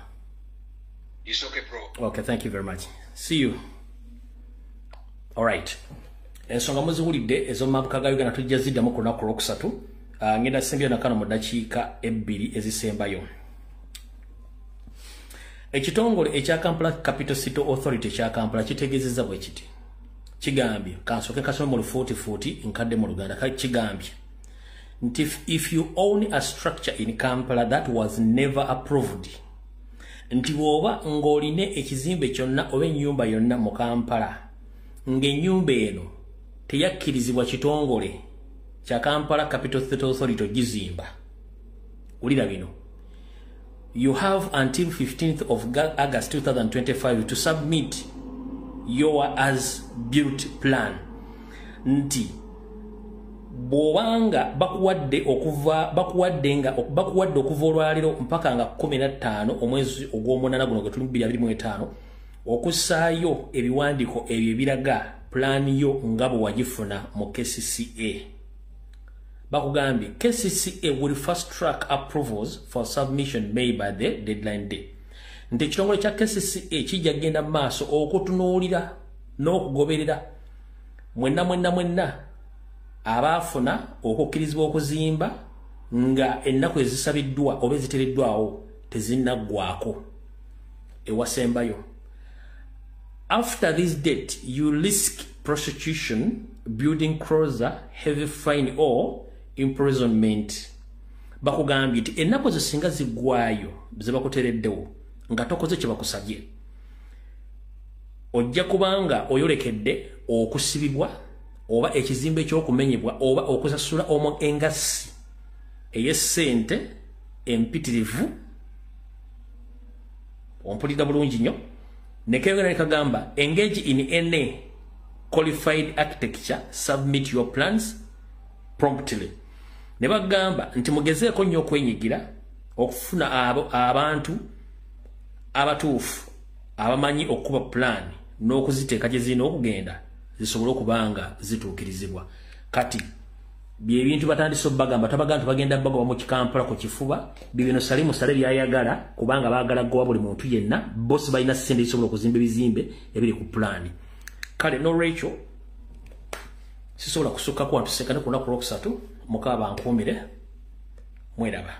It's okay, bro. Okay, thank you very much. See you. All right. Ensonga muziwulidde ez'omu ga Uganda tujja ziddamu ku lunaku olwokusatu. Ngenda sembyo nakano mu ddakiika 2 ezisembayo. Ekitongole ekya Kampala Capital City Authority ekya Kampala kitegeezezza bwe kiti. Kigambye, kansooke kasome mu lufuutifuuti nkadde mu Luganda. Kigambye nti if you own a structure in Kampala that was never approved, nti bw'oba ng'olina ekizimbe kyonna oba ennyumba yonna mu Kampala ng'ennyumba eno teyakkirizibwa kitongole kya Kampala Capital City Authority ogizimba. Wulira bino. You have until 15th of August 2025 to submit your as-built plan. Nti bw'obanga bakuwadde okuva olwaleero mpaka nga 15 omwezi ogw'omunaana guno gwe tuli 2025 okussaayo ebiwandiiko ebyo ebiraga pulaani yo nga bwe wagifuna mu KCCA. Bakugambye KCCA will fast track approvals for submission made by the deadline day. Nti ekitongole kya KCCA kijja kugenda mu maaso okutunuulira n'okugoberera mwenna mwenna mwenna abaafuna okukkirizibwa okuzimba nga ennaku ezisabiddwa oba eziteereddwawo tezinnaggwako. Ewasembayo. After this date, you risk prosecution, building closure, heavy fine or imprisonment. Bakugambye nti ennaku ezo singa ziggwayo ze bakuteereddewo nga tokoze kye bakusabye, ojja kubanga oyolekedde okusibibwa oba ekizimbe ky'okumenyebwa oba okusasula engassi ey'essente empitirivu. Ompulira bulungi nnyo. Nekeyongera nekagamba engage in any qualified architecture, submit your plans promptly. Ne bagamba nti mugezeeko nnyo okwenyigira okufuna abantu abatuufu abamanyi okuba plan n'okuziteeka gye zirina okugenda zisobole okubanga zituukirizibwa. Kati Byebintu batandise obbagamba, tabagamba nti bagenda bagoba mu Kikampala ku kifuba. Bibino Salimu Sale byayagala, kubanga baagala goba buli muntu yenna. Bosi balina ssente ezisobola okuzimba ebizimbe ebiri ku pulaani. Kale nolwekyo sisobola kusukkako, wantusekane ku lunaku lwokusatu. Mukaba bankuumire, mweraba.